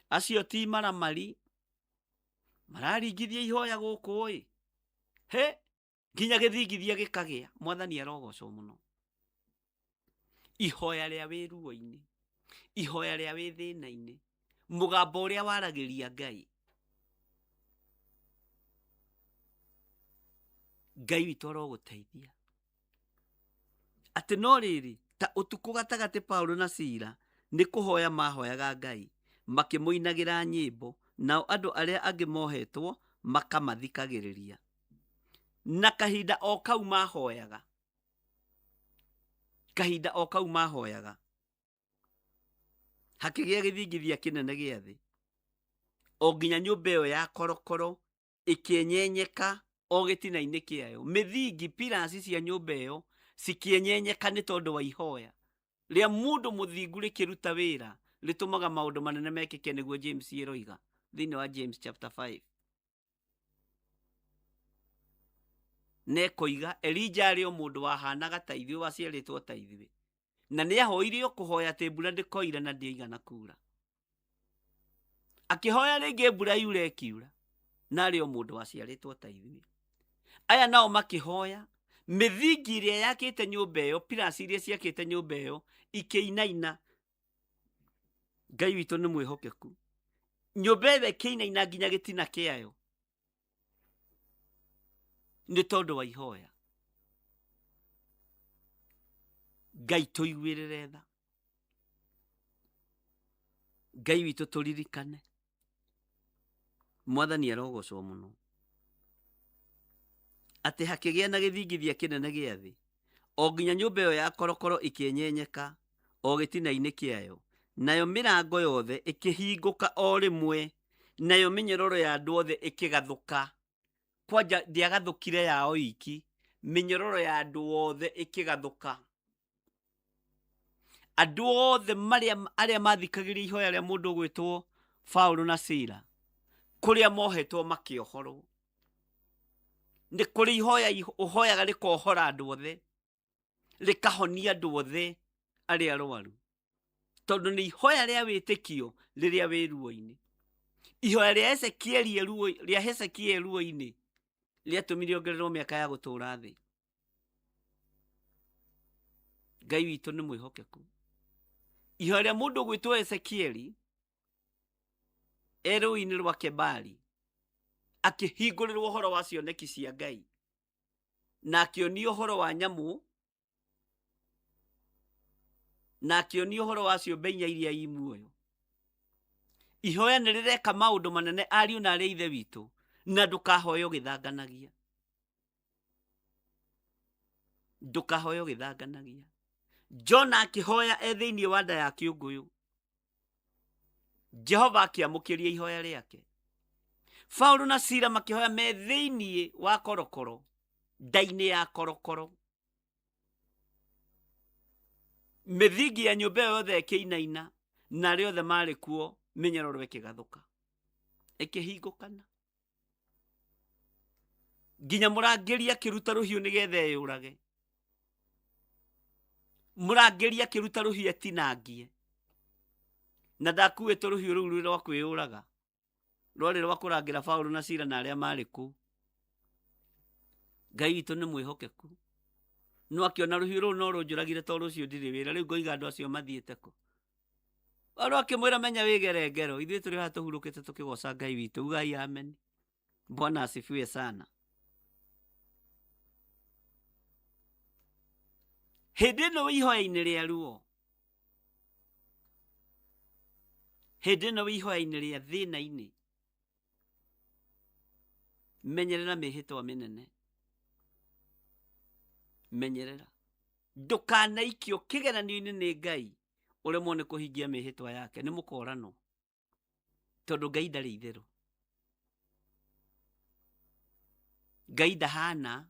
[SPEAKER 2] acio ti maramari, Mararingithia ihoya gũkũ ĩ. He, nginya gĩthingithia gĩkagĩa. Mwathani arogocwo mũno. Ihoya rĩa wĩ ruo-inĩ, ihoya rĩa wĩ thĩna-inĩ, mũgambo ũrĩa waragĩria Ngai. Ngai witũ arogũteithia. Atĩ no rĩrĩ, ta ũtukũ gatagatĩ Paulo na Sila nĩ kũhoya mahoyaga Ngai, makĩmũinagĩra nyĩmbo, nao andũ arĩa angĩ mohetwo makamathikagĩrĩria. Na kahinda o kau mahoyaga, kahinda o kau mahoyaga, hakĩgĩa gĩthingithia kĩnene gĩa thĩ, o nginya nyũmba ĩyo ya korokoro ĩkĩenyenyeka o gĩtina-inĩ kĩayo. Mĩthingi, pillars cia nyũmba ĩyo cikĩenyenyeka nĩ tondũ wa ihoya rĩa mũndũ mũthingu rĩkĩruta wĩra, rĩtũmaga maũndũ manene mekĩke, nĩguo James ĩroiga thĩinĩ wa James chapter 5. Na ĩkoiga Elija arĩ o mũndũ wahanaga ta ithuĩ, waciarĩtwo ta ithuĩ, na nĩ ahoire o kũhoya atĩ mbura ndĩkoira na ndĩigana kura. Akĩhoya rĩngĩ mbura yure ĩkiura, na arĩ o mũndũ waciarĩtwo ta ithuĩ. Aya nao makĩhoya, mĩthingi ĩrĩa yakĩte nyũmba ĩyo, pillars iria ciakĩte nyũmba ĩyo ikĩinaina. Ngai witũ nĩ mwĩhokeku. Nyũmba ĩyo ĩkĩinaina nginya gĩtina kĩayo nĩ tondũ wa ihoya. Ngai tũiguĩrĩre tha. Ngai witũ tũririkane. Mwathani arogocwo mũno. Atĩ hakĩgĩa na gĩthingithia kĩnene gĩa thĩ, o nginya nyũmba ĩyo ya korokoro ĩkĩenyenyeka o gĩtina-inĩ kĩayo, nayo mĩrango yothe ĩkĩhingũka o rĩmwe, nayo mĩnyororo ya andũ othe ĩkĩgathũka. Kwanja ndĩagathũkire yao iki, mĩnyororo ya andũ othe ĩkĩgathũka. Andũ othe marĩa arĩa mathikagĩrĩria ihoya rĩa mũndũ ũgwĩtwo Paulo na Sila, kũrĩa mohetwo makĩohorwo. Nĩ kũrĩ ihoya ũhoyaga rĩkohora andũ othe, rĩkahonia andũ othe arĩa arwaru, tondũ nĩ ihoya rĩa wĩtĩkio rĩrĩa wĩ ruo-inĩ. Ihoya rĩa Ezekieli ruo, rĩa Hezekia ruo-inĩ rĩatũmire ongererwo mĩaka ya gũtũũra thĩ. Ngai witũ nĩ mwĩhokeku. Ihoya rĩa mũndũ ũgwĩtwo Ezekieli e rũĩ-inĩ rwa Kebari akĩhingũrĩrwo ũhoro wa cioneki cia Ngai na akĩonio ũhoro wa nyamũ na akĩonio ũhoro wa ciũmbe inya iria i muoyo. Ihoya nĩ rĩreka maũndũ manene ariũ na arĩ ithe witũ, na ndũkahoe ũgĩthanganagia. Ndũkahoe ũgĩthanganagia. Jona akĩhoya e thĩinĩ wa nda ya kĩũngũyũ, Jehova akĩamũkĩria ihoya rĩake. Paulo na Sila makĩhoya me thĩinĩ wa korokoro, nda-inĩ ya korokoro. Mĩthingi ya nyũmba ĩyo yothe ĩkĩinaina, na arĩa othe marĩ kuo mĩnyororo ĩkĩgathũka, ĩkĩhingũkana. Nginya mũrangĩri akĩruta rũhiũ nĩgetha eyũrage. Mũrangĩri akĩruta rũhiũ etinangie, na ndakuĩte rũhiũ rũu rwĩ rwa kwĩyũraga, rwarĩ rwa kũrangĩra Paulo na Sila na arĩa marĩ kũu. Ngai witũ nĩ mwĩhokeku. No akĩona rũhiũ rũu no rũnjũragire tondũ rũcio ndirĩ wĩra, rĩu ngoiga andũ acio mathiĩte kũ? Paulo akĩmwĩra menya wĩgere ngero, ithuĩ tũrĩ haha tũhurũkĩte tũkĩgoca Ngai witũ. Ugai amen. Bwana asifiwe sana. Hĩndĩ ĩno wĩ ihoya-inĩ rĩa ruo, hĩndĩ ĩno wĩ ihoya-inĩ rĩa thĩna-inĩ, menyerera mĩhĩtwa mĩnene, menyerera ndũkanaikio kĩgeranio-inĩ nĩ Ngai ũremwo nĩ kũhingia mĩhĩtwa yake, nĩ mũkoranwo, tondũ Ngai ndarĩ itherũ. Ngai ndahana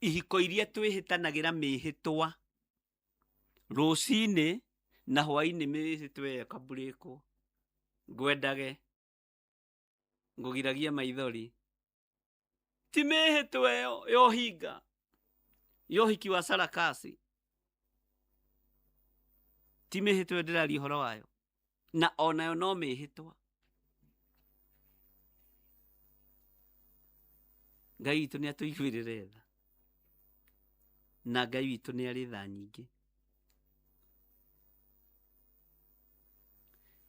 [SPEAKER 2] ihiko iria twĩhĩtanagĩra mĩhĩtwa rũcinĩ na hwainĩ, mĩhĩtwa ĩyo ĩkaburĩkwo, ngwendage ngũgiragie maithori, ti mĩhĩtwa ĩyo ya ũhinga ya ũhiki wa sarakasi, ti mĩhĩtwa ĩyo ndĩraria ũhoro wayo, na onayo no mĩhĩtwa. Ngai witũ nĩ atũiguĩrĩre tha, na Ngai witũ nĩ arĩ tha nyingĩ.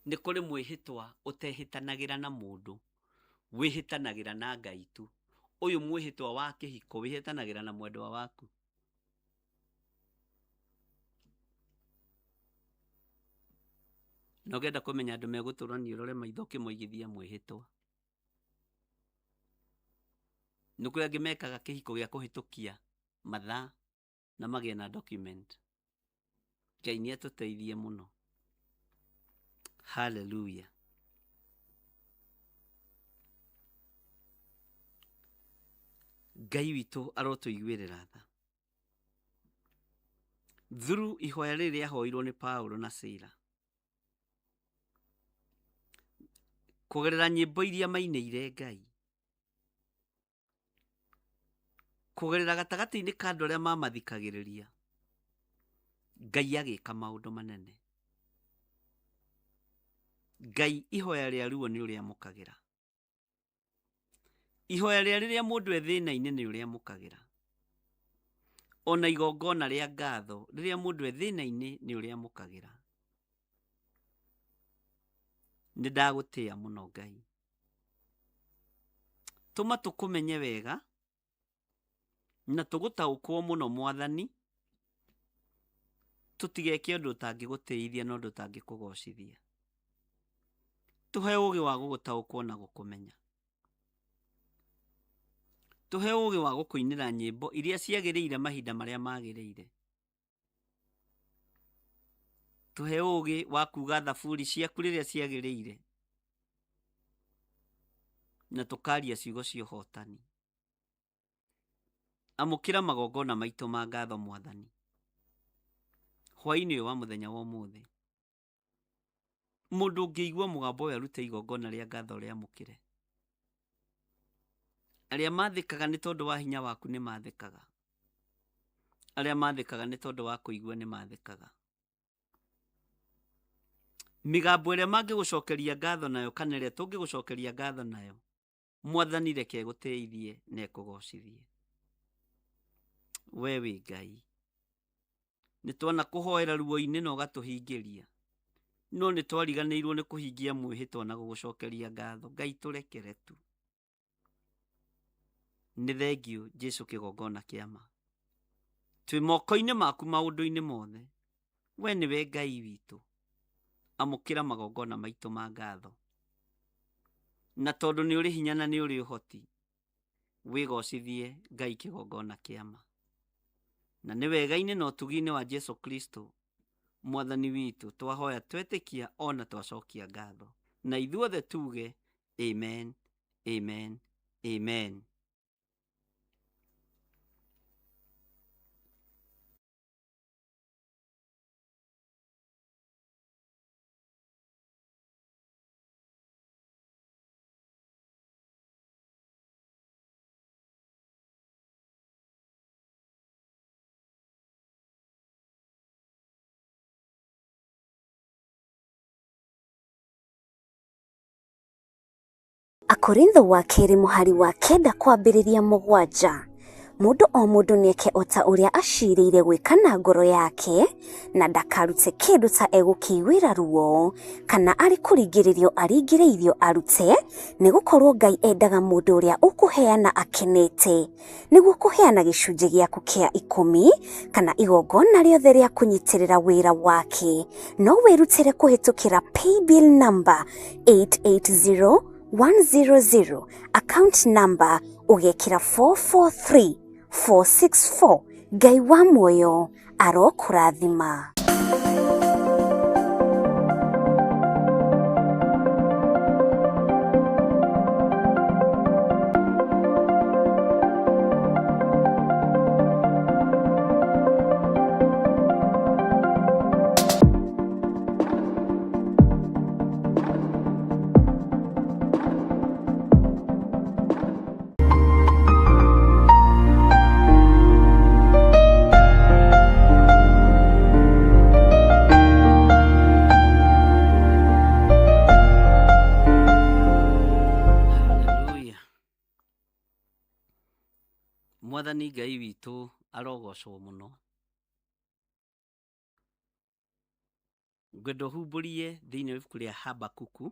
[SPEAKER 2] Nĩ kũrĩ mwĩhĩtwa ũtehĩtanagĩra na mũndũ, wĩhĩtanagĩra na Ngai tu. Ũyũ mwĩhĩtwa wa kĩhiko wĩhĩtanagĩra na mwendwa waku. Na ũngĩenda kũmenya andũ megũtũrania ũrore maitho ũkĩmoigithia mwĩhĩtwa. Nĩ kũrĩ angĩ mekaga kĩhiko gĩa kũhĩtũkia mathaa na magĩe na document. Ngai nĩ atũteithie mũno. Hallelujah. Ngai witũ arotũiguĩrĩra tha. Through ihoya rĩrĩ rĩahoirwo nĩ Paulo na Sila, kũgerera nyĩmbo iria mainĩire Ngai, kũgerera gatagatĩ-inĩ ka andũ arĩa mamathikagĩrĩria, Ngai agĩka maũndũ manene. Ngai ihoya rĩa ruo nĩ ũrĩamũkagĩra. Ihoya rĩa rĩrĩa mũndũ e thĩna-inĩ nĩ ũrĩamũkagĩra. Ona igongona rĩa ngatho rĩrĩa mũndũ e thĩna-inĩ nĩ ũrĩamũkagĩra. Nĩ ndagũtĩa mũno Ngai. Tũma tũkũmenye wega na tũgũtaũkwo mũno Mwathani, tũtigeke ũndũ ũtangĩgũtĩithia na ũndũ ũtangĩkũgocithia. Tũhe ũũgĩ wa gũgũtaũkwo na gũkũmenya. Tũhe ũũgĩ wa gũkũinĩra nyĩmbo iria ciagĩrĩire mahinda marĩa magĩrĩire. Tũhe ũũgĩ wa kuuga thaburi ciaku rĩrĩa ciagĩrĩire na tũkaria ciugo cia ũhotani. Amũkĩra magongona maitũ ma ngatho Mwathani hwaĩ-inĩ ũyũ wa mũthenya wa ũmũthĩ. Mũndũ ũngĩigua mũgambo ũyũ arute igongona rĩa ngatho rĩamũkĩre. Arĩa mathĩkaga nĩ tondũ wa hinya waku nĩ mathĩkaga. Arĩa mathĩkaga nĩ tondũ wa kũigua nĩ mathĩkaga. Mĩgambo ĩrĩa mangĩgũcokeria ngatho nayo kana ĩrĩa tũngĩgũcokeria ngatho nayo, Mwathani reke ĩgũtĩithie na ĩkũgocithie. We wĩ Ngai. Nĩ twana kũhoera ruo-inĩ na ũgatũhingĩria, no nĩ twariganĩirwo nĩ kũhingia mwĩhĩtwa na gũgũcokeria ngatho. Ngai tũrekere tu. Nĩ thengiũ Jesu kĩgongona kĩa ma. Twĩ moko-inĩ maku maũndũ-inĩ mothe. We nĩwe Ngai witũ. Amũkĩra magongona maitũ ma ngatho. Na tondũ nĩ ũrĩ hinya na nĩ ũrĩ ũhoti, wĩgocithie Ngai kĩgongona kĩa ma. Na nĩ wega-inĩ na ũtugi-inĩ wa Jesu Kristo Mwathani witũ twahoya twetĩkia ona twacokia ngatho. Na ithuothe tuge amen, amen, amen.
[SPEAKER 4] Akorintho wa kerĩ mũhari wa kenda kwambĩrĩria mũgwanja. Mũndũ o mũndũ nĩeke o ta ũrĩa acirĩire gwĩka na ngoro yake, na ndakarute kĩndũ ta egũkĩiguĩra ruo, kana arĩ kũringĩrĩrio aringĩrĩirio arute, nĩgũkorwo Ngai endaga mũndũ ũrĩa ũkũheana akenete. Nĩguo kũheana gĩcunjĩ gĩaku kĩa ikũmi kana igongona rĩothe rĩa kũnyitĩrĩra wĩra wake, no wĩrutĩre kũhĩtũkĩra paybill number 880100, account number ũgekĩra 443464. Ngai wa muoyo arokũrathima.
[SPEAKER 2] Mwathani Ngai witũ arogocwo mũno. Ngwenda ũhumbũrie thĩinĩ wa ibuku rĩa Habakuku,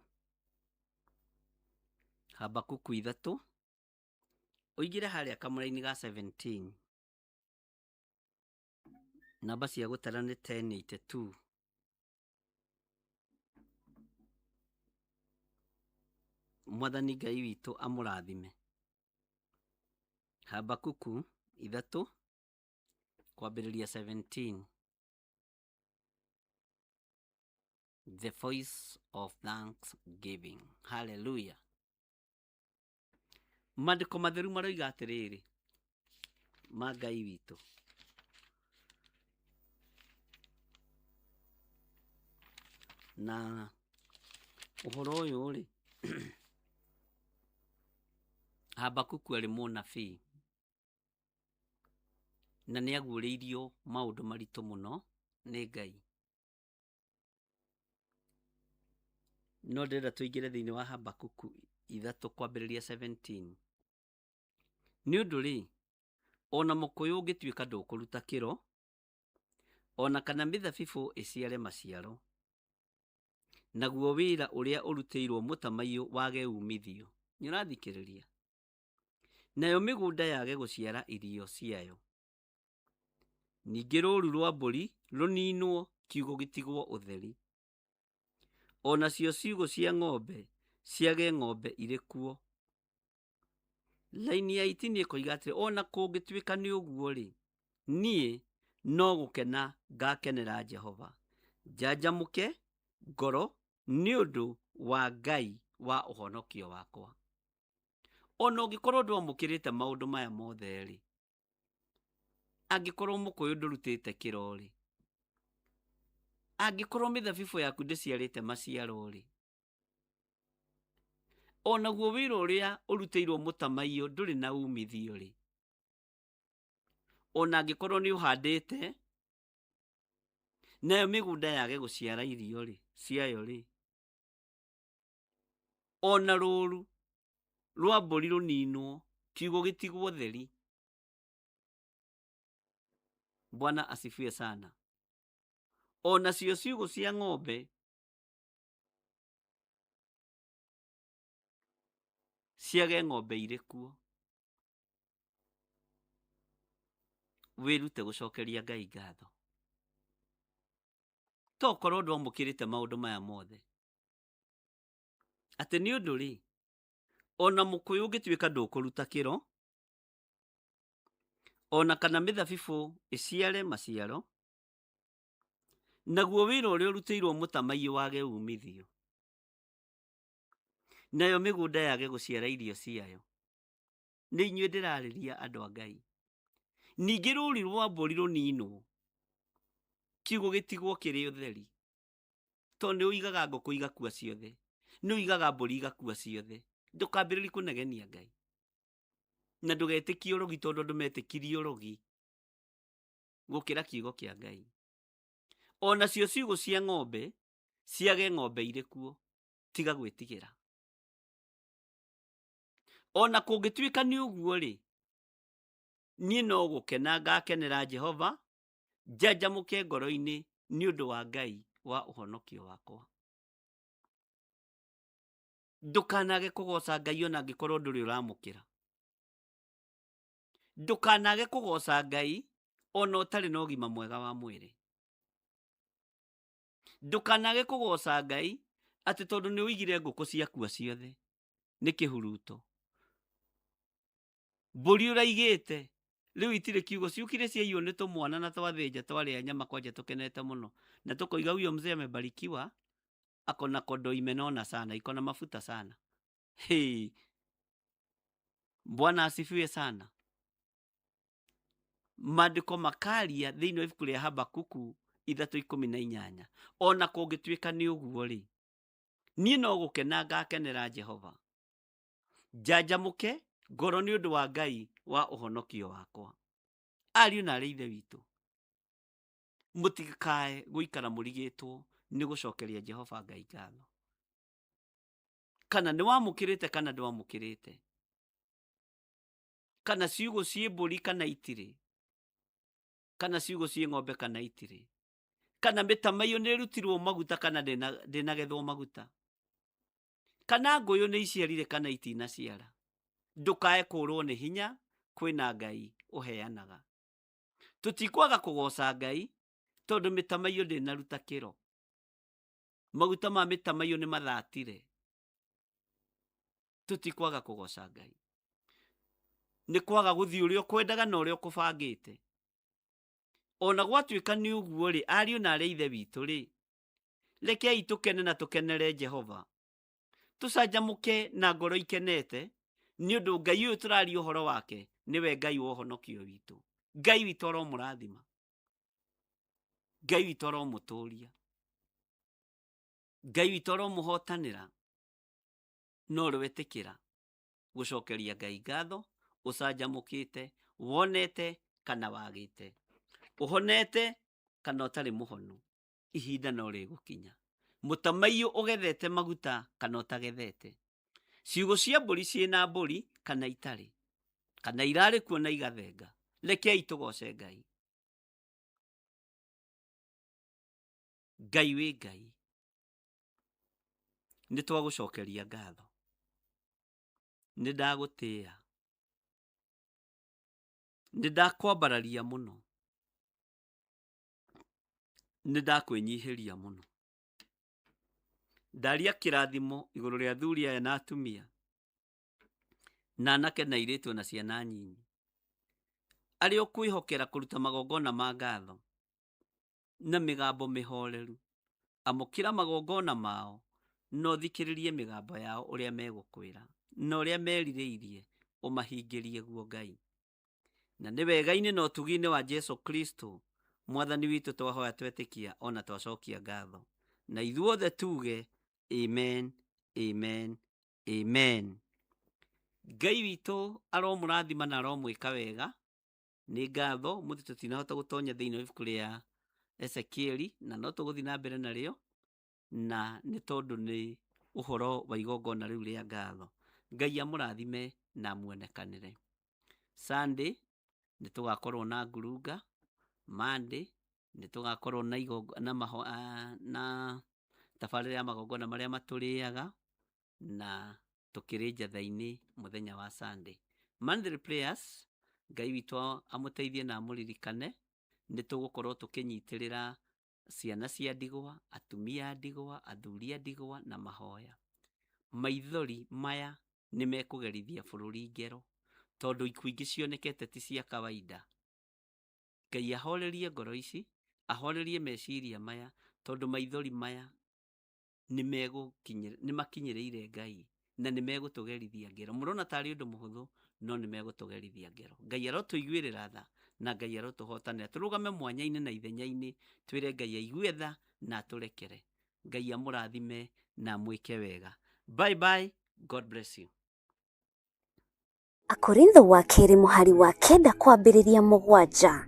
[SPEAKER 2] Habakuku 3, ũingĩre harĩa kamũra-inĩ ga 17. Namba cia gũtara nĩ 1082. Mwathani Ngai witũ amũrathime. Habakuku 3 kwambĩrĩria 17. The voice of thanksgiving. Hallelujah. Maandĩko matheru maroiga atĩrĩrĩ ma Ngai witũ. Na ũhoro ũyũ rĩ, Habakuku arĩ mũnabii na nĩ aguũrĩirio maũndũ maritũ mũno nĩ Ngai. No ndĩrenda tũingĩre thĩinĩ wa Habakuku 3 kwambĩrĩria 17. Nĩ ũndũ rĩ, ona mũkũyũ ũngĩtuĩka ndũkũruta kĩro, ona kana mĩthabibũ ĩciare maciaro, naguo wĩra ũrĩa ũrutĩirwo mũtamaiyũ wage umithio. Nĩ ũrathikĩrĩria? Nayo mĩgũnda yage gũciara irio ciayo. Ningĩ rũũru rwa mbũri rũninwo, kiugũ gĩtigwo ũtheri. Onacio ciugũ cia ng'ombe ciage ng'ombe irĩ kuo. Laini ya itini ĩkoiga atĩrĩ, ona kũngĩtuĩka nĩ ũguo rĩ, niĩ no gũkena ngakenera Jehova, njanjamũke ngoro nĩ ũndũ wa Ngai wa ũhonokio wakwa. Ona ũngĩkorwo ndwamũkĩrĩte maũndũ maya mothe rĩ, angĩkorwo mũkũyũ ndũrutĩte kĩro rĩ, angĩkorwo mĩthabibũ yaku ndĩciarĩte maciaro rĩ, onaguo wĩra ũrĩa ũrutĩirwo mũtamaiyũ ndũrĩ na umithio rĩ, ona angĩkorwo nĩ ũhandĩte nayo mĩgũnda yage gũciara irio rĩ, ciayo rĩ, ona rũũru rwa mbũri rũninwo, kiugũ gĩtigwo theri. Bwana asifiwe sana. Onacio ciugũ cia ng'ombe ciage ng'ombe irĩ kuo. Wĩrute gũcokeria Ngai ngatho. To ũkorwo ndwamũkĩrĩte maũndũ maya mothe, atĩ nĩ ũndũ rĩ, ona mũkũyũ ũngĩtuĩka ndũkũruta kĩro, ona kana mĩthabibũ ĩciare maciaro, naguo wĩra ũrĩa ũrutĩirwo mũtamaiyũ wage umithio, nayo mĩgũnda yage gũciara irio ciayo. Nĩ inyuĩ ndĩrarĩria andũ a Ngai. Ningĩ rũũri rwa mbũri rũninwo, kiugũ gĩtigwo kĩrĩ ũtheri. Tondũ nĩ ũigaga ngũkũ igakua ciothe, nĩ ũigaga mbũri igakua ciothe. Ndũkambĩrĩrie kũnegenia Ngai. Na ndũgetĩkie ũrogi tondũ andũ metĩkirie ũrogi gũkĩra kiugo kĩa Ngai. Onacio ciugũ cia ng'ombe ciage ng'ombe irĩ kuo, tiga gwĩtigĩra. Ona kũngĩtuĩka nĩ ũguo rĩ, niĩ no gũkena ngakenera Jehova, njanjamũke ngoro-inĩ nĩ ũndũ wa Ngai wa ũhonokio wakwa. Ndũkanage kũgoca Ngai ona angĩkorwo ndũrĩ ũramũkĩra. Ndũkanage kũgoca Ngai ona ũtarĩ na ũgima mwega wa mwĩrĩ. Ndũkanage kũgoca Ngai atĩ tondũ nĩ ũigire ngũkũ ciakua ciothe nĩ kĩhuruto. Mbũri ũraigĩte rĩu itirĩ kiugo, ciũkire ciaiywo nĩ tũmwana na twathĩnja twarĩa nyama kwanja tũkenete mũno, na tũkoiga huyo mzee amebarikiwa, ako na kondoo imenona sana, iko na mafuta sana. Hey, Bwana asifiwe sana. Maandĩko makaria thĩinĩ wa ibuku rĩa Habakuku 3:18, ona kũngĩtuĩka nĩ ũguo rĩ, niĩ no gũkena ngakenera Jehova, njanjamũke ngoro nĩ ũndũ wa Ngai wa ũhonokio wakwa. Ariũ na arĩ ithe witũ, mũtikae gũikara mũrigĩtwo nĩ gũcokeria Jehova Ngai ngatho. Kana nĩ wamũkĩrĩte kana ndwamũkĩrĩte, Kana ciugũ ciĩ mbũri kana itirĩ, kana ciugũ ciĩ ng'ombe kana itirĩ, kana mĩtamaiyũ nĩ ĩrutirwo maguta kana ndĩnagethwo maguta, kana ngũyũ nĩ iciarire kana itinaciara, ndũkae kũrwo nĩ hinya, kwĩna Ngai ũheanaga. Tũtikwaga kũgoca Ngai tondũ mĩtamaiyũ ndĩnaruta kĩro, maguta ma mĩtamaiyũ nĩ mathatire. Tũtikwaga kũgoca Ngai nĩ kwaga gũthiĩ ũrĩa ũkwendaga na ũrĩa ũkũbangĩte. Ona gwatuĩka nĩ ũguo rĩ, ariũ na arĩa ithe witũ rĩ, rekei tũkene na tũkenere Jehova, tũcanjamũke na ngoro ikenete, nĩ ũndũ Ngai ũyũ tũraria ũhoro wake nĩwe Ngai wa ũhonokio witũ. Ngai witũ aromũrathima, Ngai witũ aromũtũria, Ngai witũ aromũhotanĩra. No rwetĩkĩra gũcokeria Ngai ngatho ũcanjamũkĩte, wonete kana wagĩte, ũhonete kana ũtarĩ mũhonu, ihinda no rĩgũkinya. Mũtamaiyũ ũgethete maguta kana ũtagethete, ciugũ cia mbũri ciĩna mbũri kana itarĩ, kana irarĩ kuo na igathenga, rekei tũgoce Ngai. Ngai wĩ Ngai, nĩ twagũcokeria ngatho, nĩ ndagũtĩĩa, nĩ ndakwambararia mũno, nĩ ndakwĩnyihĩria mũno. Ndaria kĩrathimo igũrũ rĩa athuri aya na atumia, na anake na airĩtu na ciana nyinyi, arĩa ũkwĩhokera kũruta magongona ma ngatho na mĩgambo mĩhoreru. Amũkĩra magongona mao na ũthikĩrĩrie mĩgambo yao ũrĩa megũkwĩra na ũrĩa merirĩirie, ũmahingĩrie guo Ngai. Na nĩ wega-inĩ na ũtugi-inĩ wa Jesu Kristo Mwathani witũ twahoya twetĩkia ona twacokia ngatho, na ithuothe tuge amen, amen, amen. Ngai witũ aromũrathima na aromwĩka wega. Nĩ ngatho mũthĩ tũtinahota gũtonya thĩinĩ wa ibuku rĩa Ezekieli, na no tũgũthiĩ na mbere narĩo, na nĩ tondũ nĩ ũhoro wa igongona rĩu rĩa ngatho. Ngai amũrathime na amuonekanĩre. Sunday nĩ tũgakorwo na ngurunga, Monday nĩ tũgakorwo na na maho, na tabarĩra ya magongona marĩa matũrĩaga, na tũkĩrĩ njatha-inĩ mũthenya wa Sunday. Monthly prayers, Ngai witũ amũteithie na amũririkane, nĩ tũgũkorwo tũkĩnyitĩrĩra ciana cia ndigwa, atumia a ndigwa, athuri a ndigwa na mahoya. Maithori maya nĩ mekũgerithia bũrũri ngero, tondũ ikuũ ingĩ cionekete ti cia kawaida. Ngai ahorerie ngoro ici, ahorerie meciria maya, tondũ maithori maya nĩ makinyĩrĩire Ngai na nĩ megũtũgerithia ngero. Mũrona tarĩ ũndũ mũhũthũ, no nĩ megũtũgerithia ngero. Ngai arotũiguĩrĩra tha na Ngai arotũhotanĩra. Tũrũgame mwanya-inĩ na ithenya-inĩ, twĩre Ngai aigue tha na atũrekere. Ngai amũrathime na amwĩke wega. Bye bye, God bless you.
[SPEAKER 4] Akorintho wa kerĩ mũhari wa kenda kwambĩrĩria mũgwanja.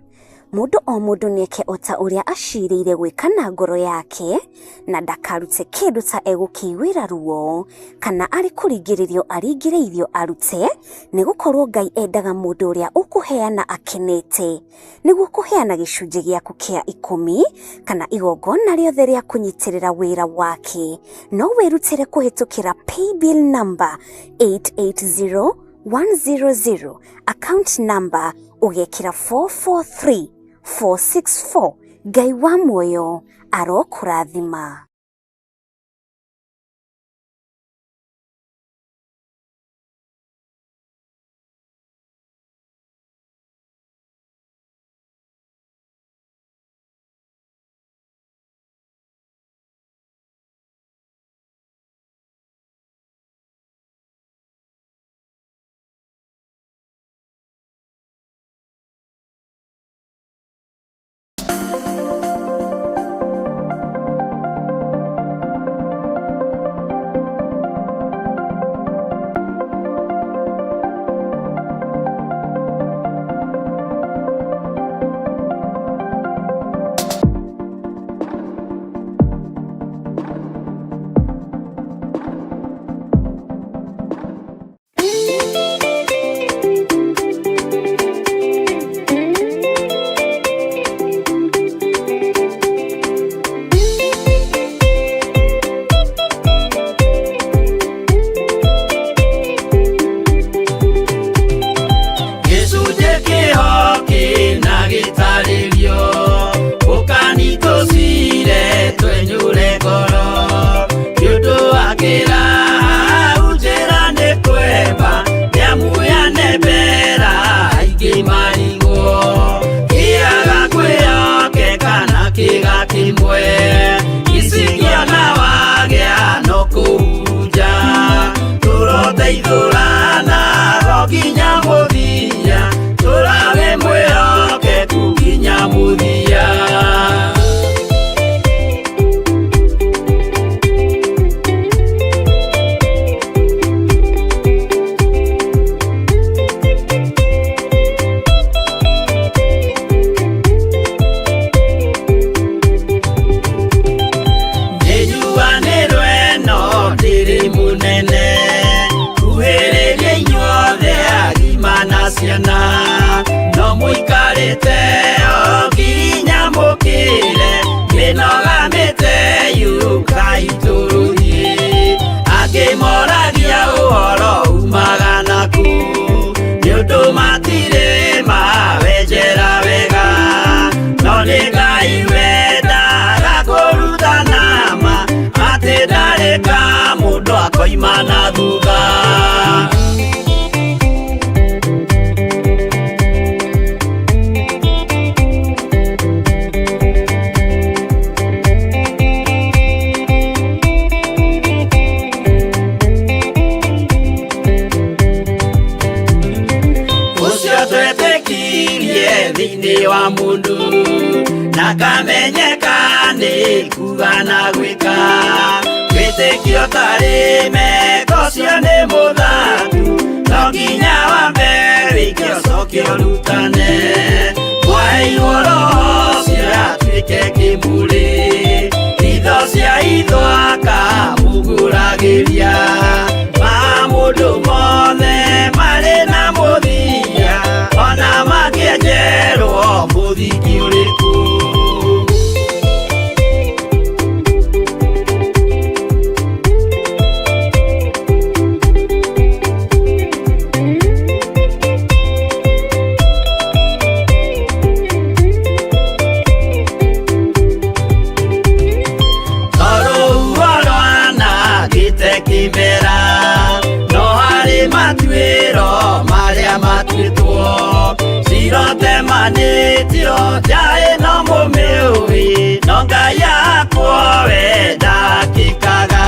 [SPEAKER 4] Mũndũ o mũndũ nĩeke o ta ũrĩa acirĩire gwĩka na ngoro yake, na ndakarute kĩndũ ta egũkĩiguĩra ruo, kana arĩ kũringĩrĩrio aringĩrĩirio arute, nĩgũkorwo Ngai endaga mũndũ ũrĩa ũkũheana akenete. Nĩguo kũheana gĩcunjĩ gĩaku kĩa ikũmi, kana igongona rĩothe rĩa kũnyitĩrĩra wĩra wake, no wĩrutĩre kũhĩtũkĩra paybill number 880100, account number ũgekĩra 443464. Ngai wa muoyo arokũrathima.
[SPEAKER 3] mĩte o nginya mũkĩre mĩnoga mĩte yũkai tũrũthiĩ angĩ moragia ũhoro umaga naku nĩ ũndũ matirĩ mawenjera wega no nĩ Ngai wendaga kũrutana ma atĩ ndarĩ ka mũndũ akoima na thutha. Ũcio twetĩkirie thĩinĩ wa mũndũ na kamenyeka nĩ kuga na gwĩka wĩtĩkio tarĩ meko ũcio nĩ mũthatu no nginya wambe wĩke ũcoke ũrutane mwaheirwo roho ũcio atuĩke kĩmũrĩ itho cia itho akamũgũragĩria ma mũndũ mothe marĩ na mũthia ona mangĩenjerwo mũthingi ũrĩkũ. Tondũ rwanangĩte kĩmera no harĩ matuĩro marĩa matuĩtwo cirotemanĩtio nja ĩno mũmĩũĩ no Ngai akwo we ndakĩkaga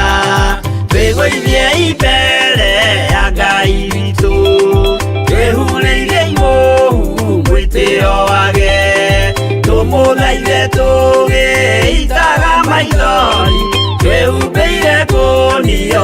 [SPEAKER 3] twĩgũithie imbere ya Ngai witũ twĩhurĩire imũhu mwĩtĩo wage tũmũthaithe tũgĩitaga maithori twĩhumbĩire kũnio